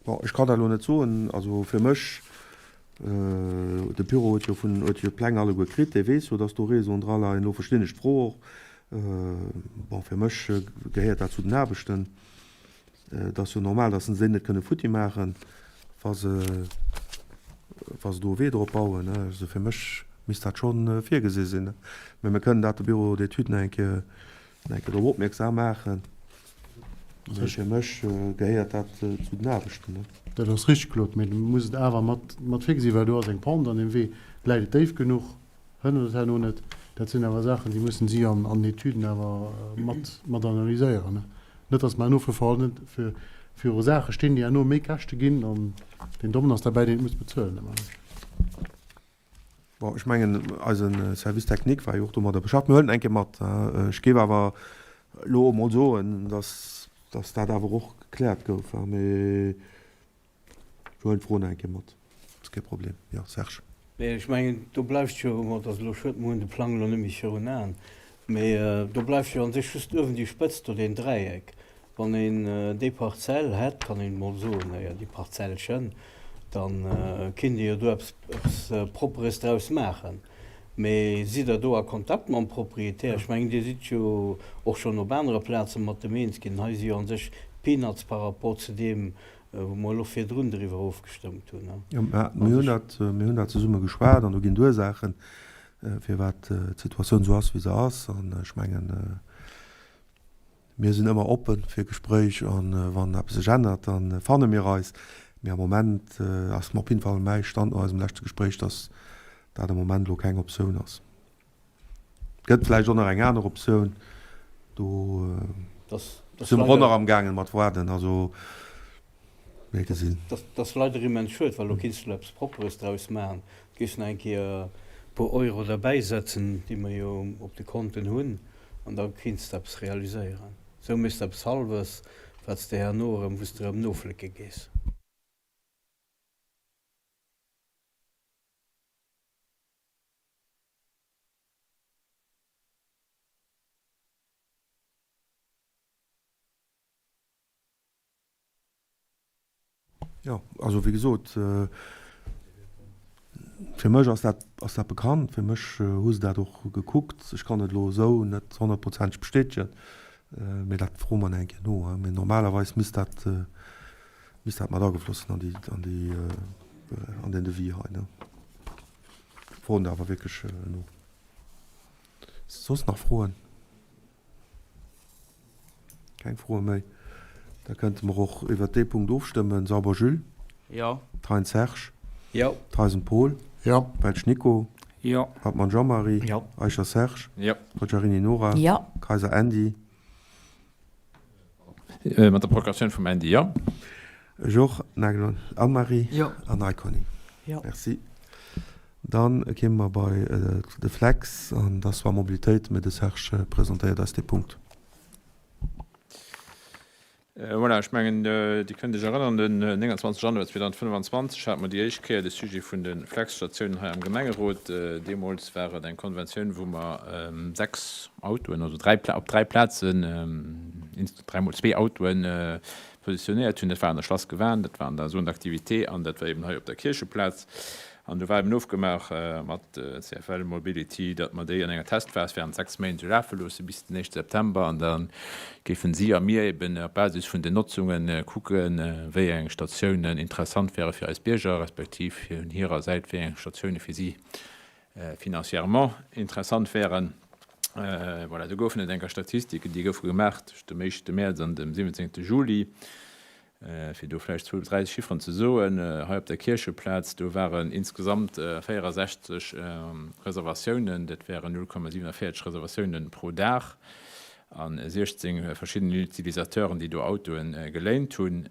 Bon, ech kann dat elo net soen. Also fir mech, de Büro huet jo vun, huet jo d'Pläng alleguer kritt, dee weess jo, datt do Réseauen dra leien. Elo verstinn ech d'Fro och. Bon, fir mech gehéiert dat zu den Aarbechten. Et ass jo normal, datt se déi net kënne futti maachen, wa se, wa se do e Wee drop bauen. Also fir mech misst dat scho virgesi sinn. Mä mir kënnen dat de Bureau d'études nach eng Kéier, nach eng Kéier drop opmierksam maachen. Mee fir mech gehéiert dat zu den Aarbechten. Dat ass richteg, Claude, mee du muss et awer mat mat virgesinn, well do ass eng Pente an deem Wee. Läit et déif genuch? Hënnert et herno net? Dat sinn awer Saachen, déi mussen si an an den Etüden awer mat mat analyséieren. Net datt mer herno fir verhal fir viru Saache stinn, déi herno méi Käschte ginn an deen Dommen ass derbäi, deen et muss bezuelen. Bon, ech mengen, eise Service technique war jo och domadder beschäftegt. Mir huelen eng Kéier mat. Ech géif awer elo emol soen, dass, dass dat awer och gekläert gouf. Mee ech huelen d'Fro nach eng Kéier mat. Ass kee Problem. Jo, Serge. Mee ech mengen, do bleift jo, bon, et ass elo schued, mer hunn de Plang elo net méi virun Aen, mee do bleift jo an sech just uewen déi Spëtzt do, deen Dräieck. Wann een déi Parzell hätt, kann een emol soen, naja, déi Parzellchen, da kinnt ee jo do eppes Propperes draus maachen. Mee sidd Der do a Kontakt mam Proprietär? Ech mengen, Dir sidd jo och schonn op anere Plaze mat em eens ginn. Hei si jo a sech Peanuts par rapport zu deem, wou mer elo virdrun driwwer ofgestëmmt hunn. Jo, mä mir hunn dat, mir hunn dat zesumme geschwat an do ginn d'Ursaachen, firwat d'Situatioun esou ass, wéi se ass. An ech mengen, Mir sinn ëmmer oppe fir Gespréich an wann eppes sech ännert, da fanne mir eis. Mee am Moment ass op jidde Fall mäi Stand no eisem leschte Gespréich, datt dat am Moment elo keng Optioun ass. Et gëtt vläicht och nach eng aner Optioun, do si mer och nach amgaangen mat waarden. Also mir gesinn. Dat ass leider immens schued, well do kinns de elo eppes Propperes draus maachen. Du géifs nach eng Kéier e puer Euro derbäisetzen, déi mer jo op de Konten hunn. An da kinns de eppes realiséieren. Sou méchs de eppes Hallwes, wat s de herno erëm, wou s de erëm noflécke gees. Jo, also wéi gesot, fir mech ass dat, ass dat bekannt. Fir mech hu se dat och gekuckt. Ech kann et elo esou net honnertprozenteg bestätegen, mee dat froe mer nach eng Kéier no. Mee normalerweis misst dat, misst dat mat agefloss sinn an déi, an déi, an deen Devis hei, ne. Froen der awer wierklech no. Soss nach Froen? Keng Froe méi. Da kënnte mer och iwwert dee Punkt ofstëmmen. Sauber Jules. Jo. Thein Serge. Jo. Theisen Paul. Jo. Welsch Nico. Jo. Hartmann Jean-Marie. Jo. Eicher Serge. Jo. Poggiarini Nora. Jo. Kayser Andy. Mat der Procuratioun vum Andy, jo. Ech och. Nagel Anne-Marie. Jo. An Nei Conny. Jo. Merci. Dann kéime mer bei de Flex, an dat ass zwar Mobilitéit, mä de Serge presentéiert eis dee Punkt. Voilà, ech mengen, Dir kënnt Iech erënnern, den 29 Januar 2025 hate mer déi éischt Kéier de Sujet vun de Flexstatiounen hei am Gemengerot. Deemools war et eng Konventioun, wou mer sechs Autoen, also dräi, op dräi Plazen, dräimol zwee Autoen positionéiert hunn. Dat war an der Schlass Gewan, dat war an der Zone d'activité an dat war eben hei op der Kiercheplaz. An do war eben ofgemaach mat CFL Mobility, datt mer déi an enger Testphas während 6 Méint esou lafe loosse bis den éischte September. An da géifen si a mir eben op Basis vun den Notzunge kucken, wéi eng Statiounen interessant wäre fir eis Bierger, respektiv vun hirer Säit, wéi eng Statioune fir si financièrement interessant wären. Voilà, do goufen et enker Statistiken, déi goufe gemaach tëscht dem éischte Mäerz an dem 17. Juli. Fir do vläicht zwou, dräi Chifferen ze soen, Hei op der Kiercheplaz, do waren insgesamt 64 Reservatiounen, dat wären 0,47 Reservatiounen pro Dag, a 16 verschidden Utilisateuren, déi do Autoe geléint hunn.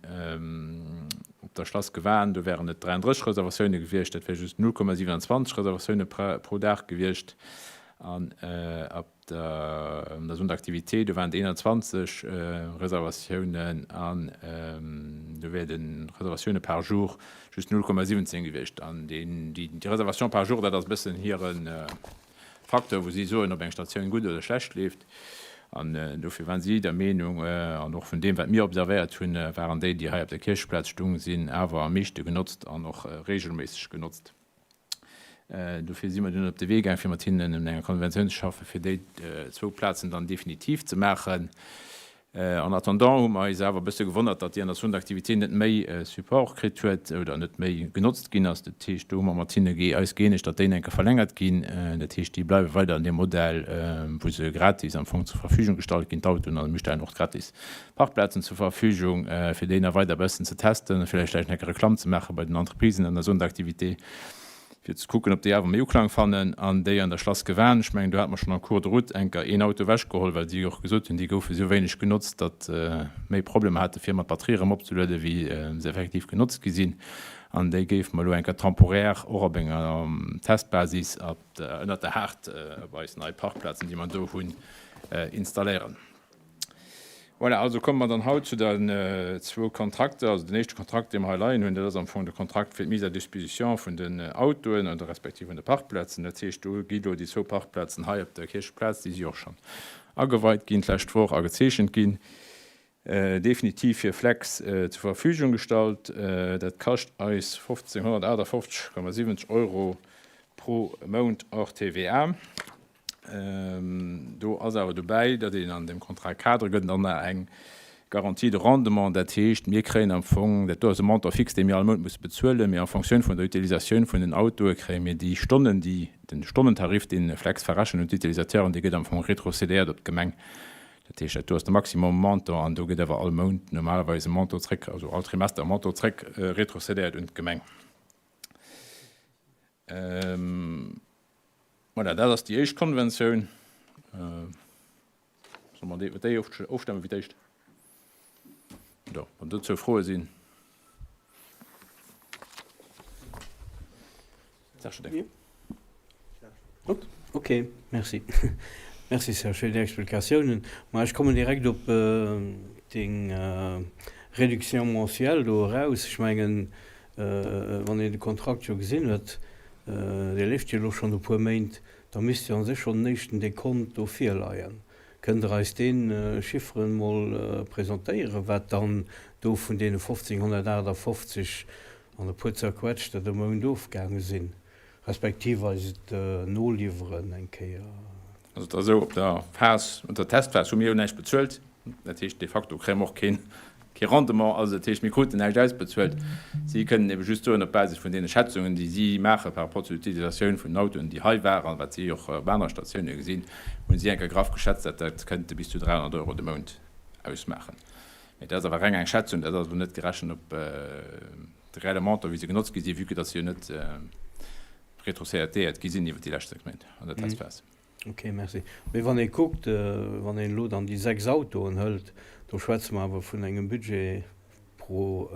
Op der Schlass Gewan, do wären et 33 Reservatioune gewiescht, dat wär just 0,27 Reservatioune pro Dag gewiescht. An op der Zone d'activité, do waren et 21 Reservatiounen an do wär de Reservatioune par jour just 0,17 gewiescht. An déi Réservation par jour, dat ass e bëssen hire Facteur, wou si soen, ob eng Statioun gutt oder schlecht leeft. An dofir waren si der Meenung, an och vun deem, wat mir observéiert hunn, waren déi, déi hei op der Kiercheplaz stung sinn, awer am meeschte genotzt an och regelméisseg genotzt. Dofir si mer dunn op de Wee gaang, fir mat hinnen un enger Konventioun ze schaffen, fir déi zwou Plazen dann definitiv ze maachen. En attendant hu mer eis awer e bësse gewonnert, datt déi an der Zone d'activité net méi Support kritt huet oder net méi genotzt ginn ass. Dat heescht, do hu mer mat hinne eis gëeenegt, datt déi enke verlängert ginn. Dat heescht, déi bleiwe weider an deem Modell, wou se gratis am Fong zur Verfügung gestallt ginn, d'Autoen, a mir stellen och gratis Parkplazen zur Verfügung, fir déi nach weider e bëssen ze testen a villäicht vläicht enke Reklamm ze maache bei den Entreprisen an der Zone d'activité. fir ze kucken, ob déi awer méi Uklang fannen. An déi an der Schlass Gewan, ech mengen, do hate mer schonn en cours de route enker een Auto ewechgeholl, well si och gesot hunn, déi goufe sou wéineg genotzt, datt méi Problemer hate fir mat Batterie erëm opzelueden, wéi se effektiv genotzt gi sinn. An déi géife mer elo enker temporaire och op enger Testbasis ënnert der Haart op eis nei Parkplazen, déi mer do hunn, installéieren. Voilà, also komme mer dann haut zu den zwou Kontrakter. Also den éischte Kontrakt, dee mer hei leien hunn, dat ass am Fong de Kontrakt fir d'Mise à disposition vun den Autoen oder respektiv vun de Parkplazen. Dat heescht, do gi lo déi zwou Parkplazen hei op der Kiercheplaz, déi si och schonn ageweit ginn d'lescht Woch a gezeechent ginn, definitiv fir Flex zur Verfügung gestallt. Dat kascht eis 1.558,70 Euro pro Mount hors TVA. Do ass awer dobäi, datt een an deem Contrat cadre gëtt dann nach eng Garantie de rendement. Dat heescht, mir kréien am Fong, dat do ass e Montant fixe, dee mir all Mount musse bezuelen, mee en Fonctioun vun der Utilisatioun vun den Autoe kréie mir déi Stonnen, déi, den Stonnentarif, deen Flex verrechent un d'Utilisateuren, dee gëtt am Fong rétrocédéiert op d'Gemeng. Dat heescht, dat do ass de Maximum Montant an do gëtt awer all Mount normalerweis e Montant zréck, also all Trimester e Montant zréck rétrocédéiert un d'Gemeng. Voilà, dat ass déi éischt Konventioun. Solle mer iwwer déi ofstemme fir d'éischt? Jo, wann dozou Froe sinn. Serge Deck. Gutt, ok, merci. Merci Serge fir déi Explikatiounen. Ma ech kommen direkt op deng Réduction mensuelle do eraus. Ech mengen, wann een de Kontrakt jo gesinn huet, dee leeft jo elo schonn e puer Méint, da misst jo a sech schonn en éischten Dekont do virleien. Kënnt Der eis dee Chiffre mol presentéieren, wat dann do vun deene 1.558 an e puer Zerquetschter de Mount ofgaange sinn, respektiv eis et noliwweren eng Kéier? Also et ass esou, op der Phas, op der Testphas hu mir jo näischt bezuelt. Dat heescht, de facto kréie mer och keen, kee Rendement. Also dat heescht, mir kruten näischt ausbezuelt. Si kënnen ebe just soen, op Basis vun deene Schätzungen, déi si maache par rapport zur Utilisatioun vun den Autoen, déi hei waren, wat si och op anere Statioune gesinn, hu si eng Kéier graff geschätzt, datt dat kënnte bis zu 300 Euro de Mount ausmaachen. Mee dat ass awer reng eng Schätzung, dat ass elo net gerechent op de reelle Montant, wéi se genotzt gi sinn, vue que datt se jo net retrocédéiert gi sinn iwwer déi lescht 6 Méint an der Testphas. Ok, merci. Mee wann ee kuckt, wann een elo dann déi 6 Autoen hëlt, do schwätze mer awer vun engem Budget pro,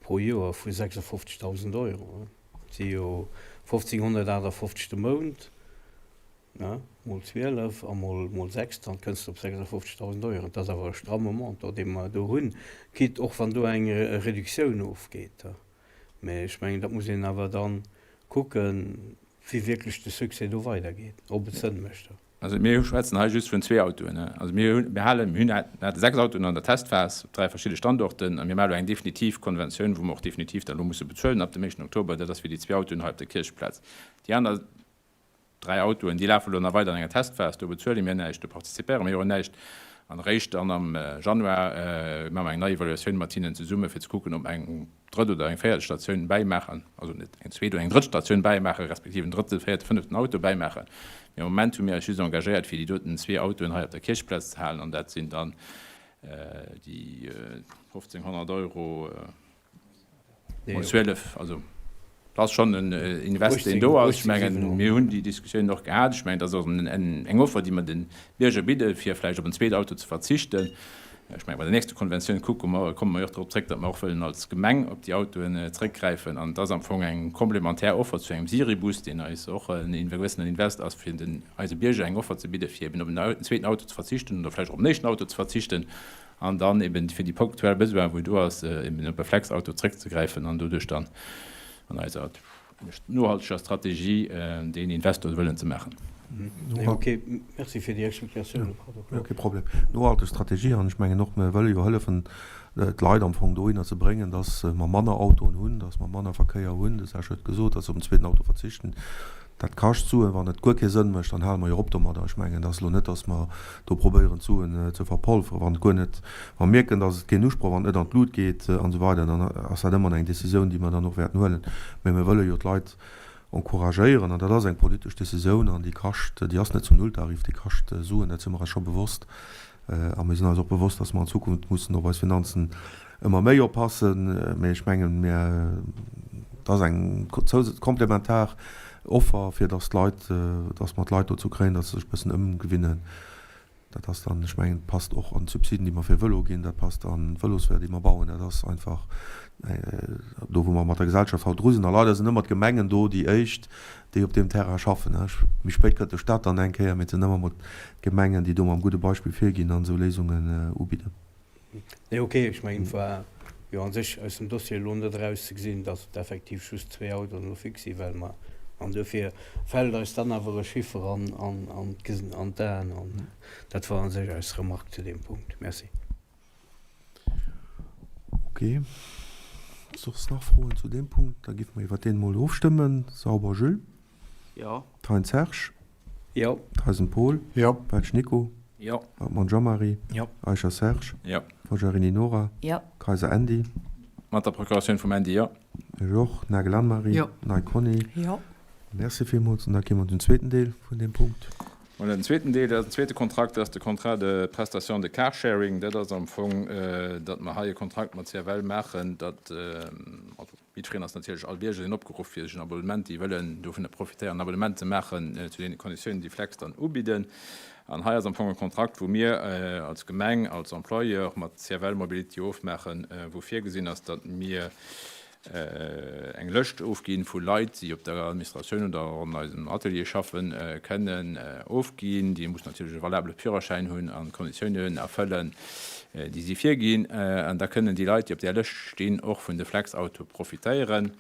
pro Joer vu 56.000 Euro. Dat si jo 1.558 de Mount, ne, mol 12 a mol, mol 6, dann kënns de op 56.000 Euro. Dat ass awer e stramme Montant, dee mer do hunn, quitte och wann do eng Reduktioun ofgeet. Mee ech mengen, dat muss een awer da kucken, wéi wierklech de Succès do weidergeet, ob et Sënn mécht. Also mir schwätzen hei just vun zwee Autoen. Also mir hunn, mir halen, mir hunn, mir hate 6 Autoen an der Testphas op 3 verschidde Standorten a mir maache elo eng definitiv Konventioun, wou mer och definitiv dann elo musse bezuelen ab dem éischten Oktober. Dat ass fir déi zwee Autoen hei op der Kierchplaz. Déi aner 3 Autoen, déi lafen elo nach weider an enger Testphas, do bezuele mir näischt, do participéiere mir och näischt. An eréischt dann am Januar maache mer eng nei Evaluatioun mat hinnen zesumme fir ze kucken, ob mer eng drëtt oder eng véiert Statioun bäimaachen, also net eng zweet oder eng drëtt Statioun bäimaachen, respektiv en drëtte, véierte, fënneften Auto bäimaachen. Mee am Moment hu mir eis just engagéiert, fir déi doten zwee Autoen hei op der Kierchplaz ze halen an dat sinn dann. Déi 1.500 Euro mol 12, also dat ass schonn en Invest, deen do ass. Ech mengen, mir hunn déi Diskussioun och gehat. Ech mengen, dat ass och eng Offer, déi mer de Bierger bidden, fir vläicht op en zweet Auto ze verzichten. Ech mengen, bei der nächster Konventioun kucke mer, komme mer jo och drop zréck, datt mer och wëllen als Gemeng op déi Autoen zréckgräifen. An et ass am Fong eng komplementär Offer zu engem Siribus, deen eis och en gewëssenen Invest ass, fir den eise Bierger eng Offer ze bidden, fir eben op en zweeten Auto ze verzichten oder vläicht och op en éischten Auto ze verzichten an dann eben fir déi punktuell Besoinen, wou do ass, eben op e Flexauto zréckzegräifen an doduerch dann an eiser nohalteger Strategie deen Invest do wëllen ze maachen. Ok, merci fir déi Explikatioun. Jo, kee Problem. Nohalteg Strategie, an ech mengen och, mir wëlle jo hëllefen, d'Leit am Fong dohinner ze bréngen, dass mer manner Autoen hunn, dass mer manner Verkéier hunn. De Serge huet gesot, dass se op den zweeten Auto verzichten. Dat kascht Suen. Wann et guer kee Sënn mécht, dann hale mer jo op domadder. Ech mengen, et ass elo net, dass mer do probéieren, d'Suen ze verpolferen. Wann et guer net, wa mer mierken, dass et keen Usproch, wann et net an d'Lut geet an esou weider, dann ass dat ëmmer eng Décisioun, déi mer dann och wäerten huelen. Mä mir wëlle jo d'Leit encouragéieren, an dat ass eng politesch Décisioun an déi kascht, déi ass net zum Nulltarif, déi kascht Suen, dat si mer eis scho bewosst. A mir sinn eis och bewosst, dass mer an Zukunft mussen op eis Finanzen ëmmer méi oppassen. Mee ech mengen, mir, et ass eng komplementar Offer, fir dass d'Leit, dass mer d'Leit dozou kréien, dass se sech e bëssen ëmgewinnen. Dat ass dann, ech mengen, passt och an d'Subsiden, déi mer fir Vëlo ginn, dat passt an d'Vëlosweeër, déi mer bauen. Dat ass einfach do, wou mer mat der Gesellschaft haut dru sinn. A leider sinn ëmmer d'Gemengen do déi éischt, déi op deem Terrain schaffen. Méi spéit kënnt de Staat dann eng Kéier, mee et sinn ëmmer mol d'Gemengen, déi do mam gudde Beispill virginn an esou Léisungen ubidden. Nee, ok, ech mengen, et war jo a sech aus dem Dossier elo net erauszegesinn, datt et effektiv just zwee Autoen elo fix sinn, well mer, an duerfir fält eis dann awer e Chiffer an an d'Aen, an dat war a sech eis Remarque zu deem Punkt. Merci. Ok. Soss nach Froen zu deem Punkt? Da géife mer iwwert deen emol ofstëmmen. Sauber Jules? Jo. Thein Serge? Jo. Theisen Paul? Jo. Welsch Nico? Jo. Hartmann Jean-Marie? Jo. Eicher Serge? Jo. Forgiarini Nora? Jo. Kayser Andy? Mat der Procuratioun vum Andy, jo. Ech och. Nagel Anne-Marie? Jo. Ney Conny? Jo. Merci villmools. An da gi mer zum zweeten Deel vun deem Punkt. Voilà, den zweeten Deel, dat ass den zweete Kontrakt, dat ass de Contrat de prestation de car-sharing. Dat ass am Fong, datt mer hei e Kontrakt mat CFL maachen, datt, also, Jiddwereen ass natierlech, all Bierger sinn opgeruff, fir sech en Abonnement, déi wëllen dovunner profitéieren, en Abonnement ze maachen zu deene Konditiounen, déi Flex dann ubidden. An hei ass am Fong e Kontrakt, wou mir als Gemeng, als Employeur mat CFL Mobility ofmaachen, wou virgesinn ass, datt mir eng Lëscht ofginn vu Leit, déi op der Administratioun oder an eisem Atelier schaffen, kënnen ofginn. Déi mussen natierlech e valabele Führerschäin hunn an d'Konditiounen erfëllen, déi si virginn. An da kënnen déi Leit, déi op där Lëscht stinn, och vun de Flexautoe profitéieren.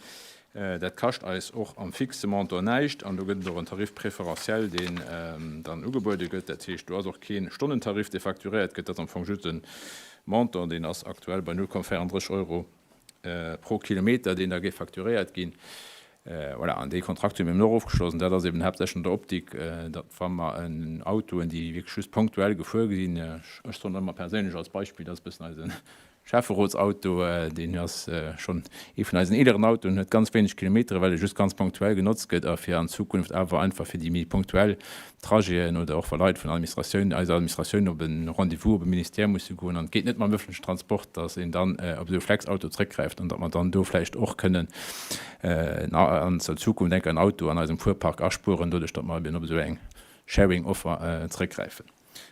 Dat kascht eis och am fixe Montant näischt. An do gëtt et och en Tarif préférentiel, deen dann ugebuede gëtt. Dat heescht, do ass och kee Stonnentarif, dee facturéiert gëtt. Dat ass am Fong just e Montant, deen ass aktuell bei 0,34 Euro pro Kilometer, deen da géif facturéiert ginn. Voilà, an dee Kontrakt hu mir eben och ofgeschloss. An dat ass eben haaptsächlech an der Optik, datt wa mer en Autoen, déi wierklech just ponktuell gefuer ginn, ech soen ëmmer perséinlech als Beispill, dat ass e bëssen eise Schäfferotsauto, deen ass schonn ee vun eisen eeleren Autoen, huet ganz wéineg Kilometeren, well e just ganz ponktuell genotzt gëtt a fir an Zukunft awer einfach fir déi méi ponktuell Trajeten oder och wa Leit vun Administratioun, eiser Administratioun op e Rendez-vous op e Ministère musse goen an et geet net mam öffentlechen Transport, datt een dann op esou e Flexauto zréckgräift an datt mer dann do vläicht och kënnen an zur Zukunft enker en Auto an eisem Fuerpark aspueren, doduerch datt mer eben op esou eng Sharing-Offer zréckgräifen.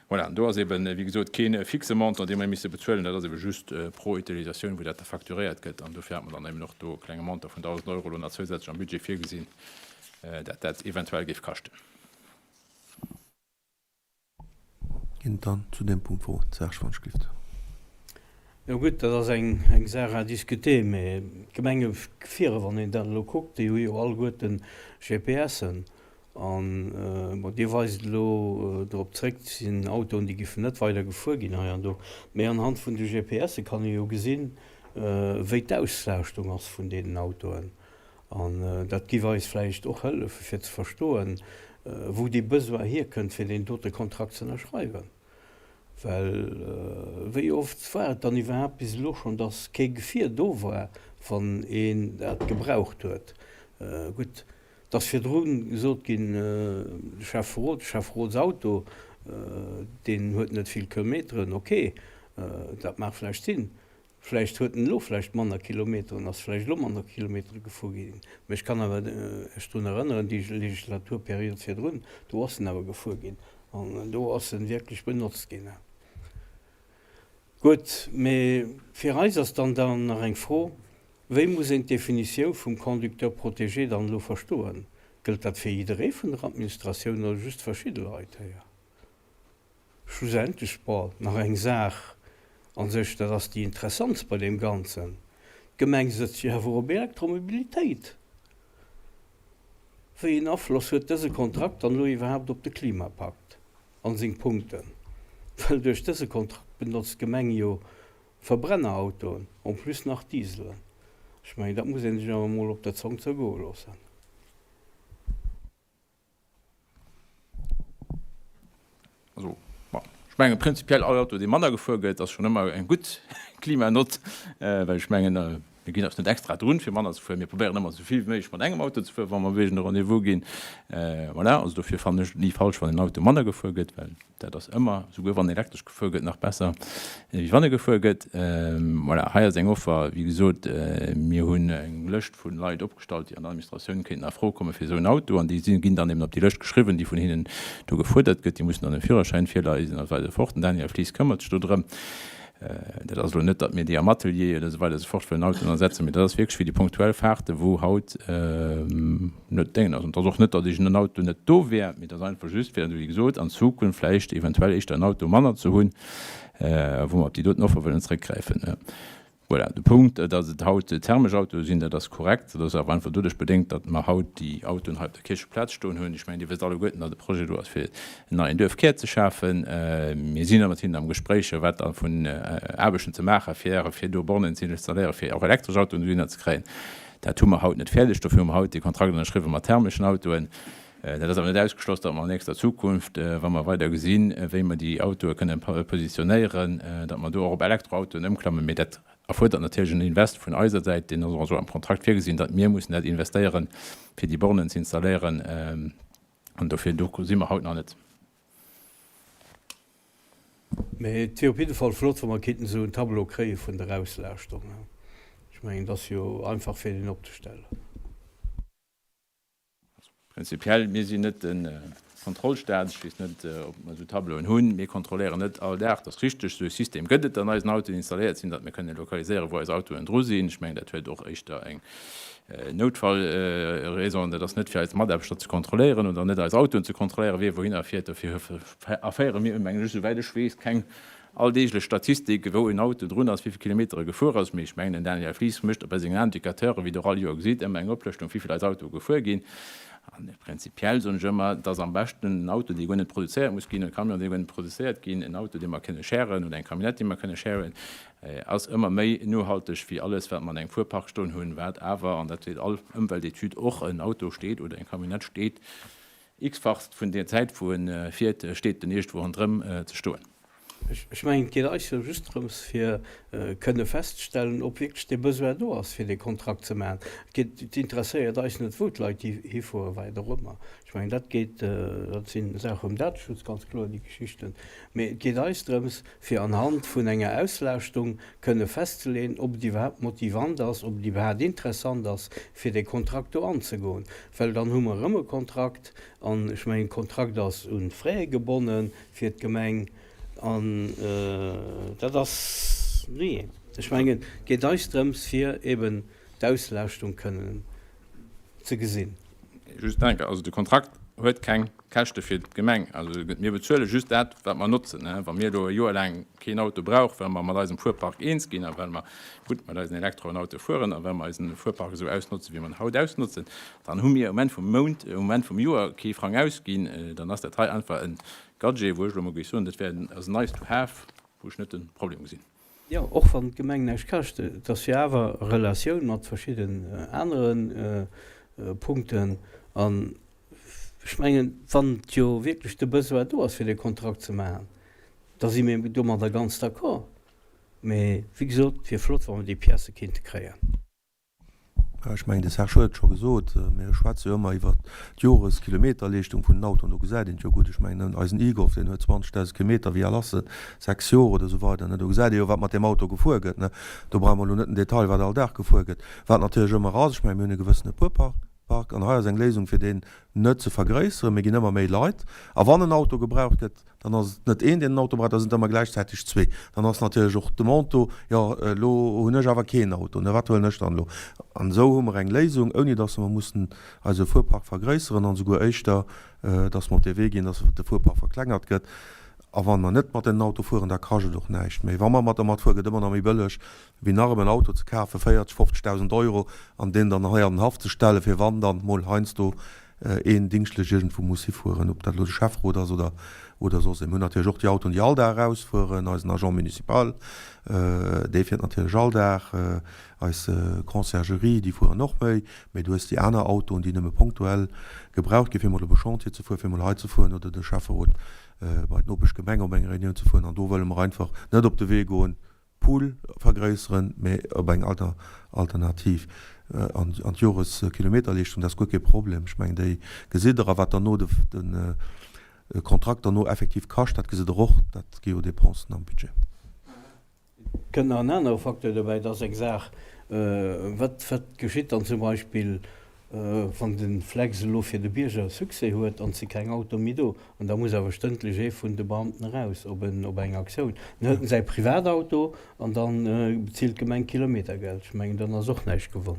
Voilà, an do ass eben, wéi gesot, kee fixe Montant, dee mer misse bezuelen, dat ass ebe just pro Utilisatioun, wou dat da facturéiert gëtt. An dofir hat mer dann eben och do e klenge Montant vun 1.000 Euro elo nach zousätzlech am Budget virgesinn, dat dat eventuell géif kaschten. Ginn dann zu deem Punkt Froen. Serge, wann ech gelift. Jo gutt, dat ass eng eng Saach à discuter, mä d'Gemengefire, wann een dat elo kuckt, déi hu jo alleguerten GPSen. An, bon, Dir weist elo drop zréck, et sinn Autoen, déi géifen net weider gefuer ginn hei an do, mä anhand vun de GPSe kann ee jo gesinn, wéi d'Auslaaschtung ass vun deenen Autoen. An dat giff eis vläicht och hëllefe fir ze verstoen, wou dee Besoin hierkënnt, fir deen dote Kontrakt ze ënnerschreiwen. Well wéi oft war et dann iwwerhaapt bis elo schonn, datt kee Gefier do war, wann een dat gebraucht huet? Gutt, et ass virdru gesot ginn, de Schäfferot, de Schäfferotsauto, deen huet net vill Kilometeren, ok. Dat mag vläicht sinn. Vläicht huet en elo vläicht manner Kilometeren, ass vläicht elo manner Kilometere gefuer ginn. Mä ech kann awer Iech drun erënneren, déi Legislaturperiod virdrun, do ass en awer gefuer ginn an do ass en wierklech benotzt ginn. Gutt, mä fir eis ass dann dann nach eng Fro, Wéi muss een d'Definitioun vum Conducteur protégé dann elo verstoen? Gëllt dat fir jidderee vun der Administratioun oder just verschidde Leit héier? Schlussendlech, bon, nach eng Saach a sech, dat ass déi interessantst bei deem Ganzen, D'Gemeng sëtzt jo awer op Elektromobilitéit. Wéi een Afloss huet dëse Kontrakt dann elo iwwerhaapt op de Klimapakt an seng Punkten? Well duerch dëse Kontrakt benotzt d'Gemeng jo Verbrennerautoen, en plus nach Dieselen. Ech mengen, dat muss ee sech awer emol op der Zong zergoe loossen. Also, bon, ech mengen prinzipiell all Auto, dee manner gefuer gëtt, ass schonn ëmmer eng gutt Klimanott, well ech mengen, mir ginn eis net extra drun, fir manner ze fueren. Mir probéieren ëmmer esou vill wéi méiglech mat engem Auto ze fueren, wa mer wegen e Rendez-vous ginn. Voilà, also dofir fannen ech et ni falsch, wann en Auto manner gefuer gëtt, well Dat ass ëmmer, souguer wann elektresch gefuer gëtt, nach besser, wéi wann e gefuer gëtt. Voilà, hei ass eng Offer. Wéi gesot, mir hunn eng Lëscht vu Leit opgestallt, déi an der Administratioun kéinten a Fro komme fir esou en Auto. An déi si ginn dann eben op déi Lëscht geschriwwen, déi vun hinnen do gefuerdert gëtt. Déi mussen dann e Führerschäin virleisen a sou weider fort. Den Daniel Flies këmmert sech do drëm. Dat ass elo net, datt mir déi am Atelier oder esou weider esou fort wëllen Autoen ersetzen, mee dat ass wierklech fir déi punktuell Fahrten, wou haut net déngen ass. An et ass och net, datt iergend en Auto net do wär, mee et ass einfach just fir, wéi gesot, an Zukunft vläicht eventuell éischter en Auto manner ze hunn, wou mer op déi doten Offer wëllen zréckgräifen. Voilà, de Punkt, datt et haut thermesch Autoe sinn, dat ass korrekt. Dat ass awer einfach doduerch bedéngt, datt mer haut déi Autoen hei op der Kiercheplaz stoen hunn. Ech mengen, Dir wësst alleguerten, datt e Projet do ass, fir en neien Duerfkär ze schafen. Mir sinn da mat hinnen am Gespréich, wat da vun Aarbechten ze maache wiere, fir do Bornen ze installéieren, fir och elektresch Autoen dohinner ze kréien. Dat hu mer haut net fäerdeg. Dofir hu mer haut dee Kontrakt ënnerschriwwen mat thermeschen Autoen. Dat ass awer net ausgeschloss, datt mer an nächster Zukunft, wa mer weider gesinn, wéi mer déi Autoe kënnen positionéieren, datt mer do och op Elektroautoen ëmklammen. Mee dat erfuerdert natierlech en Invest vun eiser Säit, deen ass och esou am Kontrakt virgesinn, datt mir mussen dat investéieren, fir déi Bornen ze installéieren. An dofir, do si mer haut nach net. Mee et wier op jidde Fall flott, wa mer kéinten esou en Tableau kréie vun der Auslaaschtung. Ech mengen, et ass jo einfach, fir deen opzestellen. Prinzipiell, mir sinn net de Kontrollstaat. Ech weess net, ob mer esou Tableauen hunn. Mir kontrolléieren net all Dag. Dat ass richteg, esou e System gëtt et, an eisen Autoen installéiert sinn, datt mir kënnen lokaliséieren, wou eis Autoen dru sinn. Ech mengen, dat huet och éischter eng Noutfallraison. Dat ass net, fir eis Mataarbechter ze kontrolléieren oder net eis Autoen ze kontrolléieren, wie wouhinner fiert. Dofir erféiere mir, mengen ech, esouwäit ech weess, keng Alldeeglech Statistik, wou en Auto drun ass, wéi vill Kilometer e gefuer ass. Mee ech mengen, den Daniel Flies mécht bei sengen Indicateuren, wéi Der och all Joer gesitt, ëmmer eng Oplëschtung, wéi vill eis Autoe gefuer ginn. A prinzipiell soen ech ëmmer, et ass am beschten en Auto, dee guer net produzéiert muss ginn, e Camion, dee guer net produzéiert ginn, en Auto, dee mer kënne sharen oder eng Camionnette, déi mer kënne sharen, ass ëmmer méi nohalteg wéi alles, wat mer an engem Fuerpark stoen hunn, wat awer, an dat seet all Ëmweltetüd och, en Auto steet oder eng Camionnette steet x-fachst vun där Zäit, wou e fiert, steet en iergendwou ronderëm ze stoen. Ech mengen, et geet eis jo just drëms, fir kënne feststellen, ob wierklech dee Besoin do ass, fir dee Kontrakt ze maachen. Et geet, et interesséiert eis net, wou d'Leit hifueren, wat och ëmmer. Ech mengen, dat geet, dat si Saache vum Dateschutz, ganz kloer, déi Geschichten. Mee et geet eis drëms, fir anhand vun enger Auslaaschtung kënne festzeleeën, ob et iwwerhaapt motivant ass, ob et iwwerhaapt interessant ass, fir dee Kontrakt do anzegoen. Well dann hu mer erëm e Kontrakt, an ech mengen, de Kontrakt ass un d'Fraie gebonnen, fir d'Gemeng an dat ass, nee, ech mengen, et geet eis drëms, fir eben d'Auslaaschtung kënnen ze gesinn. Just eng Kéier, also de Kontrakt huet keng Käschte fir d'Gemeng. Also mir bezuele just dat, wat mer notzen. Wa mir elo e Joer laang keen Auto brauch, well mer mat eisem Fuerpark eens ginn a well mer gutt mat eisen Elektroautoe fueren a well mer eisen Fuerpark esou ausnotzen, wéi mer en haut ausnotzen, dann hu mir um Enn vum Mount, um Enn vum Joer kee Frang ausginn. Dann ass dat hei einfach e Gadget, wou ech elo mol géif soen, dat wär ass nice to have, wou ech net de Problem gesinn. Jo, och wann d'Gemeng näischt kascht, et ass jo awer a Relatioun mat verschidden anere Punkten. An ech mengen, wann et jo wierklech de Besoin do ass, fir dee Kontrakt ze maachen, da si mir domadder ganz d'accord. Mee wéi gesot, et wier flott, wa mer déi Piècë kéinte kréien. Ech mengen, de Serge huet et scho gesot, mir schwätze jo ëmmer iwwert d'Joreskilometerleeschtung vun den Autoen. Do gesäit een et jo gutt. Ech mengen, eisen e-Golf, deen huet 20.000 Kilometer, wéi al ass en? 6 Joer oder esou weider, ne? Do gesäit ee jo, wat mat deem Auto gefuer gëtt, ne? Do brauche mer elo net den Detail, wat all Dag gefuer gëtt. Wat natierlech ëmmer ass, ech mengen, mir hunn e gewëssene Fuerpark. Park, an hei ass eng Léisung fir deen net ze vergréisseren. Mir ginn ëmmer méi Leit, a wann en Auto gebraucht gëtt, dann ass et net een, deen en Auto braucht, da sinn et ëmmer gläichzäiteg zwee. Dann ass natierlech och d'Demande do, jo elo hunn ech awer keen Auto, ne, wat huelen ech dann elo? An esou hu mer eng Léisung, ouni datt mer mussen eise Fuerpark vergréisseren an esouguer éischter, datt mer op dee Wee ginn, datt de Fuerpark verklengert gëtt. A wa mer net mat den Auto fueren, da kascht et och näischt méi. Wa mer mat dermat fueren, gëtt ëmmer nach méi bëlleg, wéi nach ëm en Auto ze kafen, 40, 50.000 Euro, an deen dann hei an den Haff ze stellen, fir wann dann mol heiansdo een dingstlech iergendwou muss hifueren, ob dat elo de Schäfferot ass oder, oder soss een. Mir hunn natierlech och déi Autoen, déi all Dag erausfueren, eisen Agent municipal, dee fiert natierlech all Dag, eis Conciergerie, déi fueren och méi, mee du hues déi aner Autoen, déi nëmme ponktuell gebraucht ginn, fir mol op e Chantier ze fueren, fir mol hei ze fueren oder de Schäfferot bei d'Nopeschgemeng op eng Reunioun ze fueren. An do wëlle mer einfach net op de Wee goen, Pool vergréisseren, mee op eng Alternativ. An d'Joreskilometerleeschtung, dat ass guer kee Problem. Ech mengen, déi gesitt Der. A wat derno de Kontrakt derno effektiv kascht, dat gesitt Der och. Dat gi jo Dépensen am Budget. Et kënnt nach en anere Facteur dobäi, dat ass eng Saach, wat geschitt dann zum Beispill, Wann de Flex elo fir de Bierger e Succès huet an et si keng Autoe méi do, an da muss awer stëndlech ee vun de Beamten eraus op eng Aktioun, dann huet en säi Privatauto an da bezilt d'Gemeng Kilometergeld. Ech mengen, dann ass och näischt gewonn.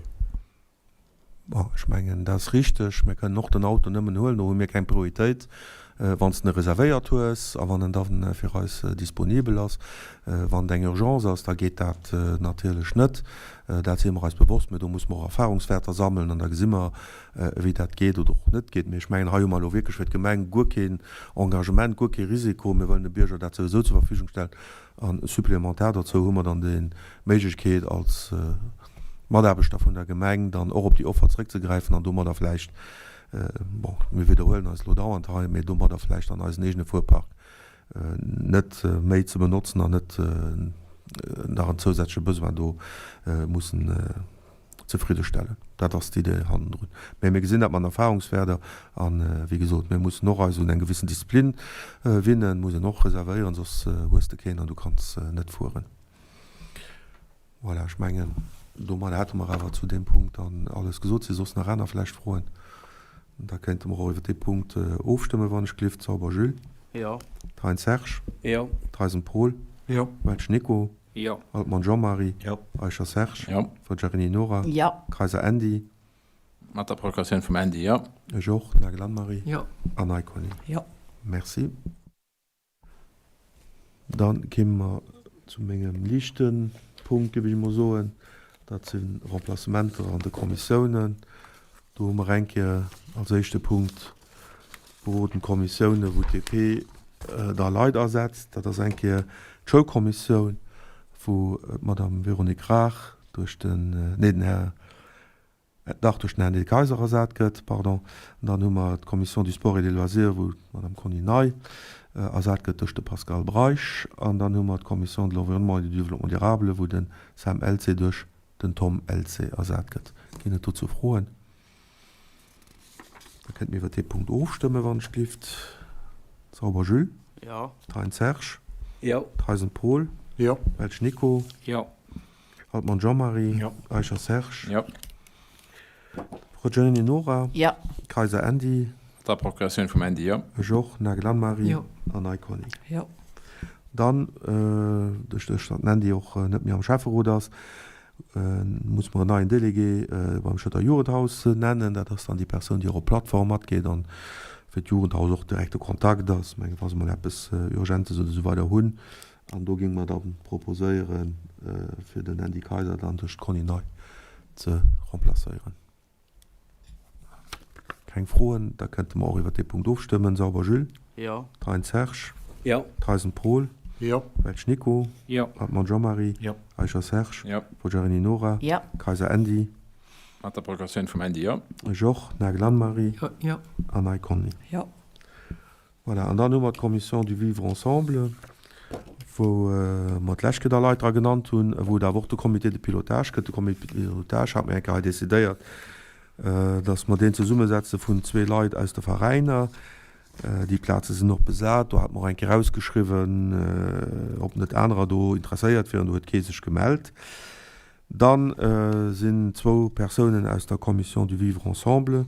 Bon, ech mengen, dat ass richteg. Mir kënnen och den Auto nëmmen huelen, do hu mir keng Prioritéit, wann s de en reservéiert hues a wann en da fir eis disponibel ass. Wann et eng Urgence ass, da geet dat natierlech net. Dat si mer eis bewosst, mä do musse mer och Erfahrungswärter sammeln an da gesi mer, wéi dat geet oder och net geet. Mee ech mengen, hei hu mer elo wierklech fir d'Gemeng guer keen Engagement, guer kee Risiko. Mir wëllen de Bierger dat souwisou zur Verfügung stellen. A supplémentaire dozou hu mer dann déi Méiglechkeet als Mataarbechter vun der Gemeng dann och op déi Offer zrëckzegräifen an domadder vläicht, bon, mir widderhuelen eis elo dauernd hei, mee domadder vläicht dann eisen eegene Fuerpark net méi ze benotzen an net nach en zousätzleche Besoin do mussen zefriddestellen. Dat ass d'Idee hannendrun. Mä mir gesinn dat mat Erfahrungswärter an, wéi gesot, mir mussen och eis un eng gewissen Disziplin winnen, muss een och reservéieren, soss hues de keen an du kanns net fueren. Voilà, ech mengen, domadder hätte mer awer zu deem Punkt dann alles gesot. Si soss nach aner vläicht Froen? Da kéinte mer och iwwer dee Punkt ofstëmmen, wann ech glift. Sauber Jules? Jo. Thein Serge? Jo. Theisen Paul? Jo. Welsch Nico? Jo. Altmann Jean-Marie? Jo. Eicher Serge? Jo. Forgiarini Nora? Jo. Kayser Andy? Mat der Procuratiouun vum Andy, jo. Ech och. Nagel Anne-Marie? Jo. An Ney Conny? Jo. Merci. Dann kéime mer zu mengem liichte Punkt, géif ech emol soen. Dat si Remplacementer an de Kommissiounen. Do hu mer eng Kéier als éischte Punkt d'berodend Kommissiounen, wou d'DP da Leit asetzt. Dat ass eng Kéier d'Schoulkommissioun, wou d'Madame Véronique Raach duerch den, nee, den Här Dach duerch den Här Nil Kayser ersat gëtt, pardon. Dann hu mer d'Commission du Sport et des Loisirs, wou d'Madame Conny Ney ersat gëtt duerch de Pascal Breisch. An dann hu mer d'Commission de l'Environnement et du Développement durable, wou de Sam Elzé duerch den Tom Elzé ersat gëtt. Ginn et dozou Froen? Da kënnte mir iwwert dee Punkt ofstëmmen, wann ech glift. Sauber Jules? Jo. Thein Serge? Jo. Theisen Paul? Jo. Welsch Nico? Jo. Altmann Jean-Marie. Jo. Eicher Serge. Jo. Reggiani Nora. Jo. Kayser Andy. Mat der Procuratioun vum Andy, jo. Ech och. Nagel Anne-Marie. Jo. An Ney Conny. Jo. Dann, duerch datt den Andy och net méi am Schäfferot ass, muss mer en neien Délégué beim Schëtter Jugendhaus nennen. Dat ass dann déi Persoun, déi och op d'Plattform matgeet an fir d'Jugendhaus och direkte Kontakt ass, mengen, wa se mol eppes Urgentes oder esou weider hunn. An do géinge mer da proposéieren, fir den Andy Kayser dann duerch d'Conny Ney ze remplacéieren. Keng Froen? Da kënnte mer och iwwert dee Punkt ofstëmmen. Sauber Jules? Jo. Thein Serge? Jo. Theisen Paul? Jo. Welsch Nico? Jo. Hartmann Jean-Marie? Jo. Eicher Serge? Jo. Poggiarini Nora? Jo. Kayser Andy? Mat der Procuratioun vum Andy, jo. Ech och. Nagel Anne-Marie? Jo. An Ney Conny? Jo. Voilà, an dann hu mer d'Commission du vivre ensemble, Wou mer d'lescht Kéier da Leit dra genannt hunn, wou et awer och de Comité de pilotage gëtt. De Comité de pilotage hat mir eng Kéier hei decidéiert, dass mer deen zesummesetze vun zwee Leit aus de Veräiner. Déi Plaze sinn och besat. Do hate mer och eng Kéier ausgeschriwwen, ob net anerer do interesséiert wieren. Do huet kee sech gemellt. Da sinn zwou Persounen aus der Commission du vivre ensemble,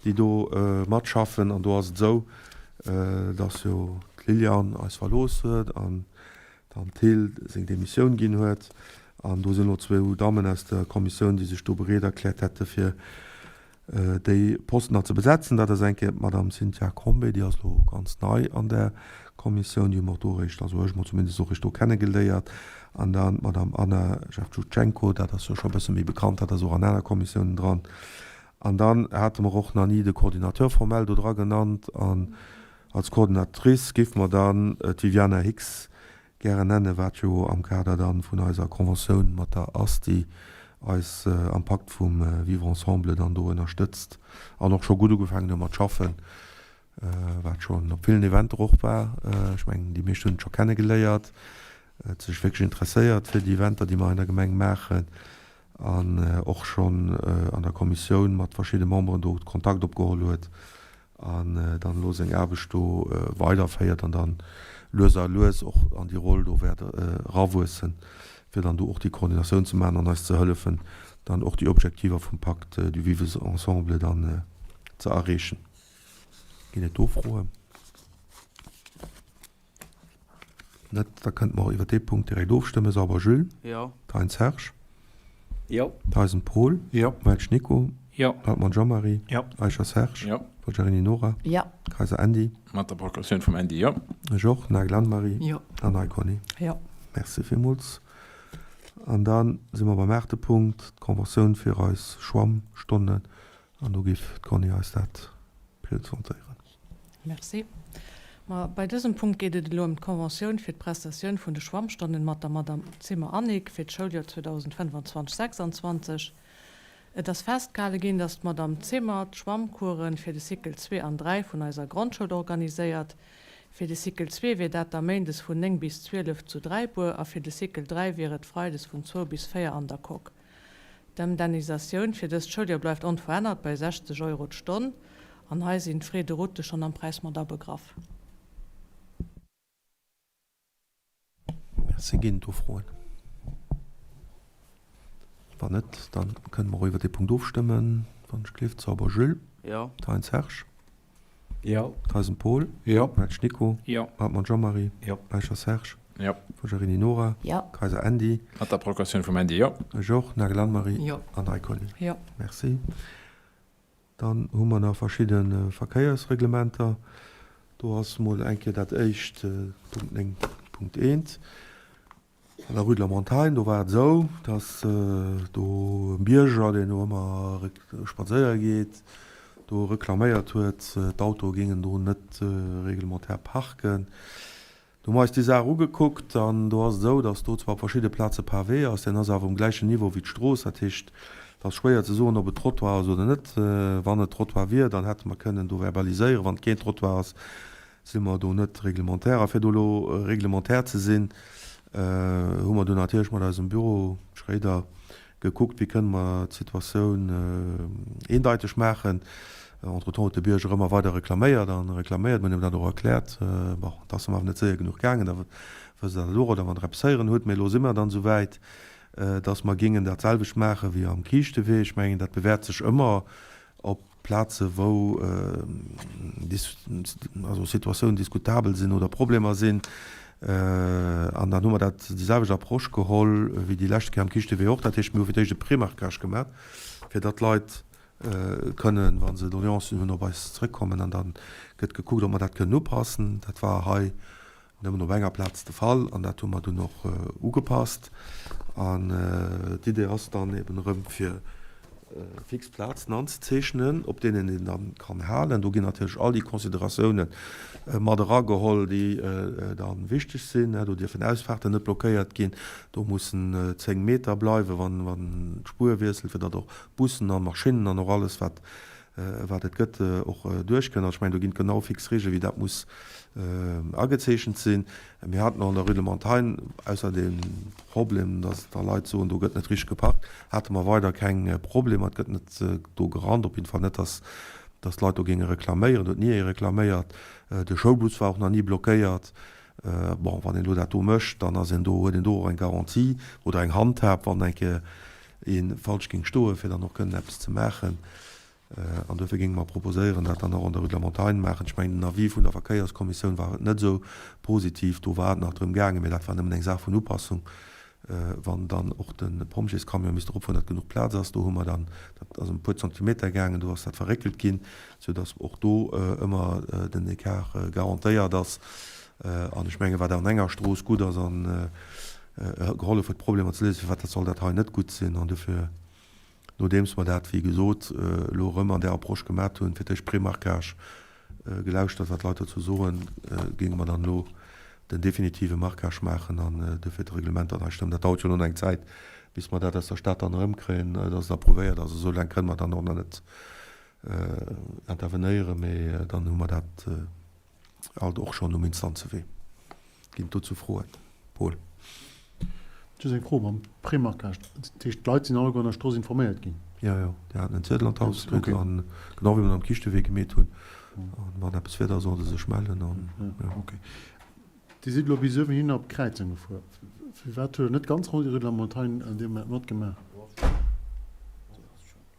déi do matschaffen. An do ass et esou, dass jo d'Liliane eis verlooss huet an dann d'Thill seng Demissioun ginn huet. An do sinn elo zwou Dammen aus der Kommissioun, déi sech do bereet erkläert hätte fir déi Posten nach ze besetzen. Dat ass eng Kéier d'Madame Cynthia Combé, déi ass elo ganz nei an där Kommissioun, déi hu mer och do eréischt, also ech mol zumindest och eréischt do kennegeléiert. An dann d'Madame Anna Jewtuschenko, dat ass jo scho e bësse méi bekannt, dat ass och an aner Kommissiounen dran. An dann hate mer och nach ni de Coordinateur formel do dra genannt. An als Coordinatrice géife mer dann d'Viviana Hicks gären nennen, wat jo am Kader dann vun eiser Conventioun mat der ASTI eis am Pakt vum Vivre ensemble dann do ënnerstëtzt an och scho gutt ugefaangen huet mat schaffen, wat schonn op villen Eventer och war. Ech mengen, déi meescht hunn et scho kennegeléiert, huet sech wierklech interesséiert fir déi Eventer, déi mer hei an der Gemeng maachen an och schonn an der Kommissioun mat verschidde Memberen do Kontakt opgeholl huet an dann elo seng Aarbecht do weiderféiert an dann lues a lues och an déi Roll do wäert erawuessen, fir dann do och déi Koordinatioun ze maachen an eis ze hëllefen, dann och déi Objektiver vum Pacte du vivre ensemble dann ze erreechen. Ginn et do Froen? Net? Da kënnte mer och iwwer dee Punkt direkt ofstëmmen. Sauber Jules? Jo. Thein Serge? Jo. Theisen Paul? Jo. Welsch Nico? Jo. Hartmann Jean-Marie? Jo. Eicher Serge? Jo. Forgiarini Nora? Jo. Kayser Andy? Mat der Procuratioun vum Andy, jo. Ech och. Nagel Anne-Marie? Jo. An Ney Conny? Jo. Merci villmools. An da si mer beim aachte Punkt, d'Conventioun fir eis Schwammstonnen. An do géif d'Conny eis dat presentéieren. Merci. Ma bei dësem Punkt geet et elo ëm d'Conventioun fir d'Prestatioun vun de Schwammstonnen mat der Madame Zimmer Annick fir d'Schouljoer 2025, 26. Et ass festgehale ginn, dass d'Madame Zimmer d'Schwammcoursen fir de Cycle 2 an 3 vun eiser Grondschoul organiséiert. Fir de Cycle 2 wier dat da méindes vun 9 bis 12 zu Dräibuer a fir de Cycle 3 wier et freides vun 2 bis 4 an der Coque. D'Indemnisatioun fir dëst Schouljoer bleift onverännert bei 60 Euro d'Stonn an hei sinn d'Frais de route schonn am Präis mat abegraff. Merci. Ginn et do Froen? Wann net, da kënne mer och iwwer dee Punkt ofstëmmen. Wann ech gleeft, Sauber Jules? Jo. Thein Serge? Jo. Theisen Paul? Jo. Welsch Nico? Jo. Hartmann Jean-Marie? Jo. Eicher Serge? Jo. Forgiarini Nora? Jo. Kayser Andy? Mat der Prokatioun vum Andy, jo. Ech och. Nagel Anne-Marie? Jo. An Ney Conny? Jo. Merci. Dann hu mer nach verschidde Verkéiersreglementer. Do ass mol eng Kéier dat éischt, Punkt 9.1. An der Rue de la Montagne, do war et esou, datt do e Bierger, deen do ëmmer spadséiere geet, do reklaméiert huet, d'Autoe géingen do net reglementaire parken. Do hu mer eis déi Saach ugekuckt an do ass et esou, datt do zwar op verschidde Plaze Pavé ass, deen ass awer um gläichen Niveau wéi d'Strooss. Dat heescht, et ass schwéier ze soen, ob et Trottoir ass oder net. Wann et Trottoir wier, dann hätte mer kënnen do verbaliséieren. Wann et keen Trottoir ass, si mer do net reglementaire. A fir do elo reglementaire ze sinn, hu mer dunn natierlech mat eisem Büro Schréider gekuckt, wéi kënne mer d'Situatioun eendeiteg maachen. Entretemps huet de Bierger ëmmer weider reklaméiert a reklaméiert. Mir hunn him dat och erkläert. Bon, et ass him awer net séier genuch gaangen. Da wësst Der dat och, oder wann Der eppes héieren hutt. Mee elo si mer dann esou wäit, dass mer géingen dat selwecht maache wéi am Kiischtewee. Ech mengen, dat bewäert sech ëmmer op Plaze wou also Situatiounen diskutabel sinn oder Problemer sinn. An dann hu mer dat déi selwecht Approche geholl wéi déi lescht Kéier am Kiischtewee och. Dat heescht, mir hu fir d'éischt e Prémarquage gemaach, fir datt d'Leit kënnen, wa se Doleancen hunn, op eis zrëckkommen an da gëtt gekuckt, ob mer dat kënnen upassen. Dat war hei Nëmmen op enger Plaz de Fall an dat hu mer dunn och ugepasst. An d'Idee ass dann eben erëm fir fix Plazen anzezeechnen, op deenen een dann kann halen. Do ginn natierlech all déi Consideratioune mat erageholl, déi dann wichteg sinn. Do dierfen Ausfahrten net blockéiert ginn, do mussen 10 Meter bleiwen, wann d'Spuer wiesselt, fir datt och Bussen a Maschinnen an och alles wat. wat et gëtt, och duerchkënnt. Also ech mengen, do ginn et genau fix Regeln, wéi dat muss agezeechent sinn. Mir haten och an der Rue de la Montagne, ausser dem Problem, dass da Leit soen, do gëtt net richteg geparkt, hate mer weider keng Problemer. Et gëtt net do gerannt, op jidde Fall net, dass dass d'Leit do géinge reklaméieren. Do huet ni ee reklaméiert. De Schoulbus war och nach ni blockéiert. Bon, wann een elo dat do mécht, dann ass een do, huet een do och eng Garantie oder eng Handhab, wann eng Kéier ee falsch géing stoen, fir dann och kënnen eppes ze maachen. An duerfir géinge mer proposéieren, dat dann och an der Rue de la Montagne maachen. Ech mengen, den Avis vun der Verkéierskommissioun war net esou positiv. Do war et nach drëm gaangen, mä dat war nëmmen eng Saach vun Upassung, wann dann och de Pompjeescamion misst eropfueren, datt genuch Plaz ass. Do hu mer dann, dat ass ëm e puer Zentimeter gaangen, do ass dat verréckelt ginn, soudatt och do ëmmer den Ecart garantéiert ass. An ech mengen, wat an enger Strooss gutt ass a gehollef huet, Problemer ze léisen, firwat soll dat hei net gutt sinn? An dofir, nodeems mer dat, wéi gesot, elo erëm an där Approche gemat hunn, fir d'éischt Prémarquage, gelauschtert, wat d'Leit dozou soen, géinge mer dann elo den definitive Marquage maachen an dofir d'Reglement dann hei stëmmen. Dat dauert jo elo nach eng Zäit, bis mer dat aus der Stad dann erëmkréien, dass et approuvéiert ass. Esou laang kënne mer dann och nach net intervenéieren, mee dann hu mer dat alt och schonn um Instanzewee. Ginn et dozou Froen? Paul. Just eng Fro mam Prémarquage, dat heescht d'Leit sinn alleguer an der Strooss informéiert ginn? Jo, jo, déi haten en Ziedel an d'Haus kritt an genau wéi mer et am Kiischtewee gemeet hunn. An wann eppes wier, da solle se sech mellen an jo. Ok. Dir sidd elo bis uewen hin op d'Kräizung gefuer. Firwat hutt Der net ganz Rue de la Montagne an deem Moment matgemaach?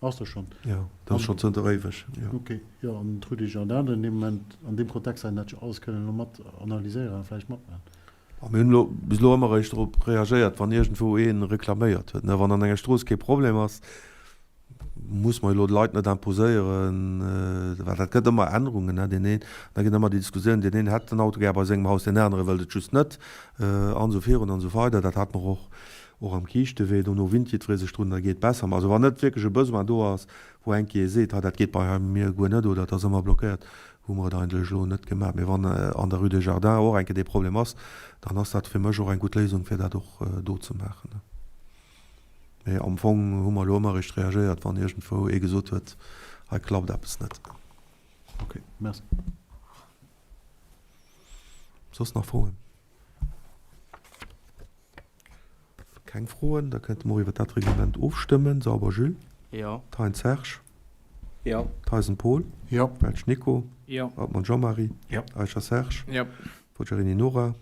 Ass der schonn? Jo, dat ass schonn zënter éiweg, jo. Ok, jo, an d'Rue des Jardins dann an deem Moment, an deem Kontext hätt een dat jo alles kënnen elo mat analyséieren a vläicht matmaachen. A mir hunn elo bis elo ëmmer eréischt drop reagéiert, wann iergendwou ee reklaméiert huet. Wann an enger Strooss kee Problem ass, muss mer elo de Leit net imposéieren, well dat gëtt ëmmer Ännerungen. Deen een, da ginn ëmmer déi Diskussiounen, deen een hätt den Auto gär bei sengem Haus, deen anere wëllt et just net, an esou virun an esou weider. Dat hate mer och och am Kiischtewee. Dono winnt jiddweree sech drun, da geet besser. Also wann net wierklech e Besoin do ass, wou eng Kéier ee seet, hei dat geet bei mir guer net oder et ass ëmmer blockéiert, hu mer et eigentlech elo net gemaach. Mee wann an der Rue des Jardins och eng Kéier dee Problem ass, dann ass dat fir mech och eng gutt Léisung, fir dat och do ze maachen. Mee am Fong hu mer elo ëmmer eréischt reagéiert, wann iergendwou ee gesot huet, hei klappt eppes net. Ok, merci. Soss nach Froen? Keng Froen? Da kënnte mer och iwwer dat Reglement ofstëmmen. Sauber Jules? Jo. Thein Serge? Jo. Theisen Paul? Jo. Welsch Nico? Jo. Altmann Jean-Marie? Jo. Eicher Serge? Jo. Forgiarini Nora?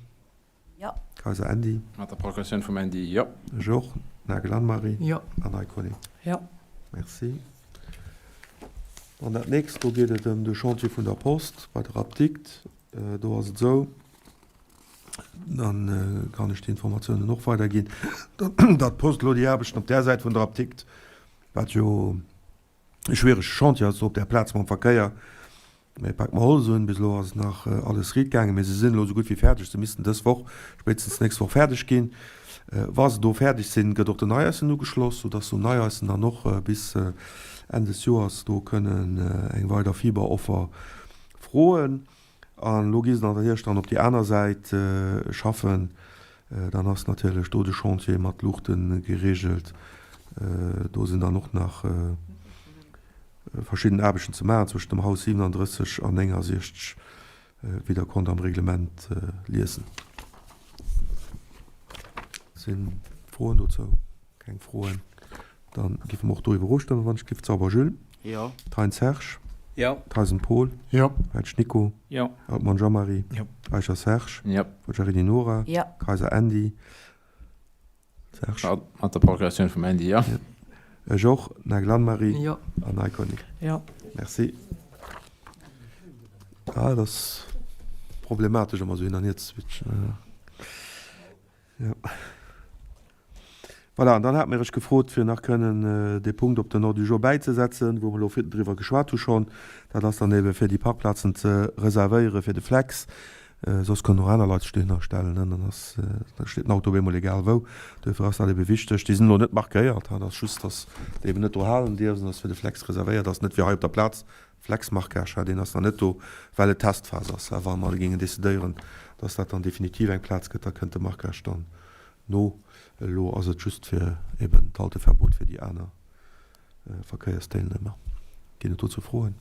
Jo. Kayser Andy? Mat der Procuratioun vum Andy, jo. Ech och. Nagel Anne-Marie? Jo. An Ay Conny? Jo. Merci. An dat nächst, do geet et ëm de Chantier vun der Post bei der Apdikt. Do ass et esou, dann kann ech déi Informatiounen och weiderginn, datt d'Post elo déi Aarbechten op där Säit vun der Apdikt, wat jo e schwierege Chantier ass do op där Plaz mam Verkéier, mä pak mer Holz un, bis elo ass et nach alles riit gaangen, mä se sinn elo esou gutt wéi fäerdeg, se missten dës Woch, spéitstens d'nächst Woch fäerdeg ginn. Wa se do fäerdeg sinn, gëtt och den Neieissen ugeschloss, soudatt se um Neieissen dann och bis Enn des Joers do kënnen eng weider Fiberoffer froen. An elo gi se dann natierlech dann op déi aner Säit schaffen. Dann ass natierlech do de Chantier mat Luuchte geregelt. Do sinn dann och nach verschidden Aarbechten ze maachen zwëschen dem Haus 37 an 69, wéi Der konnt am Reglement liesen. Si Froen dozou? Keng Froen. Dann giffe mer och doriwwer ofstëmmen, wann ech giff. Zauber Jules. Jo. Thein Serge. Jo. Theisen Paul. Jo. Welsch Nico. Jo. Altmann Jean-Marie. Jo. Eicher Serge. Jo. Forgiarini Nora. Jo. Kayser Andy. Serge. Mat der Procuratioun vum Andy, jo. Ech och. Nagel Anne-Marie. Jo. An Ay Conny. Jo. Merci. Ah, et ass problematesch ëmmer esou hin an hier ze switchen. Jo. Voilà, an dann hat mir ech gefrot, fir nach kënnen dee Punkt op den Ordre du jour bäizesetzen, wou mer elo virdrun driwwer geschwat hu schonn. Dat ass dann ebe fir déi Parkplazen ze reservéiere fir de Flex. Soss kënnen och aner Leit sech dohinner stellen, ne, dann ass, da steet den Auto op eemol egal wou. Duerfir ass dat ebe wichteg. Déi sinn elo net markéiert, dat ass just, dass de eben net do halen dierfs an dass fir de Flex reservéiert ass, net wéi hei op der Plaz Flexmarquage, deen ass nach net do, well et Testphas ass. A wa mer géingen decidéieren, dass dat dann definitiv eng Plaz gëtt, da kënnt de Marquage dann no. Elo ass et just fir eben d'Halteverbot fir déi aner Verkéiersdeelnehmer. Ginn et dozou Froen?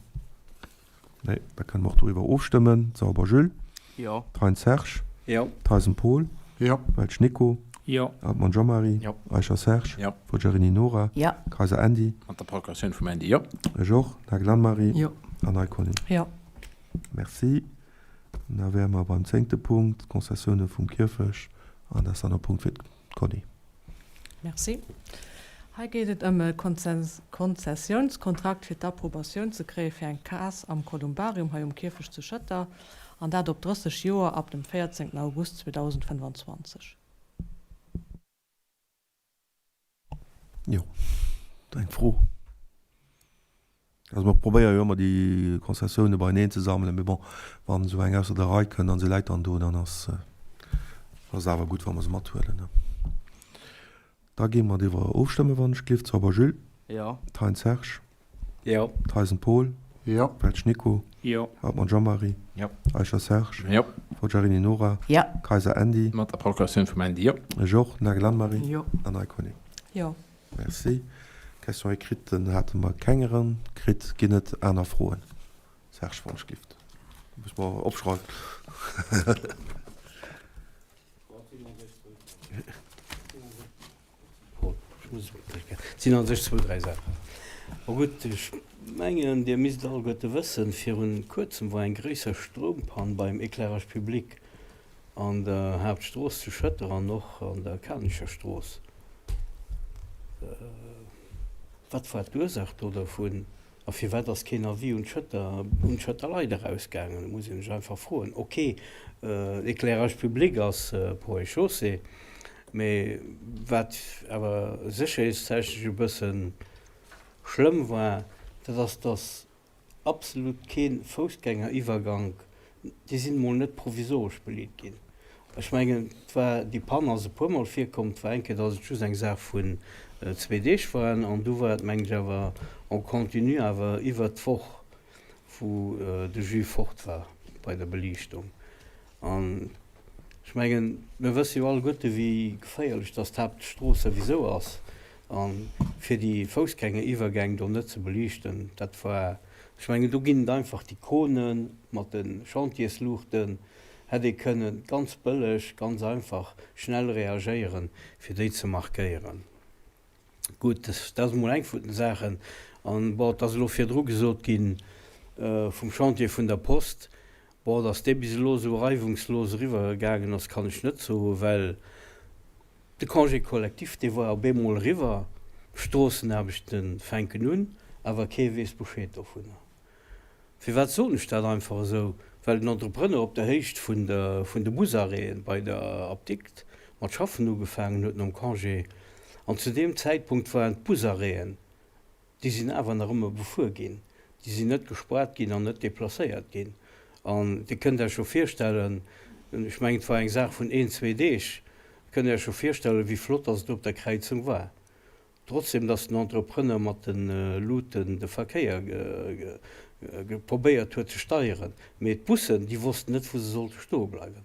Nee, da kënne mer och doriwwer ofstëmmen. Sauber Jules. Jo. Thein Serge. Jo. Theisen Paul. Jo. Welsch Nico. Jo. Altmann Jean-Marie. Jo. Eicher Serge. Jo. Forgiarini Nora. Jo. Kayser Andy. Mat der Procuratioun vum Andy, jo. Ech och. Nagel Anne-Marie. Jo. An Ney Conny. Jo. Merci. Da wäre mer beim zéngte Punkt, d'Konzessioune vum Kierfech. An dat ass dann e Punkt fir d'Conny. Merci. Hei geet et ëm e Konzessiounskontrakt fir d'Approbatioun ze kréie fir eng Case am Kolumbarium hei um Kierfecht zu Schëtter, an dat op 30 Joer ab dem 14 August 2025. Jo, eng Fro. Also mer probéiere jo ëmmer déi Konzessioune beieneen ze sammelen, mee bon, wann esou eng ausser der Rei kënnt an se läit dann do, dann ass ass et awer gutt, wa mer se mathuelen. Da gi mer driwwer ofstëmmen, wann ech gleeft. Sauber Jules. Jo. Thein Serge. Jo. Theisen Paul. Jo. Welsch Nico. Jo. Hartmann Jean-Marie. Jo. Eicher Serge. Jo. Forgiarini Nora. Jo. Kayser Andy. Mat der Procuratioun vum Andy, jo. Ech och. Nagel Anne-Marie. Jo. An Ney Conny. Jo. Merci. Question écrite hate mer keng erëm kritt. Ginn et aner Froen? Serge, wann ech gift. Muss mer opschreiwen. Et sinn a sech zwou, dräi Saachen. Ma gutt, ech mengen, Dir misst et alleguerte wëssen, Virun Kuerzem war eng gréisser Stroumpann beim Éclairage public an der Haaptstrooss zu Schëtter an och an der Kanecher Strooss. Wat war d'Ursaach do dervun a firwat ass keen Avis un d'Schëtter, un d'Schëtter Leit erausgaangen? Dat muss een sech einfach froen. Ok, Éclairage public ass Ponts et Chaussées, mee wat awer sécherheetstechnesch e bësse schlëmm war, dat ass, dass absolut kee Foussgängeriwwergank, déi sinn emol net provisoresch beleet ginn. Ech mengen, et war, déi Pann ass e puermol virkomm, et war eng Kéier, datt et just eng Saach vun zwee Deeg waren an du war et, mengen ech, awer en continu awer iwwert d'Woch, wou de Jus fort war bei der Beliichtung. An ech mengen, mir wësse jo alleguerte wéi geféierlech dass d'Haaptstrooss souwisou ass. A fir déi Foussgängeriwwergäng do net ze beliichten, dat war, ech mengen, do ginn et einfach déi Kone mat de Chantiersluuchten, hätt ee kënnen ganz bëlleg, ganz einfach schnell reagéieren, fir déi ze markéieren. Gutt, dat ass emol eng vun den Saachen. An, bon, et ass elo virdru gesot gi vum Chantier vun der Post. Bon, datt dee bis elo esou reiwungslos eriwwer gaangen ass, kann ech net soen, well de Congé collectif, dee war op eemol eriwwer, d'Stroossenaarbechte fänken un, awer kee weess Bescheed dovunner. Firwat soen ech dat einfach esou? Well den Entrepreneur op der Héicht vun der vun de Busarrêten bei der Apdikt mat schaffen ugefaangen huet nom Congé. An zu deem Zäitpunkt waren d'Busarrêten, déi sinn awer nach ëmmer befuer ginn, déi sinn net gespaart ginn an net deplacéiert ginn. An Dir kënnt Iech jo virstellen, ech mengen et war eng Saach vun een, zwee Deeg, kënnt Iech jo virstellen, wéi flott dass et op der Kräizung war. Trotzdem dass den Entrepreneur mat de Luuten de Verkéier probéiert huet ze steieren, mee d'Bussen, déi wossten net wou se sollte stoe bleiwen.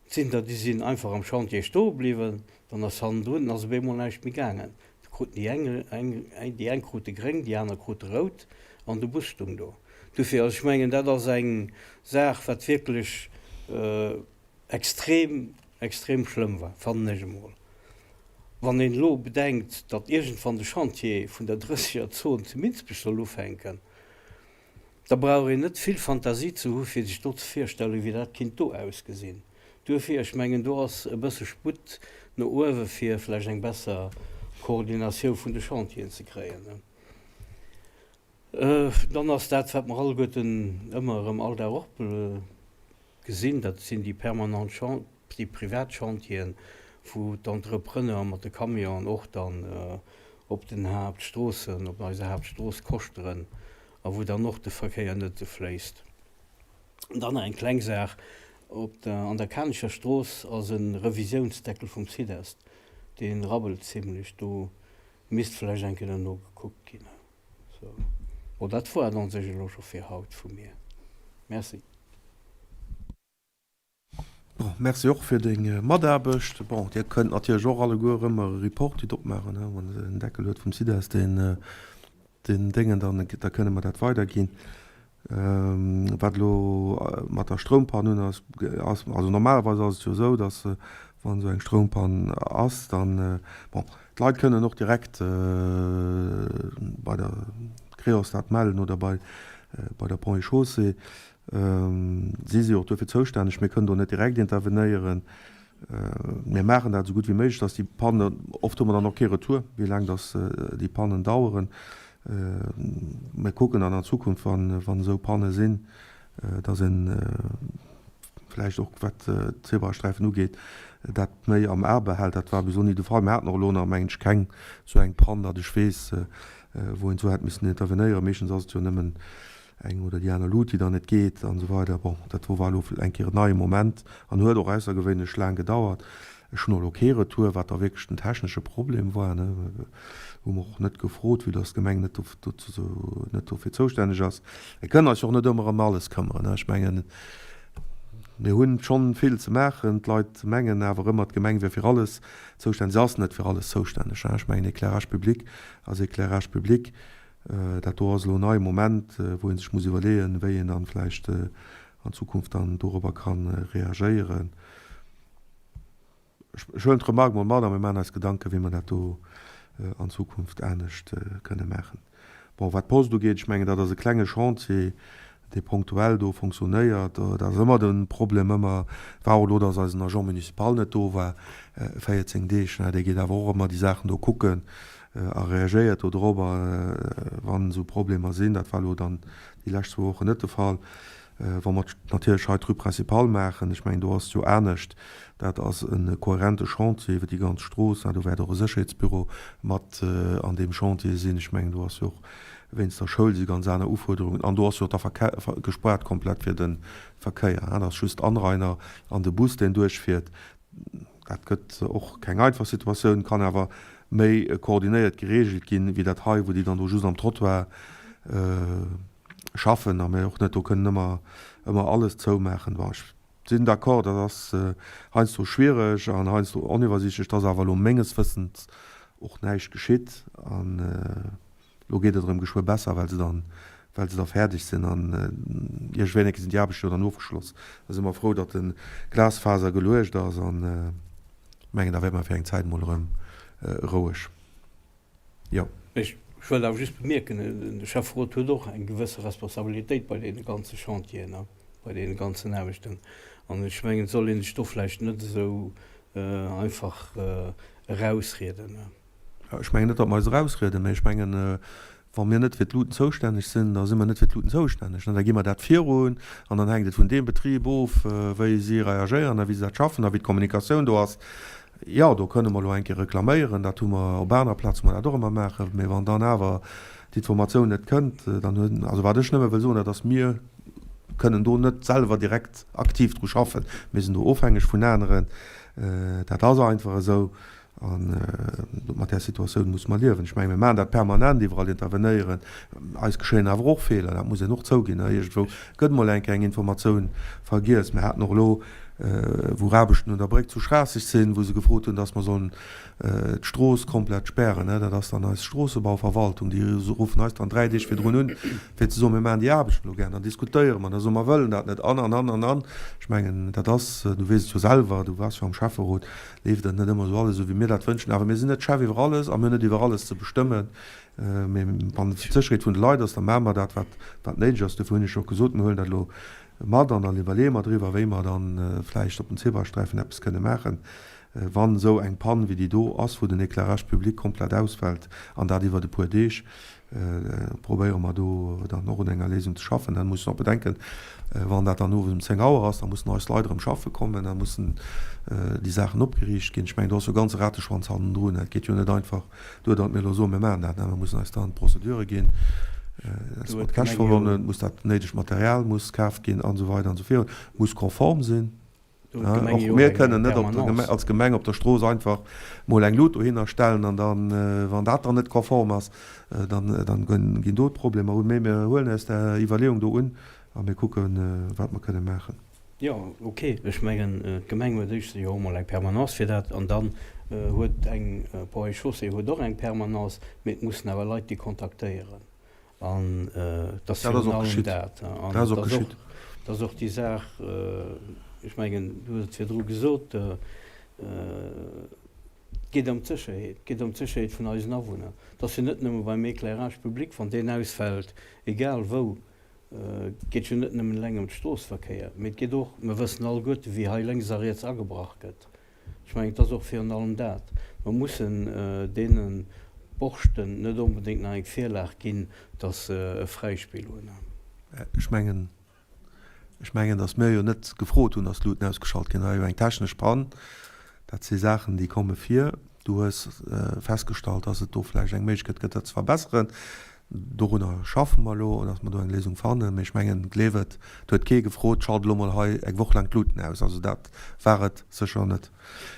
Et sinn der, déi sinn einfach am Chantier stoe bliwwen, dann ass hannendrun ass op eemol näischt méi gaangen. Du kruten déi eng eng déi eng krute gréng, déi aner krute rout an de Bus stung do. Dofir, also ech mengen, dat ass eng Saach wat wierklech extrem, extrem schlëmm war, fannen ech emol. Wann een elo bedenkt, datt iergendwann de Chantier vun der Drësseger Zon zu Minsbech soll ufänken, da brauch een net vill Fantasie ze hu fir sech do ze virstellen, wéi dat kinnt do ausgesinn. Duerfir, ech mengen, do ass e bësse Sputt no uewe fir vläicht eng besser Koordinatioun vun de Chantieren ze kréien. Dann ass dat, wat mer alleguerten ëmmer erëm all Dag och gesinn, dat sinn déi permanent Chan-, déi privat Chantieren, wou d'Entrepreneure mat de Camionen och dann op den Haaptstroossen, op eiser Haaptstrooss koschteren a wou dann och de Verkéier net esou fléisst. Dann nach eng kleng Saach, Op der, an der Kanecher Strooss ass e Revisiounsdeckel vum Sidest, dee rabbelt zimlech. Do misst vläicht eng Kéier nogekuckt ginn. Sou. Bon, dat war et an sech elo scho fir haut vu mir. Merci. Bon, merci och fir deng Mataarbecht. Bon, Dir kënnt natierlech och alleguer ëmmer e Report-it opmaachen, wann Der en Deckel huet vum SIDES, deen. Den Déngen, dann da kënne mer dat weiderginn. Wat elo mat der Stroumpann un ass, ass, also normalerweis ass et jo esou, datt wann esou eng Stroumpann ass, dann, bon, d'Leit kënnen och direkt bei der Creos dat mellen oder bei bei der Ponts et Chaussées. Si si jo och duerfir zoustänneg. Mir kënnen do net direkt intervenéieren. Mir maachen dat esou gutt wéi méiglech, dass déi Pannen, oft hu mer dann och kee Retour, wéi laang dass déi Pannen daueren. Mir kucken dann an Zukunft, wann esou Panne sinn, dass ee vläicht och, wat d'Zebrasträifen ugeet, dat méi am A behält. Dat war bis elo ni de Fall. Mir haten och elo nach, mengen ech, keng esou eng Pann, datt ech weess, wou een esou hätt missen intervenéieren. Meeschtens ass et jo nëmmen eng oder déi aner Lut, déi dann net geet an esou weider. Bon, dat do war elo eng Kéier en neie Moment an huet och aussergewéinlech laang gedauert. Ech hunn och elo kee Retour, wat da wierklech den technesche Problem war, ne. Hu mer och net gefrot, vue dass d'Gemeng net dozou, net dofir zoustänneg ass. Mir kënnen eis jo och net ëmmer ëm alles këmmeren, ne. Ech mengen, mir hunn schonn vill ze maachen. D'Leit mengen awer ëmmer, d'Gemeng wier fir alles zoustänneg. Se ass net fir alles zoustänneg, ne. Ech mengen, Éclairage public ass Éclairage public. Dat do ass elo en neie Moment, wou ee sech muss iwwerleeën, wéi een dann vläicht an Zukunft dann dorobber ka reagéieren. Ech huelen d'Remarque mol mat a mir maachen eis Gedanken, wéi mer dat do an Zukunft anescht kënne maachen. Bon, wat d'Post ugeet, ech mengen, dat ass e klenge Chantier, dee ponktuell do fonctionnéiert. Dat ass ëmmer de Problem, ëmmer war och elo, dass eisen Agent municipal net do war 14 Deeg. Dee geet awer och ëmmer déi Saachen do kucken a reagéiert do dorobber, wann esou Problemer sinn. Dat war elo dann déi lescht zwou Wochen net de Fall. Wa mer natierlech hei d'Rue Principale maachen, ech mengen, do ass et jo anescht, dat ass e kohärente Chantier iwwer déi ganz Strooss, do wäert och e Sécherheetsbüro mat an deem Chantier sinn. Ech mengen, do ass jo och wéinst der Schoul si ganz aner Ufuerderungen an do ass jo och da gespaart komplett fir de Verkéier. Dat ass just d'Anrainer an de Bus, deen duerchfiert. Dat gëtt och keng einfach Situatioun, kann awer méi koordinéiert geregelt ginn, wéi dat hei, wou déi dann do just am Trottoir schaffen a mir och net do kënnen ëmmer, ëmmer alles zoumaachen. Bon, ech sinn d'accord, dat ass heiansdo schwiereg an heiansdo oniwwersiichtlech. Et ass awer elo menges Wëssens och näischt geschitt an Lo geet et erëm geschwë besser, well se dann, well se da fäerdeg sinn an iergendwéi enke sinn déi Aarbechte jo dann ofgeschloss. Da si mer frou, datt de Glasfaser geluecht ass an mengen, da wäerte mer fir eng Zäit emol erëm roueg. Jo. Ech wëll awer just bemierken, de Schäfferot huet och eng gewësse Responsabilitéit bei deene ganze Chantieren a bei deene ganzen Aarbechten. An ech mengen, et soll ee sech do vläicht net esou einfach erausrieden. Ech mengen net, datt mer eis erausrieden, mä ech mengen, wa mir net fir d'Luten zoustänneg sinn, da si mer net fir d'Luten zoustänneg. Da gi mer dat virun an dann hänkt et vun deem Betrib of, wéi si reagéieren a wéi se dat schaffen a wéi d'Kommunikatioun do ass. Jo, do kënne mer elo eng Kéier reklaméieren, dat hu mer op aner Plaze, wou mer dat och ëmmer maachen, mä wann dann awer d'Informatioun net kënnt, dann hunn, also wat ech nëmme wëll soen, dat ass, mir kënnen do net selwer direkt aktiv dru schaffen, mir sinn do ofhängeg vun aneren, dat ass einfach esou. A mat där Situatioun musse mer liewen. Ech menge mir maachen dat permanent, iwwerall intervenéieren. Eis geschéien awer och Feeler, dat muss een och zouginn. Iergendwou gëtt emol eng Kéier eng Informatioun vergiess. Mir haten och elo, wou Aarbechten un der Bréck zu Schraasseg sinn, wou se gefrot hunn, datt mer sollen d'Strooss komplett spären. Dat ass dann eis Stroossebauverwaltung, déi ruffen eis dann 3 Deeg virdrun un, fir ze soen, mir maachen déi Aarbechten elo gär. Dann diskutéiere mer, da soe mer, wëllen dat net an an an an an. Ech mengen, dat ass, du weess et jo selwer, du waars jo am Schäfferot, leeft et net ëmmer esou alles esou wéi mir dat wënschen, awer mir sinn net Chef iwwer alles a mir hunn net iwwer alles ze bestëmmen. Mee wann et fir d'Sécherheet vun de Leit ass, da maache mer dat wat wat néideg ass. Dofir hunn ech och gesot, mir huelen dat elo mat an dann iwwerleeë mer driwwer, wéi mer dann vläicht op den Zebrasträifen eppes kënne maachen, wann esou eng Pann wéi déi do ass, wou den Éclairage public komplett ausfält an dat iwwert e puer Deeg. Probéiere mer do dann och un enger Léisung ze schaffen. Dann muss een och bedenken, wann dat dann owes um 10 Auer ass, da mussen eis Leit erëm schaffe kommen, da mussen déi Saachen opgeriicht ginn. Ech mengen, do ass jo e ganze Rateschwanz hannendrun. Et geet jo net einfach duer, datt mir elo soen, mir maachen dat. Mir mussen eis dann d'Procedure ginn, dat ass mat Käscht verbonnen, muss dat néidegt Material muss kaaft ginn an esou weider an esou virun, muss konform sinn. Och mir kënnen net als Gemeng op der Strooss einfach mol eng Lut dohinner stellen an dann, wann dat dann net konform ass, dann ginn do d'Problemer un. Mee mir huelen eis där Iwwerleeung do un a mir kucken, wat mer kënne maachen. Jo, ok. Ech mengen, d'Gemeng huet éischtens jo och mol eng Permanence fir dat an dann huet eng Ponts et Chaussées huet och eng Permanence, mee et mussen awer Leit déi kontaktéieren. An et ass virun allem dat. An et ass och, et ass och déi Saach, ech mengen, du hues et virdru gesot, et geet ëm d'Sécherheet, et geet ëm d'Sécherheet vun eisen Awunner. Et ass jo net nëmme beim Éclairage public, wann deen ausfält, egal wou, et geet jo net nëmmen eleng ëm de Stroossverkéier, mee et geet och, mir wëssen alleguerte wéi hei lénks a riets agebrach gëtt. Ech mengen, et ass och virun allem dat. Mer mussen deene Borschten net onbedéngt nach eng Virlag ginn, datt se e Fräispill hunn. Ech mengen, ech mengen, datt mir jo net gefrot hunn, datt d'Luuten ausgeschalt ginn. Dat war jo eng technesch Pann. Dat si Saachen, déi komme vir. Du hues festgestallt, datt et do vläicht eng Méiglechkeet gëtt, dat ze verbesseren. Dorunner schaffe mer elo, datt mer do eng Léisung fannen. Mee ech mengen, gleef et, et huet kee gefrot, schalt elo mol hei eng Woch laang d'Luuten aus. Also dat war et sécher net.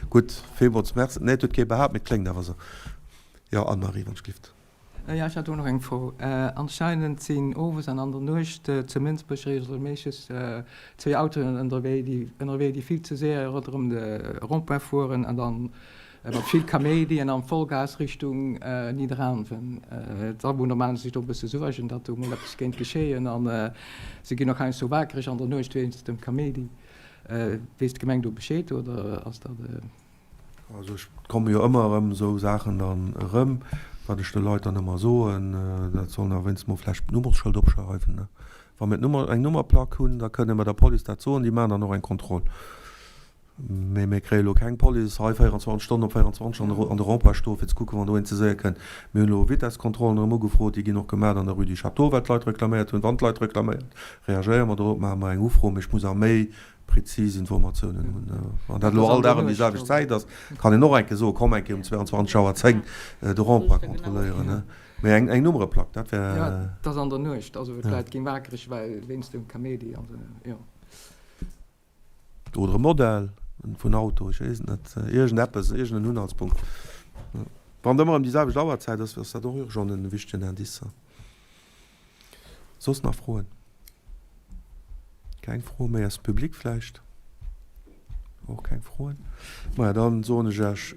Gutt, villmools Merci. Nee, et huet kee behaapt, mee et kléngt awer esou. Jo, Anne-Marie, wann ech gelift. Jo, ech hat och nach eng Fro. Anscheinend sinn owes an an der Nuecht zu Mënsbech regelméisseg zwéi Autoen ënnerwee, déi ënnerwee, déi vill ze séier ronderëm de Rond-point fueren an dann mat vill Kaméidi an am Vollgas Richtung Nidderaanwen. D'Awunner maachen sech do e bësse Suergen, datt do mol eppes kéint geschéien an se ginn och heiansdo wakereg an der Nuecht wéinst dem Kaméidi. Weess d'Gemeng do Bescheed oder ass dat. Also et komme jo ëmmer erëm esou Saachen dann erëm, wat ech de Leit dann ëmmer soen, dat sollen awer wéinstens mol vläicht d'Nummersschëld opschreiwen. Wa mir d'Nummer, eng Nummerplack hunn, da kënne mer der Police dat soen, déi maachen dann och eng Kontroll. Mee mir kréie elo keng Police hei 24 Stonnen op 24 an de an de Rond-point stoen, fir ze kucken, wann do een ze séier kënnt. Mir hunn elo Vitesskontrollen erëm ugefrot, déi ginn och gemaach an der Rue du Château, well d'Leit reklaméiert hunn. Wann d'Leit reklaméieren, reagéiere mer dorop, maache mer eng Ufro. Mee ech muss awer méi prezis Informatiounen hunn. Wann dat elo all Dag ëm déi selwecht Zäit ass, kann een och eng Kéier soen, komm eng Kéier um 22 Auer 10 de Rond-point kontrolléieren. Mee eng Nummereplack, dat wär. Jo, et ass an der Nuecht, also d'Leit ginn wakereg, well wéinst dem Kaméidi an esou, jo. Oder e Modell vun Auto, ech weess et net. Iergendeppes, iergenden Unhaltspunkt. Wann et ëmmer ëm déi selwecht Auerzäit ass, ass dat och schonn e wichtegen Indice. Soss nach Froen? Keng Froe méi aus dem Public vläicht? Och keng Froen? Maja, dann soen ech Iech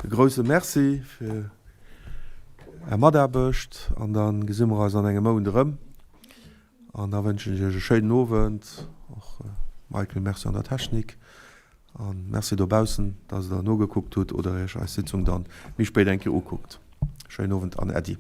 e grouse Merci fir Är Mataarbecht an da gesi mer eis an engem Mount erëm. An da wënschen ech Iech e schéinen Owend. Och Michael, Merci an der Technik. A Merci dobaussen, dass Der nogekuckt hutt oder Iech eis Sitzung dann méi spéit eng Kéier ukuckt. Schéinen Owend an Äddi.